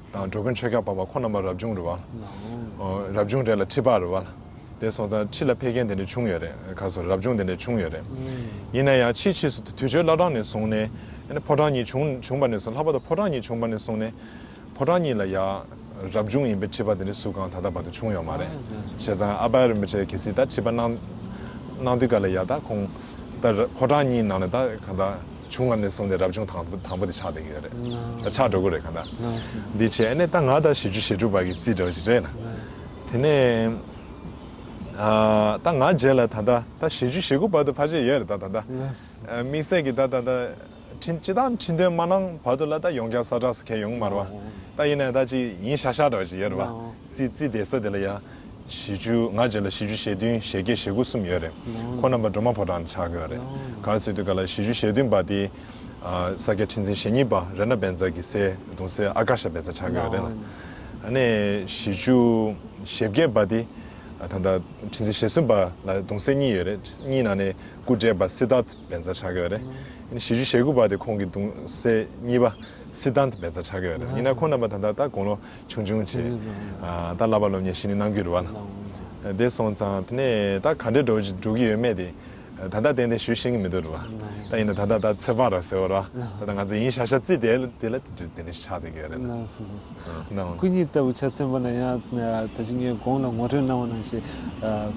དང་འགྲོ་མགོན་ཆོས་རྒྱལ་འཕགས་པ་ཁོང་རྣམ་པ་རབ་བྱུང་རེད་བ། རབ་བྱུང་གྲས་ལ་ཁྲི་པ་རེད་བ། དེ་སོང་ཙང་ཁྲི་ལ་ཕེབས་མཁན་དེ་འདྲ་བྱུང་ཡོད་རེད། ག་སོ་རབ་བྱུང་དེ་འདྲ་བྱུང་ཡོད་རེད། ཡིན་ན་ཡང་ཕྱིས་ཕྱིས་སུ་དུས་ཆེན་བླ་བྲང་ནས་བཟུང་ནས་ཨ་ནི་ཕོ་བྲང་གཉིས་བྱུང་བྱུང་བ་ནས་བཟུང་། ལྷག་པར་དུ་ཕོ་བྲང་གཉིས་བྱུང་བ་ནས་བཟུང་ནས་ཕོ་བྲང་གཉིས་ལ་ཡ་རབ་བྱུང་ཡིན་པའི་ཁྲི་པ་དེ་འདྲ་སུ་གང་ད་ལྟ་བར་དུ་བྱུང་ཡོད་མ་རེད། བྱས་ཙང་ཨ་བྷ་ཡ་རིན་པོ་ཆེ་གལ་སྲིད་ད་ཁྲི་པ་གནང་གནང་དུས་ག་ལ་ཡ་ད་ཁོང་ད་ཕོ་བྲང་གཉིས་ནང་ནས་ད་གང་ད་བྱུང་བ་ནས་བཟུང་སྟེ་རབ་བྱུང་དང་དང་པོ་དེ་ཆགས་བསྡད་ཀྱི་ཡོད་རེད། ད་ཆགས་འགྲོ་གི་རེད་གང་ད། འདི་བྱས་ཨ་ནི་ད་ང་ད་བཞི་བཅུ་ཞེ་དྲུག་པ་གི་རྩིས་འདྲ་བ་ཞིག་རེད་ལ། དེ་ནས་ཨ་ད་ང་རྗེས་ལ་ད་ད་ད་བཞི་བཅུ་ཞེ་དགུ་བར་དུ་ཕལ་ཆེར་ཡོད་རེད་ད་ད་ད། དམིགས་བསལ་གྱི་ད་ད་ད་ཁྲི་སྤྱི་བཏང་ཁྲི་འདོན་མ་གནང་བར་དུ་ལ་ད་ཡོངས་ཀྱང་གསལ་བསྒྲགས་སུ་ཁྱེར་ཡོང་མ་རེད་བ། ད་ཡིན་ནའི་ད་ཅིག་ཡིན་ཤག་ཤག་འདྲ་བ་ཅིག་ཡོད་རེད་བ། རྩིས་རྩིས་བསྡད་ས་དེ་ལ་ཡ། བཞི་བཅུ་ང་རྗེས་ལ་བཞི་བཅུ་ཞེ་བདུན་ཞེ་བརྒྱད་ཞེ་དགུ་གསུམ་ཡོད་རེད། ཁོང་རྣམ་པ་སྒྲོལ་མ་ཕོ་བྲང་ནས་ཆགས་ཀྱི་ཡོད་རེད། གང་ཟེར་དུས་ག་ལ་བཞི་བཅུ་ཞེ་བདུན་པ་དེ་ས་སྐྱ་ཁྲི་འཛིན་ཞེ་གཉིས་པ་རཏྣ་བཛྲ་གི་སྲས་གདུང་སྲས་ཨ་ཀ་ཤ་བཛྲ་ཆགས་ཀྱི་ཡོད་རེད་ལ། ཨ་ནི་བཞི་བཅུ་ཞེ་བརྒྱད་པ་དེ་ད་ལྟ་ཁྲི་འཛིན་ཞེ་གསུམ་པ་ལ་གདུང་སྲས་གཉིས་ཡོད་རེད། གཉིས་ནང་ནས་སྐུ་བགྲེས་པ་སི་ཏཱརྠ་བཛྲ་ཆགས་ཀྱི་ཡོད་རེད། ཨ་ནི་བཞི་བཅུ་ཞེ་དགུ་པ་དེ་ཁོང་གི་གདུང་སྲས་གཉིས་པ་སིདྡྷཱནྟ་བཛྲ་ཆགས་ཀྱི་ཡོད་རེད། ཡིན་ན་ཁོང་རྣམ་པ་ད་ལྟ་ད་དགུང་ལོ་ཆུང་ཆུང་བྱས། ཨ་ད་བསླབ་པ་སློབ་གཉེར་ཞུས་ནས་གནང་གི་རེད་བ། དེ་སོང་ཙང་དེ་ནས་ད་ག་འདྲའི་འགྲོ་འགྲོ་གི་ཡོད་མེད་དེ་ད་ལྟ་ཏན་ཏན་ཞུ་ཤེས་ཀྱི་མི་འདུག་རེད་བ། ད་ཡིན་ན་ད་ལྟ་ད་ཚོད་དཔག་ར་ཟེར་བ་རེད་བ། ད་ལྟ་ང་ཚོ་ཡིན་ཤག་ཤག་རྩིས་དེ་དེ་ལ་དེ་འདྲ་ཆགས་བསྡད་ཀྱི་ཡོད་རེད། ལགས་སོ་ལགས་སོ། གནང་བ། སྐུ་ཉིད་ལྟ་བུ་ཆ་མཚོན་པ་ན་ཡང་ད་ཅི་ངས་གོང་ལ་ངོ་སྤྲོད་གནང་བ་ནང་བཞིན་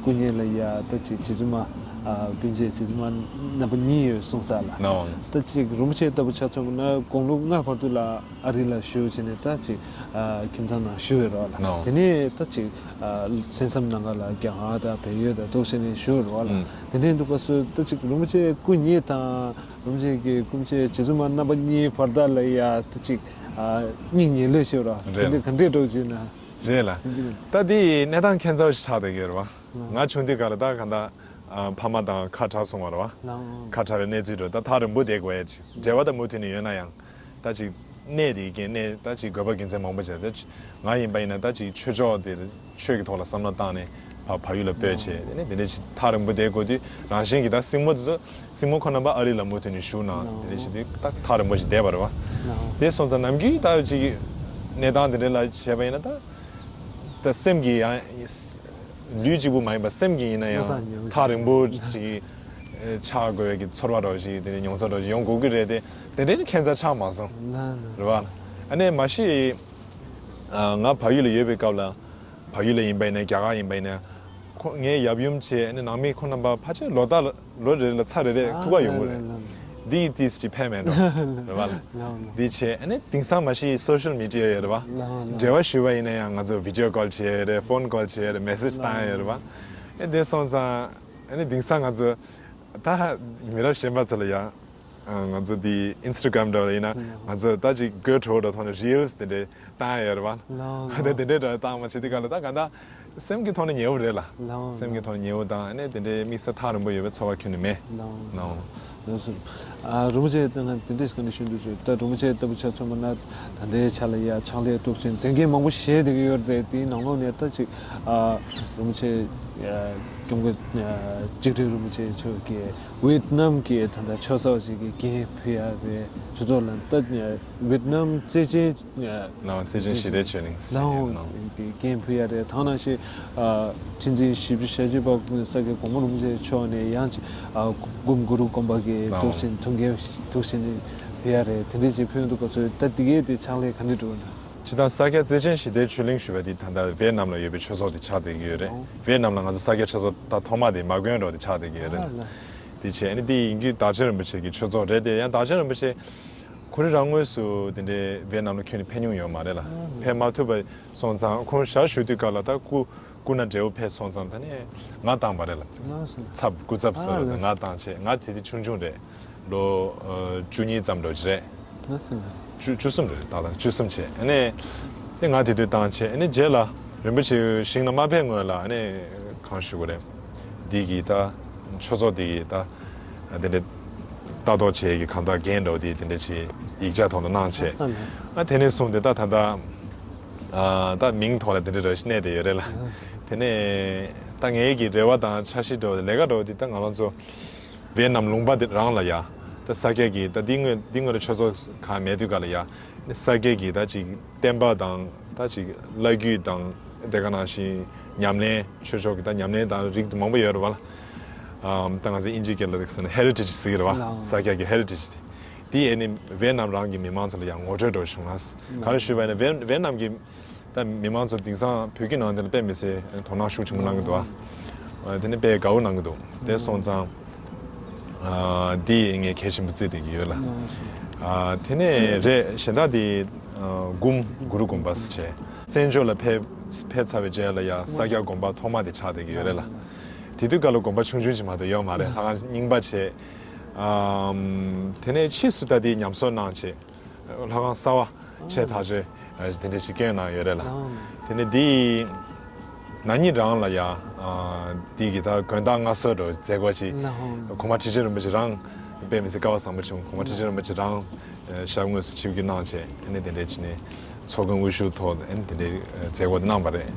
སྐུ་ཉིད་ལ་ཡ་ད་ཅིག་རྗེ་བཙུན་མ་སྤུན་མཆེད་རྗེ་བཙུན་མ་རྣམ་པ་གཉིས་ཡོད་གསུངས་ས་ལ། གནང་བ། ད་ཅིག་རིན་པོ་ཆེ་ལྟ་བུ་ཆ་མཚོན་པ་ན་དགུང་ལོ་ལྔ་བར་དུ་ལ་ཨ་རི་ལ་བཞུགས་བྱས་ནས་ད་ཅིག་ཁྱིམ་ཚང་ནང་བཞུགས་ཡོད་རེད་བ་ལ། ནའོ། དེ་ནས་ད་ཅིག་གསན་བསམ་ནང་ག་ལ་རྒྱ་གར་དང་བལ་ཡུལ་དང་འདུག་བྱས་ནས་བཞུགས་ཡོད་རེད་བ་ལ། ཨུམ། དེ་ནས་འདུག་པ་སུ་ད་ཅིག་རིན་པོ་ཆེ་སྐུ་ཉིད་དང་རིན་པོ་ཆེ་གི་སྐུ་མཆེད་རྗེ་བཙུན་མ་རྣམ་པ་གཉིས་བར་ཐག་ལ་ཡ་ད་ཅིག་སྙིང་ཉེ་ལོས་ཤོར་རེད་བ། དེ་རེད། འདྲ་ག་འདྲས་འགྲོ་བྱས་ན། རེད་ལ། ཟིན་གྱི་རེད། ད་དེ་གནས་སྟངས་ཁྱད་མཚར་ཞིག་ཆགས་བསྡད་ཀྱི་ཡོད་རེད་བ། ང་ཆུང་དུས་སྐབས་ལ་ད་ག་ད་ཨ་ཕ་མ་དང་ཁ་བྲལ་སོང་བ་རེད་བ། ལའོ། ཁ་བྲལ་བའི་གནས་ཚུལ་འགྲོ་ད་ཐག་རིང་པོ་བསྡད་དགོས་ཡ་ཅིག་འབྲེལ་བ་ད་མུ་མཐུད་ནས་ཡོད་ན་ཡང་། ད་ཅིག་གནས་དེའི་རྐྱེན་ནས་ད་ཅིག་དགོས་པ་རྒྱུ་མཚན་མང་པོ་བྱས་ད་ཅིག་ང་ཡིན་པ་ཡིན་ན་ད་ཅིག་ཆོས་ཕྱོགས་དེ་ཆོས་ཀྱི་ཐོག་ལ་བསམ་བློ་བཏང་ནས་ཕ་བལ་ཡུལ་ལ་སྤོས་བྱས་དེ་ནས་དེ་འདྲ་ཅིག་ཐག་རིང་པོ་བསྡད་དགོས་དུས་རང་བཞིན་གྱིས་ད་སྲིང་མོ་དེ་ཚོ་སྲིང་མོ་ཁོ་རྣམ་པ་ཨ་རི་ལ་མུ་མཐུད་ནས་བཞུགས་གནང་དེ་འདྲ་ཅིག་དུས་ད་ཐག་རིང་པོ་ཞིག་བསྡད་པ་རེད་བ། དེ་སོང་ཙང་ནམ་རྒྱུན་ད་ཅིག་གནས་སྟངས་དེ་འདྲ་ལ་བྱས་པ་ཡིན་ན་ད་ད་སེམས་ཀྱི་ཡང་། ལུས་གཅིག་པུ་མ་ཡིན་པར་སེམས་ཀྱིས་ཡིན་ན་ཡང་ཐག་རིང་པོ་ཞིག་ཆགས་དགོས་ཀྱི་ཚོར་བ་འདྲ་ཞིག་དེ་ནས་མྱོང་ཚོར་འདྲ་ཞིག་ཡོང་དགོས་ཀྱི་རེད་དེ་དེ་འདྲའི་ཁྱད་མཚར་ཆགས་མ་སོང་། རེད་བ། ཨ་ནས་མ་གཞི་ང་བལ་ཡུལ་ལ་ཡོད་པའི་སྐབས་ལ་བལ་ཡུལ་ལ་ཡིན་པ་ཡིན་ན་རྒྱ་གར་ཡིན་པ་ཡིན་ན་ཁོ་ངའི་ཡབ་ཡུམ་བྱས་ཨ་ནས་ནང་མི་ཁོ་རྣམ་པ་ཕལ་ཆེར་ལོ་ལྟར་ལོ་རེ་རེ་ལ་ཚར་རེ་རེ་ཐུག་ག་ཡོང་གི་རེད། འདི་ཡིས་ཏིས་ཅིག་ཕན་མེད་འགྲོ་རེད་བ། འདི་བྱས་ཨ་ནི་དེང་སང་མ་གཞི་སོ་ཤལ་མི་ཌི་ཡ་ཡོད་རེད་བ། འབྲེལ་བ་ཞུ་བ་ཡིན་ན་ཡང་ང་ཚོ་བི་ཌི་ཡོ་ཀོལ་བྱས་རེད། ཕོན་ཀོལ་བྱས་རེད། མེ་སེཇ་བཏང་ཡ་ཡོད་རེད་བ། ཨེ་དེ་སོང་ཙང་ཨ་ནི་དེང་སང་ང་ཚོ་ད་མི་རབས་གཞོན་པ་ཚོ་ལ་ཡང་ང་ཚོ་འདི་ཨིན་སི་ཊ་གྷ་རམ་འདྲ་བ་ལ་ཡིན་ན་ང་ཚོ་ད་ཅིག་དགོད་བྲོ་བོ་འདྲ་ཐོག་ནས་རིལ་སི་དེ་འདྲས་བཏང་ཡ་ཡོད་རེད་བ། ལའོ། ཨ་ནི་དེ་འདྲའི་འདྲ་བཏང་མ་བྱེད་དུས་ག་ལ་ད་ག་ད་སེམས་ཀྱི་ཐོག་ནས་ཉེ་བོ་རེད་ལ། ལའོ། སེམས་ཀྱི་ཐོག་ནས་ཉེ་བོ་དང་ཨ་ནི་དེ་འདྲའི་དམིགས་བསལ་ཐག་རིང་པོ་ཡོད་པའི་ཚོར་བ་ཁྱོན་ནས་མེད། ལའོ། ལའོ། ལགས་སོ། ཨ་རིན་པོ་ཆེ་ད་ང་དེ་འདྲས་ག་འདྲ་ཞུ་འདུག་ཅེས་ད་རིན་པོ་ཆེ་ལྟ་བུ་ཆ་མཚོན་པ་ན་ད་ལྟའི་ཆ་ལ་ཡ་ཕྱག་ལས་གཏོགས་ཆེན་མཛད་འགན་མང་པོ་བཞེས་བསྡད་ཀྱི་ཡོད་རེད། དེའི་ནང་ལོགས་ནས་ད་ཅིག་ཨ་རིན་པོ་ཆེ་ཨ་སྐྱབས་མགོན་ཨ་འཇིགས་བྲལ་རིན་པོ་ཆེ་མཆོག་གིས་ཝེད་ནམ་གྱི་ད་ལྟ་ཆོས་ཚོགས་ཅིག་གི་འགན་ཕུལ་ཡ་རེད། ཆོས་ཚོགས་ལ་ད་ཝེད་ནམ་བརྩེ་ཆེན་ནང་བརྩེ་ཆེན་ཞི་བདེའི་ཆོས་གླིང་ཟེར་ནང་གི་འགན་ཕུལ་ཡ་རེད། ད་ནང་བཞིན་ཨ་ཁྲི་འཛིན་བཞི་བཅུ་ཞེ་གཅིག་པ་ས་སྐྱ་གོང་མ་རིན་པོ་ཆེ་མཆོག་ནས་ཡང་ཅིག་ཨ་སྐུ་གུ་རུ་དགོངས་པ་གི་ཐུགས་ཆེན་ཐུགས་འགན་ཐུགས་ཆེན་ཕུལ་ཡ་རེད། དེ་འདྲ་ཅིག་ཕུལ་འདུག་ག་ཚོད་ད་དེ་གའི་དེ་ཕྱག་ལས་ག་འདྲ་འགྲོ་ན། ཇི་ལྟར་ས་སྐྱ་བརྩེ་ཆེན་ཞི་བདེའི་ཆོས་གླིང་ཞུ་བ་དེ་ད་ལྟ་ཝེད་ནམ་ལ་ཡོད་པའི་ཆོས་ཚོགས་དེ་ཆགས་བསྡད་ཀྱི་ཡོད་རེད། ཝེད་ནམ་ལ་ང་ཚོ་ས་སྐྱ་ཆོས་ཚོགས་ད་ཐོག་མ་དེ་མ་དགོན་རོ་དེ་ཆགས་བསྡད་ཀྱི་ཡོད་རེད། དེ་བྱས་ཨ་ནི་དེ་ཡིན་རྒྱུ་བདག་ཆེན་རིན་པོ་ཆེ་གི་ཆོས་ཚོགས་རེད་དེ་ཡང་བདག་ཆེན་རིན་པོ་ཆེ་ཁོ་རང་རང་ངོས་སུ་དེ་འདྲའི་ཝེད་ནམ་ལ་ཁྱོན་ནས་ཕེབས་མྱོང་ཡོད་མ་རེད་ལ། ཕེབས་མ་ཐུབ་པ་སོང་ཙང་ཁོང་ཞལ་བཞུགས་དུས་སྐབས་ལ་ད་སྐུ་སྐུ་ན་བགྲེས་པོ་ཕེབས་སོང་ཙང་ད་ནས་ང་བཏང་བ་རེད་ལ། ཚབ་སྐུ་ཚབ་ཟེར་རེད་ང་བཏང་བྱས་ང་དེ་དུས་ཆུང་ཆུང་རེད། ལོ་བཅུ་གཉིས་ཙམ་འགྲོ་གི་རེད། བཅུ་བཅུ་གསུམ་རེད་ད་ལྟ་བཅུ་གསུམ་བྱས་ཨ་ནས་དེ་ང་དེ་དུས་བཏང་བྱས་ཨ་ནས་རྗེས་ལ་རིན་པོ་ཆེ་ཞིང་ལ་མ་ཕེབས་སྔོན་ལ་ཨ་ནས་གང་ཞུ་དགོས་རེད། འདི་གི་ད་ཆོས་ཚོགས་འདི་གི་ད་དེ་འདྲའི་ལྟ་རྟོག་བྱེད་ཀྱི་གང་ལྟར་འགན་འདྲ་བོ་དེ་དེ་འདྲ་ཞིག་ཡིག་ཆ་ཐོག་ལ་གནང་བྱས་ཨ་དེ་ནས་བཟུང་སྟེ་ད་ད་ལྟ་ད་མིང་ཐོག་ལ་དེ་འདྲ་རེ་ཞིག་གནས་བསྡད་ཡོད་རེད་ལ། དེ་ནས་ད་ངའི་གི་རེ་བ་དང་འཆར་གཞི་འདྲ་བོ་དེ་ལས་ཀ་འདྲ་བོ་དེ་ད་ང་རང་ཚོ་ཝེད་ནམ་ལུང་པ་དེ་རང་ལ་ཡ་ད་ས་སྐྱ་གི་ད་འདི་སྔོན་འདི་སྔོན་ལ་ཆོས་ཚོགས་གང་མེད་དུས་ག་ལ་ཡ་ས་སྐྱ་གི་ད་ཅིག་བསྟན་པ་དང་ད་ཅིག་བླ་བརྒྱུད་དང་དེ་ག་ནང་བཞིན་ཉམས་ལེན་ཆོས་ཕྱོགས་ཀྱི་ད་ཉམས་ལེན་དང་རིགས་དེ་མང་པོ་ཡོད་རེད་བ་ལ། ཨམ་ད་ང་ཚོ་ཨིན་ཇི་སྐད་ལ་ཟེར་ན་ཧེ་རི་ཊེ་ཇི་ཟེར་གྱི་རེད་བ། ལའོ། ས་སྐྱ་གི་ཧེ་རི་ཊེ་ཇི་དེ་དེ་ཨེ་ནི་ཝེད་ནམ་རང་གི་མི་མང་ཚོ་ལ་ཡང་ངོ་སྤྲོད་འདྲ་བྱུང་ང་། ག་རེ་ཞུས་པ་ཡིན་ན་ཝེད་ཝེད་ནམ་གྱི་ད་མི་མང་ཚོ་དེང་སང་བོད་ཀྱི་ནང་དེ་ལ་དཔེ་མི་སྲིད་དོ་སྣང་ཤུགས་ཆེན་པོ་གནང་གི་འདུག་ཨ། དེ་ནི་དཔེ་དགའ་བོ་གནང་གི་འདུག་དེ་སོང་ཙང་། ཨ་འདི་ངས་གལ་ཆེན་པོ་བརྩིས་བསྡད་ཀྱི་ཡོད་ལ། ཨ་དེ་ནས་རེད་གཞན་དག་དེ་ཨ་འགུམ་གུ་རུ་གུམ་པ་ཟེར་བྱས། བཙན་བྱོལ་ལ་ཕེབས་ཕེབས་ཚར་བའི་རྗེས་ལ་ཡ་ས་སྐྱ་དགོན་པ་ཐོག་མ་དེ་ཆགས་བསྡད་ཀྱི་ཡོད་རེད་ལ། དེ་དུས་སྐབས་ལ་དགོན་པ་ཆུང་ཆུང་ཅིག་མ་གཏོགས་ཡོད་མ་རེད། ལྷ་ཁང་རྙིང་པ་བྱས། ཨམ་དེ་ནས་ཕྱིས་སུ་ད་དེ་ཉམས་གསོ་གནང་བྱས། ལྷ་ཁང་གསར་བ་ཆེ་ཐག་ཆོད་དེ་འདྲ་ཞིག་བསྐྱོན་གནང་ཡོད་རེད་ལ། དེ་ནས་འདི་ན་ནིང་རང་ལ་ཡ་འདི་གི་ད་དགོན་བདག་མངའ་གསོལ་འགྲོ་མཛད་སྒོ་ཅིག་གོང་མ་ཁྲི་ཆེན་རིན་པོ་ཆེ་རང་དཔེ་མི་སྲིད་སྐལ་བ་བཟང་པོ་བྱུང་གོང་མ་ཁྲི་ཆེན་རིན་པོ་ཆེ་རང་ཞབས་དངོས་སུ་ཆིབས་བསྒྱུར་གནང་བྱས་ཨ་ནི་དེ་འདྲ་བྱས་ནས་ ཚོགས་ཁང་དབུ་བཞུགས་ཐོག་ཨ་ནི་དེ་འདྲའི་མཛད་སྒོ་གནང་བ་རེད།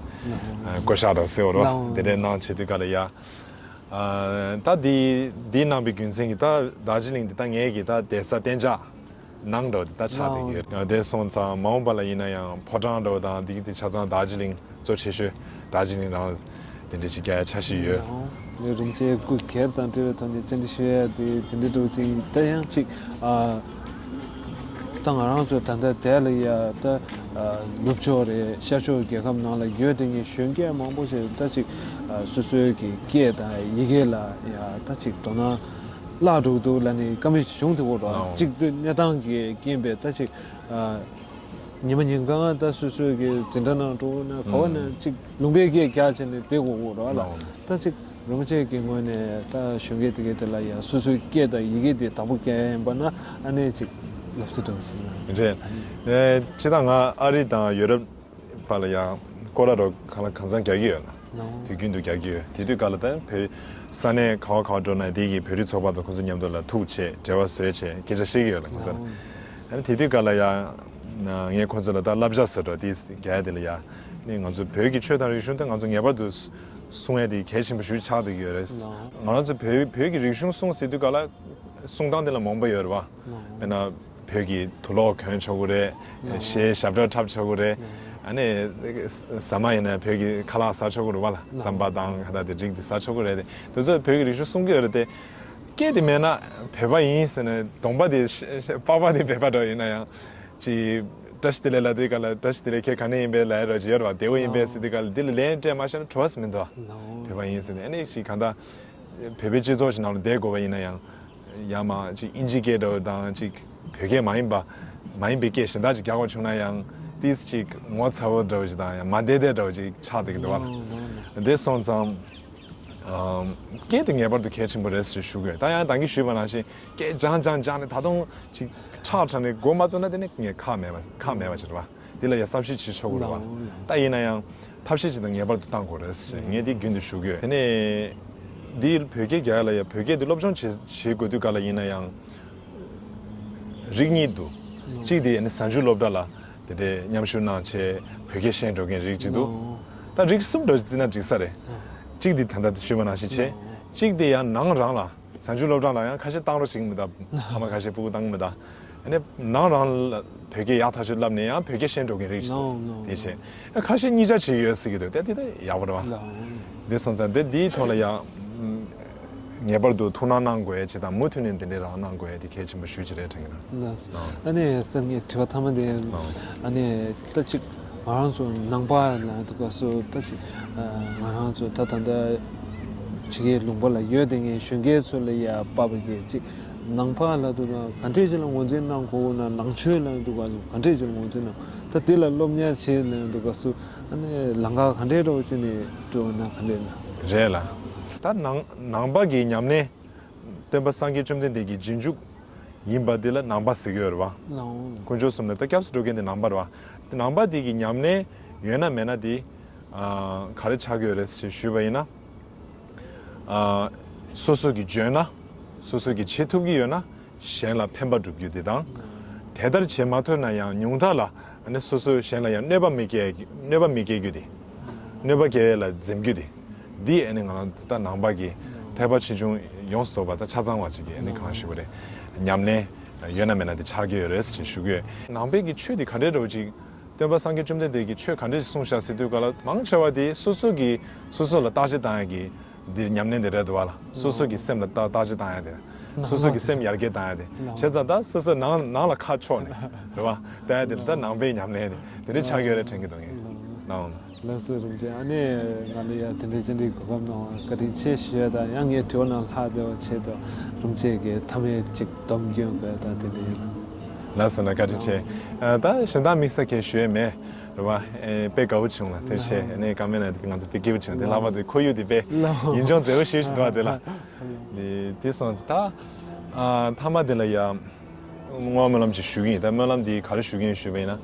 ཨ་བསྐོ་བཞག་རོགས་ཟེར་བ་རོགས་དེ་འདྲའི་གནང་བྱེད་དུས་ག་ལ་ཡ། ཨ་ད་འདི་འདི་གནང་པའི་རྒྱུ་མཚན་གྱིས་ད་རྡོ་རྗེ་གླིང་འདི་ད་ངེད་ཀྱི་ད་བསྡད་ས་གཏན་འཇགས་ནང་འགྲོ་འདི་ད་ཆགས་བསྡད་ཀྱི་ཡོད། དེ་སོང་ཙང་མ་འོངས་པ་ལ་ཡིན་ན་ཡང་ཕོ་བྲང་འགྲོ་དང་འདི་གི་དེ་ཆ་ཚང་རྡོ་རྗེ་གླིང་གཙོ་ཆེ་ཤོས་རྡོ་རྗེ་གླིང་རང་དེ་འདྲ་ཅིག་རྒྱག་ཡ་འཆར་གཞི་ཡོད། ངས་རིན་ཆེན་སྐུ་སྒེར་དང་འབྲེལ་བའི་ཐོག་ནས་བཅར་འདྲི་ཞུ་ཡ་དེ་དེ་འདྲ་འདྲ་བོ་ཅིག་ད་ཡང་ཅིག་ཨ། ད་ང་རང་ཚོ་ད་ལྟ་དེ་ལ་ཡ་ད་ཨ་ནུབ་ཕྱོགས་རེད་ཤར་ཕྱོགས་རྒྱལ་ཁབ་ནང་ལ་ཡོད་དེ་ངས་གཞོན་སྐྱེས་མང་པོ་ཞིག་ད་ཅིག་ཨ་སོ་སོའི་གི་སྐད་དང་ཡི་གེ་ལ་ཡ་ད་ཅིག་དོ་སྣང་བརླག་འགྲོ་གི་འདུག་ལབ་ནས་བཀའ་མོལ་བྱུང་དེ་འོ་ར་ཨོ། གཅིག་པུ་གནས་སྟངས་ཀྱི་རྐྱེན་པས་ད་ཅིག་ཨ་ཉི་མ་ཉིན་གང་ད་སོ་སོའི་གི་འཛིན་གྲྭ་ནང་འགྲོ་ན་ག་བ་ན་ཨུམ། ཅིག་ལུང་པའི་སྐད་རྒྱག་བྱས་ནས་བསྡད་དགོས་འོ་ར་ལ་ཨོ། ད་ཅིག་རིན་པོ་ཆེ་གི་ངོས་ནས་ད་གཞོན་སྐྱེས་དེ་གའི་དེ་ལ་ཡང་སོ་སོའི་སྐད་དང་ཡི་གེ་དེ་བདག་པོ་རྒྱག་ཡིན་པ་ན་ཨ་ནེ་ཅིག་སློབ་གསོ་འདྲ་བོ་ཟིན་ན། རེད། ཨེ་ཅི་ད་ང་ཨ་རི་དང་ཡོ་རོབ་པ་ལ་ཡང་སྐོར་ར་རོ་གང་ལ་གང་འཚམ་རྒྱག་གི་ཡོད་ལ། ནོ། དུས་རྒྱུན་དུ་རྒྱག་གི་ཡོད། དེ་དུས་ག་ལ་ད་བོད་ས་གནས་ག་བ་ག་བ་འགྲོ་ན་དེ་གི་བོད་རིགས་ཚོགས་པ་དང་ཁོང་ཚོ་མཉམ་དུ་ལ་ཐུག་བྱས་འབྲེལ་བ་བཟོས་བྱས་སྐད་ཆ་བཤད་ཀྱི་ཡོད་ལ་ང་ཚོ་ལ། ནོ། ཨ་ནི་དེ་དུས་ག་ལ་ཡང་ངས་ཁོང་ཚོ་ལ་ད་བསླབ་བྱ་ཟེར་འགྲོ་དེ་རྒྱག་ཡ་དེ་ལ་ཡང་ནི་ང་ཚོ་བོད་ཀྱི་ཆོས་དང་རིག་གཞུང་དེ་ང་ཚོ་ངེས་པར་དུ་སྲུང་ཡས་དེ་གལ་ཆེན་པོ་ཞིག་ཆགས་བསྡད་ཀྱི་ཡོད་རེད། ལགས། ང་རང་ཚོ་བོད་བོད་ཀྱི་རིག་གཞུང་སྲུང་ཟེར་དུས་ག་ལ་གསུང་སྟངས་དེ་ལ་མང་པོ་ཡོད་རེད་བ། ལགས། དཔེར་ན་བོད་ཀྱི་དུག་ལོག་གོན་ཆོག་གི་རེད། ལགས། གཞས་ཞབས་བྲོ་འཁྲབ་ཆོག་གི་རེད། ལགས། ཨ་ནི་ཟ་མ་ཡིན་ན་བོད་ཀྱི་ཁ་ལག་ཟ་ཆོག་གི་རེད་བ་ལ། ལགས། རྩམ་པ་དང་ཁ་ད་དེ་རིགས་དེ་ཟ་ཆོག་གི་རེད་དེ། དེ་ཚོ་བོད་ཀྱི་རིག་གཞུང་སྲུང་གི་ཡོད་རེད་དེ། སྐད་དེ་མེད་ན་བོད་པ་ཡིན་ཟེར་ནས་གདོང་པ་དེ་ཤ་ཤ་པགས་པ་དེ་བོད་པ་འདྲ་ཡིན་ན་ཡང་ཅི། བཀྲ་ཤིས་བདེ་ལེགས་ལབ་དུས་ག་ལ་བཀྲ་ཤིས་བདེ་ལེགས་ཁྱེད་ག་ནས་ཡིན་པས་ལབ་ཡ་རོ་ཅི་ཡོད་རེད་བ། བདེ་བོ་ཡིན་པས་ཟེར་དུས་ག་ལ་འདི་ལ་ལན་སྤྲད་མ་ཤེས་ན་བྲོ་བ་ཟེར་མི་འདུག་བ། ལའོ། བོད་པ་ཡིན་ཟེར་ནས་ཨ་ནི་ཅིག་གང་ལྟར་བོད་པའི་སྤྱི་ཚོགས་ཤིག་ནང་ལ་བསྡད་དགོས་པ་ཡིན་ན་ཡང་། ཡང་མ་ཅིག་ཨིན་ཇི་སྐད་འདྲ་བོ་དང་ཅིག་བོད་སྐད་མ་ཡིན་པ་མ་ཡིན་པའི་སྐད་གཞན་དག་ཅིག་རྒྱག་དགོས་བྱུང་ན་ཡང་ཏིས་ཅིག་ངོ་ཚ་བོ་འདྲ་བོ་ཞིག་དང་ཡང་མ་བདེ་བདེ་འདྲ་བོ་ཅིག་ཆགས་བསྡད་ཀྱི་འདུག་བ། ལའོ་ལའོ་ལའོ། འདི་སོང་ཙང་། ཨམ། སྐད་དེ་ངེས་པར་དུ་གལ་ཆེན་པོ་རེད་ཟེར་ཞུ་དགོས། ད་ཡང་ད་གིན་ཞུས་པ་ནང་བཞིན་སྐད་སྦྱང་སྦྱང་སྦྱང་ནས་ད་དུང་ཅིག་ཁྲག་ཁྲག་ནས་མགོ་མ་ཚོས་ན་དེ་ནི་ངས་ཁག་མེད་པ་ཁག་མེད་པ་ཅིག་རེད་བ། འདི་ལ་ཡང་བསམ་ཤེས་བྱེད་ཆོག་གི་རེད་བ། ལའོ་ལའོ། ད་ཡིན་ན་ཡང་ཐབས་ཤེས་ཅིག་དང་ངེས་པར་དུ་བཏང་དགོས་རེད་ཟེར་ངས་འདི་རྒྱུན་དུ་ཞུ་གི་ཡོད། དེ་ནས་འདི་བོད་སྐད་རྒྱག་ཡ་ལ་ཡང་བོད་སྐད་འདི་སློབ་སྦྱོང་བྱེད་བྱེད་དགོས་དུས་ག་ལ་ཡིན་ན་ཡང་རིགས་གཉིས་འདུག་ལའོ། གཅིག་དེ་ནི་གཟའ་མཇུག་སློབ་གྲྭ་ལ་དེ་འདྲའི་མཉམ་ཞུགས་གནང་བྱས་བོད་སྐད་ཤེས་འགྲོ་མཁན་རིགས་གཅིག་འདུག་ལའོ། ད་རིགས་གསུམ་འདྲ་བརྩིས་ན་འགྲིག་ས་རེད། ཨ། གཅིག་དེ་ད་ལྟ་ཞུས་པ་ནང་བཞིན་བྱས། ལའོ། གཅིག་དེ་ཡང་ནང་རང་ལ་གཟའ་མཇུག་སློབ་གྲྭ་ལ་ཡང་ཁ་ཤས་བཏང་རོགས་བྱེད་ཀྱི་མི་གདའ། ཨ་མ་ཁ་ཤས་སྤུ་གུ་བཏང་གི་མི་གདའ། ཨ་ནི་ནང་རང་ལ་བོད་སྐད་ཡག་ཐག་ཆོད་བསླབས་ནས་ཡང་བོད་སྐད་ཤེས་འགྲོ་མཁན་རིགས་ཤིག་འདུག་ལའོ་ལའོ། དེ་བྱས། ཨ་ཁ་ཤས་གཉིས་ཆ་བྱེད་ཀྱི་ཡོད་ཟེར་གྱི་འདུག་དེ་དེ་ད་ཡག་པོ་རེད་བ། ལའོ། དེ་སོང་ཙང་དེ་འདིའི་ཐོག་ལ་ཡང་ངེས་པར་དུ་ཐུགས་སྣང་གནང་དགོས་ཡ་ཅིག་དང་མུ་མཐུད་ནས་འདི་འདྲའི་རང་གནང་དགོས་ཡ་དེ་གལ་ཆེན་པོ་ཞེ་པོ་ཅིག་རེད་དྲན་གྱི་འདུག་ལགས་སོ། ཨ་ནི་ད་ངས་དྲི་བ་མཐའ་མ་དེ། ཨ་ནི་ད་ཅིག་ང་རང་ཚོ་ནང་པ་ལ་འདུག་ག་སོ་ད་ཅིག་ང་རང་ཚོ་ད་ད་ལྟ་ཕྱི་རྒྱལ་ལུང་པ་ལ་ཡོད་དེ་ངས་གཞོན་སྐྱེས་ཚོ་ལ་ཡ་དཔག་པ་གི་ཅིག་ནང་པ་ལ་འདུག་ག་ག་འདྲས་ཅིག་ལ་ངོས་འཛིན་གནང་དགོས་ན་ནང་ཆོས་ལ་འདུག་ག་ག་འདྲས་ཅིག་ལ་ངོས་འཛིན་གནང་ད་དེ་ལ་སློབ་གཉེར་བྱེད་ལ་འདུག་ག་སོ་ཨ་ནི་ལམ་ཁ་ག་འདྲས་འགྲོ་ཟེར་ནས་འགྲོ་ན་ག་འདྲས་ན། རེད་ལ། ད་ནང་ནང་པ་གི་ཉམས་ལེན། སྟོན་པ་སངས་རྒྱས་བཅོམ་ལྡན་འདས་ཀྱི་རྗེས་འཇུག་ཡིན་པ་དེ་ལ་ནང་པ་ཟེར་གྱི་ཡོད་རེད་བ། ལའོ། དཀོན་མཆོག་གསུམ་ལ་ད་སྐྱབས་སུ་འགྲོ་མཁན་དེ་ནང་པ་རེད་བ། དེ་ནང་པ་དེ་གི་ཉམས་ལེན་ཡོད་ན་མེད་ན་དེ་ཨ་ག་རེ་ཆགས་ཀྱི་ཡོད་རེད་ཞེས་ཞུས་པ་ཡིན་ན། ཨ་སོ་སོ་གི་འཇོན་ན་སོ་སོ་གི་བྱེད་ཐུབ་ཀྱི་ཡོད་ན་གཞན་ལ་ཕན་པ་སྒྲུབ་རྒྱུ་དེ་དང་། དེ་ལྟར་བྱེད་མ་ཐུབ་ན་ཡང་ཉུང་མཐའ་ལ་ཨ་ནི་སོ་སོས་གཞན་ལ་ཡང་གནོད་པ་མི་སྐྱེལ་གནོད་པ་མི་སྐྱེལ་རྒྱུ་དེ། གནོད་པ་སྐྱེལ་ཡས་ལ་འཛེམ་རྒྱུ་དེ། འདི་ཨ་ནི་ང་རང་ད་ནང་པ་གི་ཐེག་པ་ཆེ་ཆུང་ཡོངས་སུ་རྫོགས་པ་ད་ཆ་ཚང་བ་ཅིག་གི་ཨ་ནི་གང་ཞུ་བ་རེད། ཉམས་ལེན་ཡོད་ན་མེད་ན་དེ་ཆགས་ཀྱི་ཡོད་རེད་ཅེས་ཞུ་གི་ཡོད། ནང་པའི་གི་ཆོས་དེ་ག་འདྲའི་འདྲ་བོ་ཅིག་སྟོན་པ་སངས་རྒྱས་བཅོམ་ལྡན་འདས་ཀྱིས་ཆོས་ག་འདྲ་ཞིག་གསུངས་ཤག་ཟེར་དུས་ག་ལ་མང་ཆེ་བ་དེ་སོ་སོ་གི་སོ་སོ་ལ་བརྟག་དཔྱད་བཏང་ཡ་གི་འདིར་ཉམས་ལེན་དེ་རེད་འདུག་བ་ལ། སོ་སོ་གི་སེམས་ལ་བརྟག་བརྟག་དཔྱད་བཏང་ཡ་དེ། སོ་སོ་གི་སེམས་ཡར་རྒྱས་བཏང་ཡ་དེ། བྱས་ཙང་ད་སོ་སོ་ནང་ནང་ལ་ཁ་ཕྱོགས་ནས་རེད་བ། བལྟ་ཡ་དེ་ལ་ད་ནང་པའི་ཉམས་ལེན་དེ་དེ་འདྲ་ཆགས་ཀྱི་ཡོད་རེད་དྲན་གྱི་འདུག་ངས། ནའོ། ལགས་སོ་རིན་ཆེན། ཨ་ནི་ང་ལ་ཡ་དེ་འདྲའི་ཅི་འདྲའི་གོ་སྐབས་གནང་བ་བཀའ་དྲིན་ཆེ་ཞུ་ཡ་དང་ཡང་ངའི་དྲི་བ་ནང་ལྷག་བསྡད་པ་ཆེད་དུ་རིན་ཆེན་གྱིས་མཐའ་མའི་ཅིག་སྡོམ་སྐྱོན་དགོས་དང་དེ་འདྲ་ཡོད་ན། ལགས་སོ་ན་བཀའ་དྲིན་ཆེ། ཨ་ད་གཞན་དག་དམིགས་བསལ་གས་ཞུ་ཡས་མེད་རེད་བ། ཨེ་དཔེ་དགའ་བོ་བྱུང་ལ་དེ་བྱས་ཨ་ནི་བཀའ་མོལ་ན་དེ་ང་ཚོ་དཔེ་སྐྱིད་པོ་བྱུང་དེ་ལྷག་པར་དུ་ཁོར་ཡུག་དེ་དཔེ་ཡིད་འཇོག་མཛེས་པོ་ཞེ་ཞིག་འདུག་བ་དེ་ལ། དེ་སོང་ཙང་ད་ཨ་མཐའ་མ་དེ་ལ་ཡ། བསྔོ་བ་སྨོན་ལམ་ཅིག་ཞུ་གི་ཡིན། ད་སྨོན་ལམ་འདི་ག་རེ་ཞུ་གི་ཡིན་ཞུས་པ་ཡིན་ན།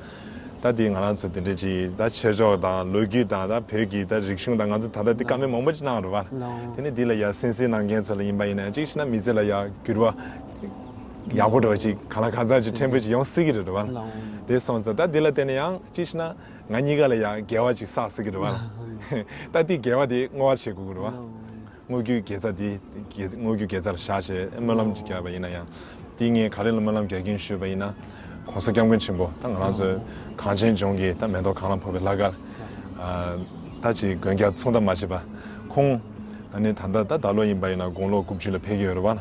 ད་འདི་ང་རང་ཚོ་འདི་འདྲ་ཅིག་ད་ཆོས་ཕྱོགས་དང་ལོ་རྒྱུས་དང་ད་བོད་ཀྱི་ད་རིག་གཞུང་དང་ང་ཚོ་ད་ལྟ་འདི་བཀའ་མོལ་མང་པོ་ཅིག་གནང་རེད་བ། ལའོ། དེ་ནས་འདི་ལ་ཡ་གསན་གཟིགས་གནང་མཁན་ཚོ་ལ་ཡིན་པ་ཡིན་ན་གཅིག་བྱས་ན་མི་ཚེ་ལ་ཡ་འགྱུར་བ་ ཡག་པོ་འདྲ་བ་ཅིག་གང་ལ་གང་འཚམ་ཅིག་ཕྲན་བུ་ཅིག་ཡོང་སྲིད་ཀྱི་རེད་བ། ལའོ། དེ་སོང་ཙང་ད་འདི་ལ་བརྟེན་ནས་ཡང་ཅི་ཞིག་ན་ང་གཉིས་ཀ་ལ་ཡང་འགལ་བ་ཅིག་བསགས་སྲིད་ཀྱི་རེད་བ། ད་དེ་འགལ་བ་དེ་བསྔོ་བ་བྱེད་དགོས་ཀྱི་རེད་བ། བསྔོ་རྒྱུའི་དགེ་རྩ་དེ་དགེ་བསྔོ་རྒྱུའི་དགེ་རྩ་ལ་བཞག་བྱས་སྨོན་ལམ་ཅིག་བརྒྱབ་པ་ཡིན་ན་ཡང་། དེ་ངས་ག་རེ་ལ་སྨོན་ལམ་རྒྱག་གིན་ཞུས་པ་ཡིན་ན། ༸གོང་ས་༸སྐྱབས་མགོན་ཆེན་པོ་ད་ང་རང་ཚོའི་གངས་ཅན་ལྗོངས་ཀྱི་ད་མེ་ཏོག་གང་ལ་ཕོག་པའི་ལྷ་སྐལ། ད་ཅིག་མགོན་སྐྱབས་མཚུངས་ཟླ་མ་བྱེད་པ། ཁོང་ཨ་ནི་ད་ལྟ་ད་ད་ལོ་ཡིན་པ་ཡིན་ན་དགུང་ལོ་དགུ་བཅུ་ལ་ཕེབས་ཀྱི་ཡོད་རེད་བ།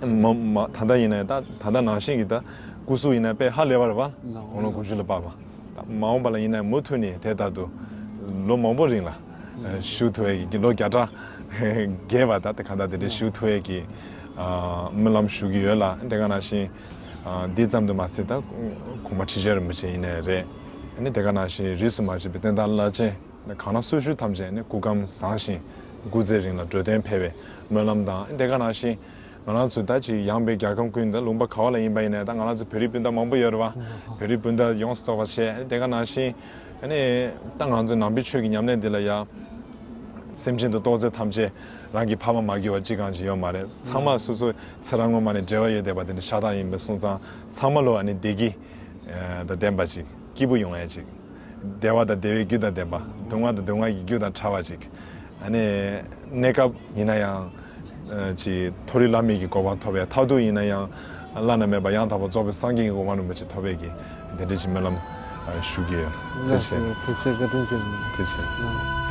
མ་མ་ད་ལྟ་ཡིན་ན་ད་ད་ལྟ་ནང་བཞིན་གྱི་ད་སྐུ་གཟུགས་ཡིན་ན་དཔེ་ཧ་ལས་པ་རེད་བ། དགུང་ལོ་དགུ་བཅུ་ལ་སྤར་བ། ད་མ་འོངས་པ་ལ་ཡིན་ན་མུ་མཐུད་ནས་དེ་ལྟར་དུ་ལོ་མང་པོ་རིང་ལ་བཞུགས་ཐུབ་ཡས་ཀྱི་ལོ་བརྒྱ་ཕྲག་བརྒལ་བ་ད་དེ་གང་ལྟར་དེ་འདྲའི་བཞུགས་ཐུབ་ཡས་ཀྱི་སྨོན་ལམ་ཞུ་གི་ཡོད་ལ། དེ་ག་ནང་བཞིན་འདི་ཙམ་དུ་མ་ཟད་ད་གོང་མ་ཁྲི་ཆེན་རིན་པོ་ཆེ་ཡིན་ནའི་རེད། དེ་ག་ནང་བཞིན་རིས་སུ་མ་ཆད་པའི་བསྟན་བདག་བླ་ཆེན་གང་ན་སུ་བཞུགས་ཐམས་ཅད་ནི་སྐུ་ཁམས་བཟང་ཞིང་སྐུ་ཚེ་རིང་ལ་འགྲོ་དོན་འཕེལ་བའི་སྨོན་ལམ་དང་། དེ་ག་ནང་བཞིན་ང་རང་ཚོ་ད་ཅིག་ཡངས་པའི་རྒྱལ་ཁམས་ཀུན་ཏུ་ལུང་པ་ག་བ་ལ་ཡིན་པ་ཡིན་ནའི་ད་ང་རང་ཚོ་བོད་རིགས་སྤུན་ཟླ་མང་པོ་ཡོད་རེད་བ། བོད་རིགས་སྤུན་ཟླ་ཡོངས་སུ་རྫོགས་པ་བྱས། དེ་ག་ནང་བཞིན་ཨ་ནི་ད་ང་ཚོ་ནང་པའི་ཆོས་ཀྱི་ཉམས་ལེན་འདི་ལ་ཡ་སེམས་ཅན་དུ་གཏོགས་ཚད་ཐམས་ཅད་རང་གི་ཕ་མ་མ་གྱུར་བ་གཅིག་གང་ཞིག་ཡོད་མ་རེད། ཚང་མ་སོ་སོའི་ཚེ་རབས་སྔོན་མ་ནས་འབྲེལ་བ་ཡོད་བསྡད་པ་དེ་འདྲ་ཤ་སྟག་ཡིན་པའི་སོང་ཙང་ཚང་མ་ལོ་ཨ་ནི་བདེ་སྐྱིད་དང་ལྡན་པ་ཅིག་སྐྱིད་པོ་ཡོང་ཡ་ཅིག་བདེ་བ་དང་བདེ་བའི་རྒྱུ་དང་ལྡན་པ། སྡུག་བསྔལ་དང་སྡུག་བསྔལ་གྱི་རྒྱུ་དང་བྲལ་བ་ཅིག་ཨ་ནི་གནས་སྐབས་ཡིན་ན་ཡང་ཅིག་མཐོ་རིས་ལྷ་མིའི་གི་གོ་འཕང་ཐོབ་པའི། མཐར་ཐུག་ཡིན་ན་ཡང་བླ་ན་མེད་པ་ཡང་དག་པར་རྫོགས་པའི་སངས་རྒྱས་ཀྱི་གོ་འཕང་རིན་པོ་ཆེ་ཐོབ་པའི་གི་དེ་འདྲ་ཅིག་སྨོན་ལམ་ཞུ་གི་ཡོད། ཐུགས་རྗེ་ཆེ། ཐུགས་རྗེ་ཆེ། བཀའ་དྲིན་ཆེ། ཐུགས་རྗེ་ཆེ།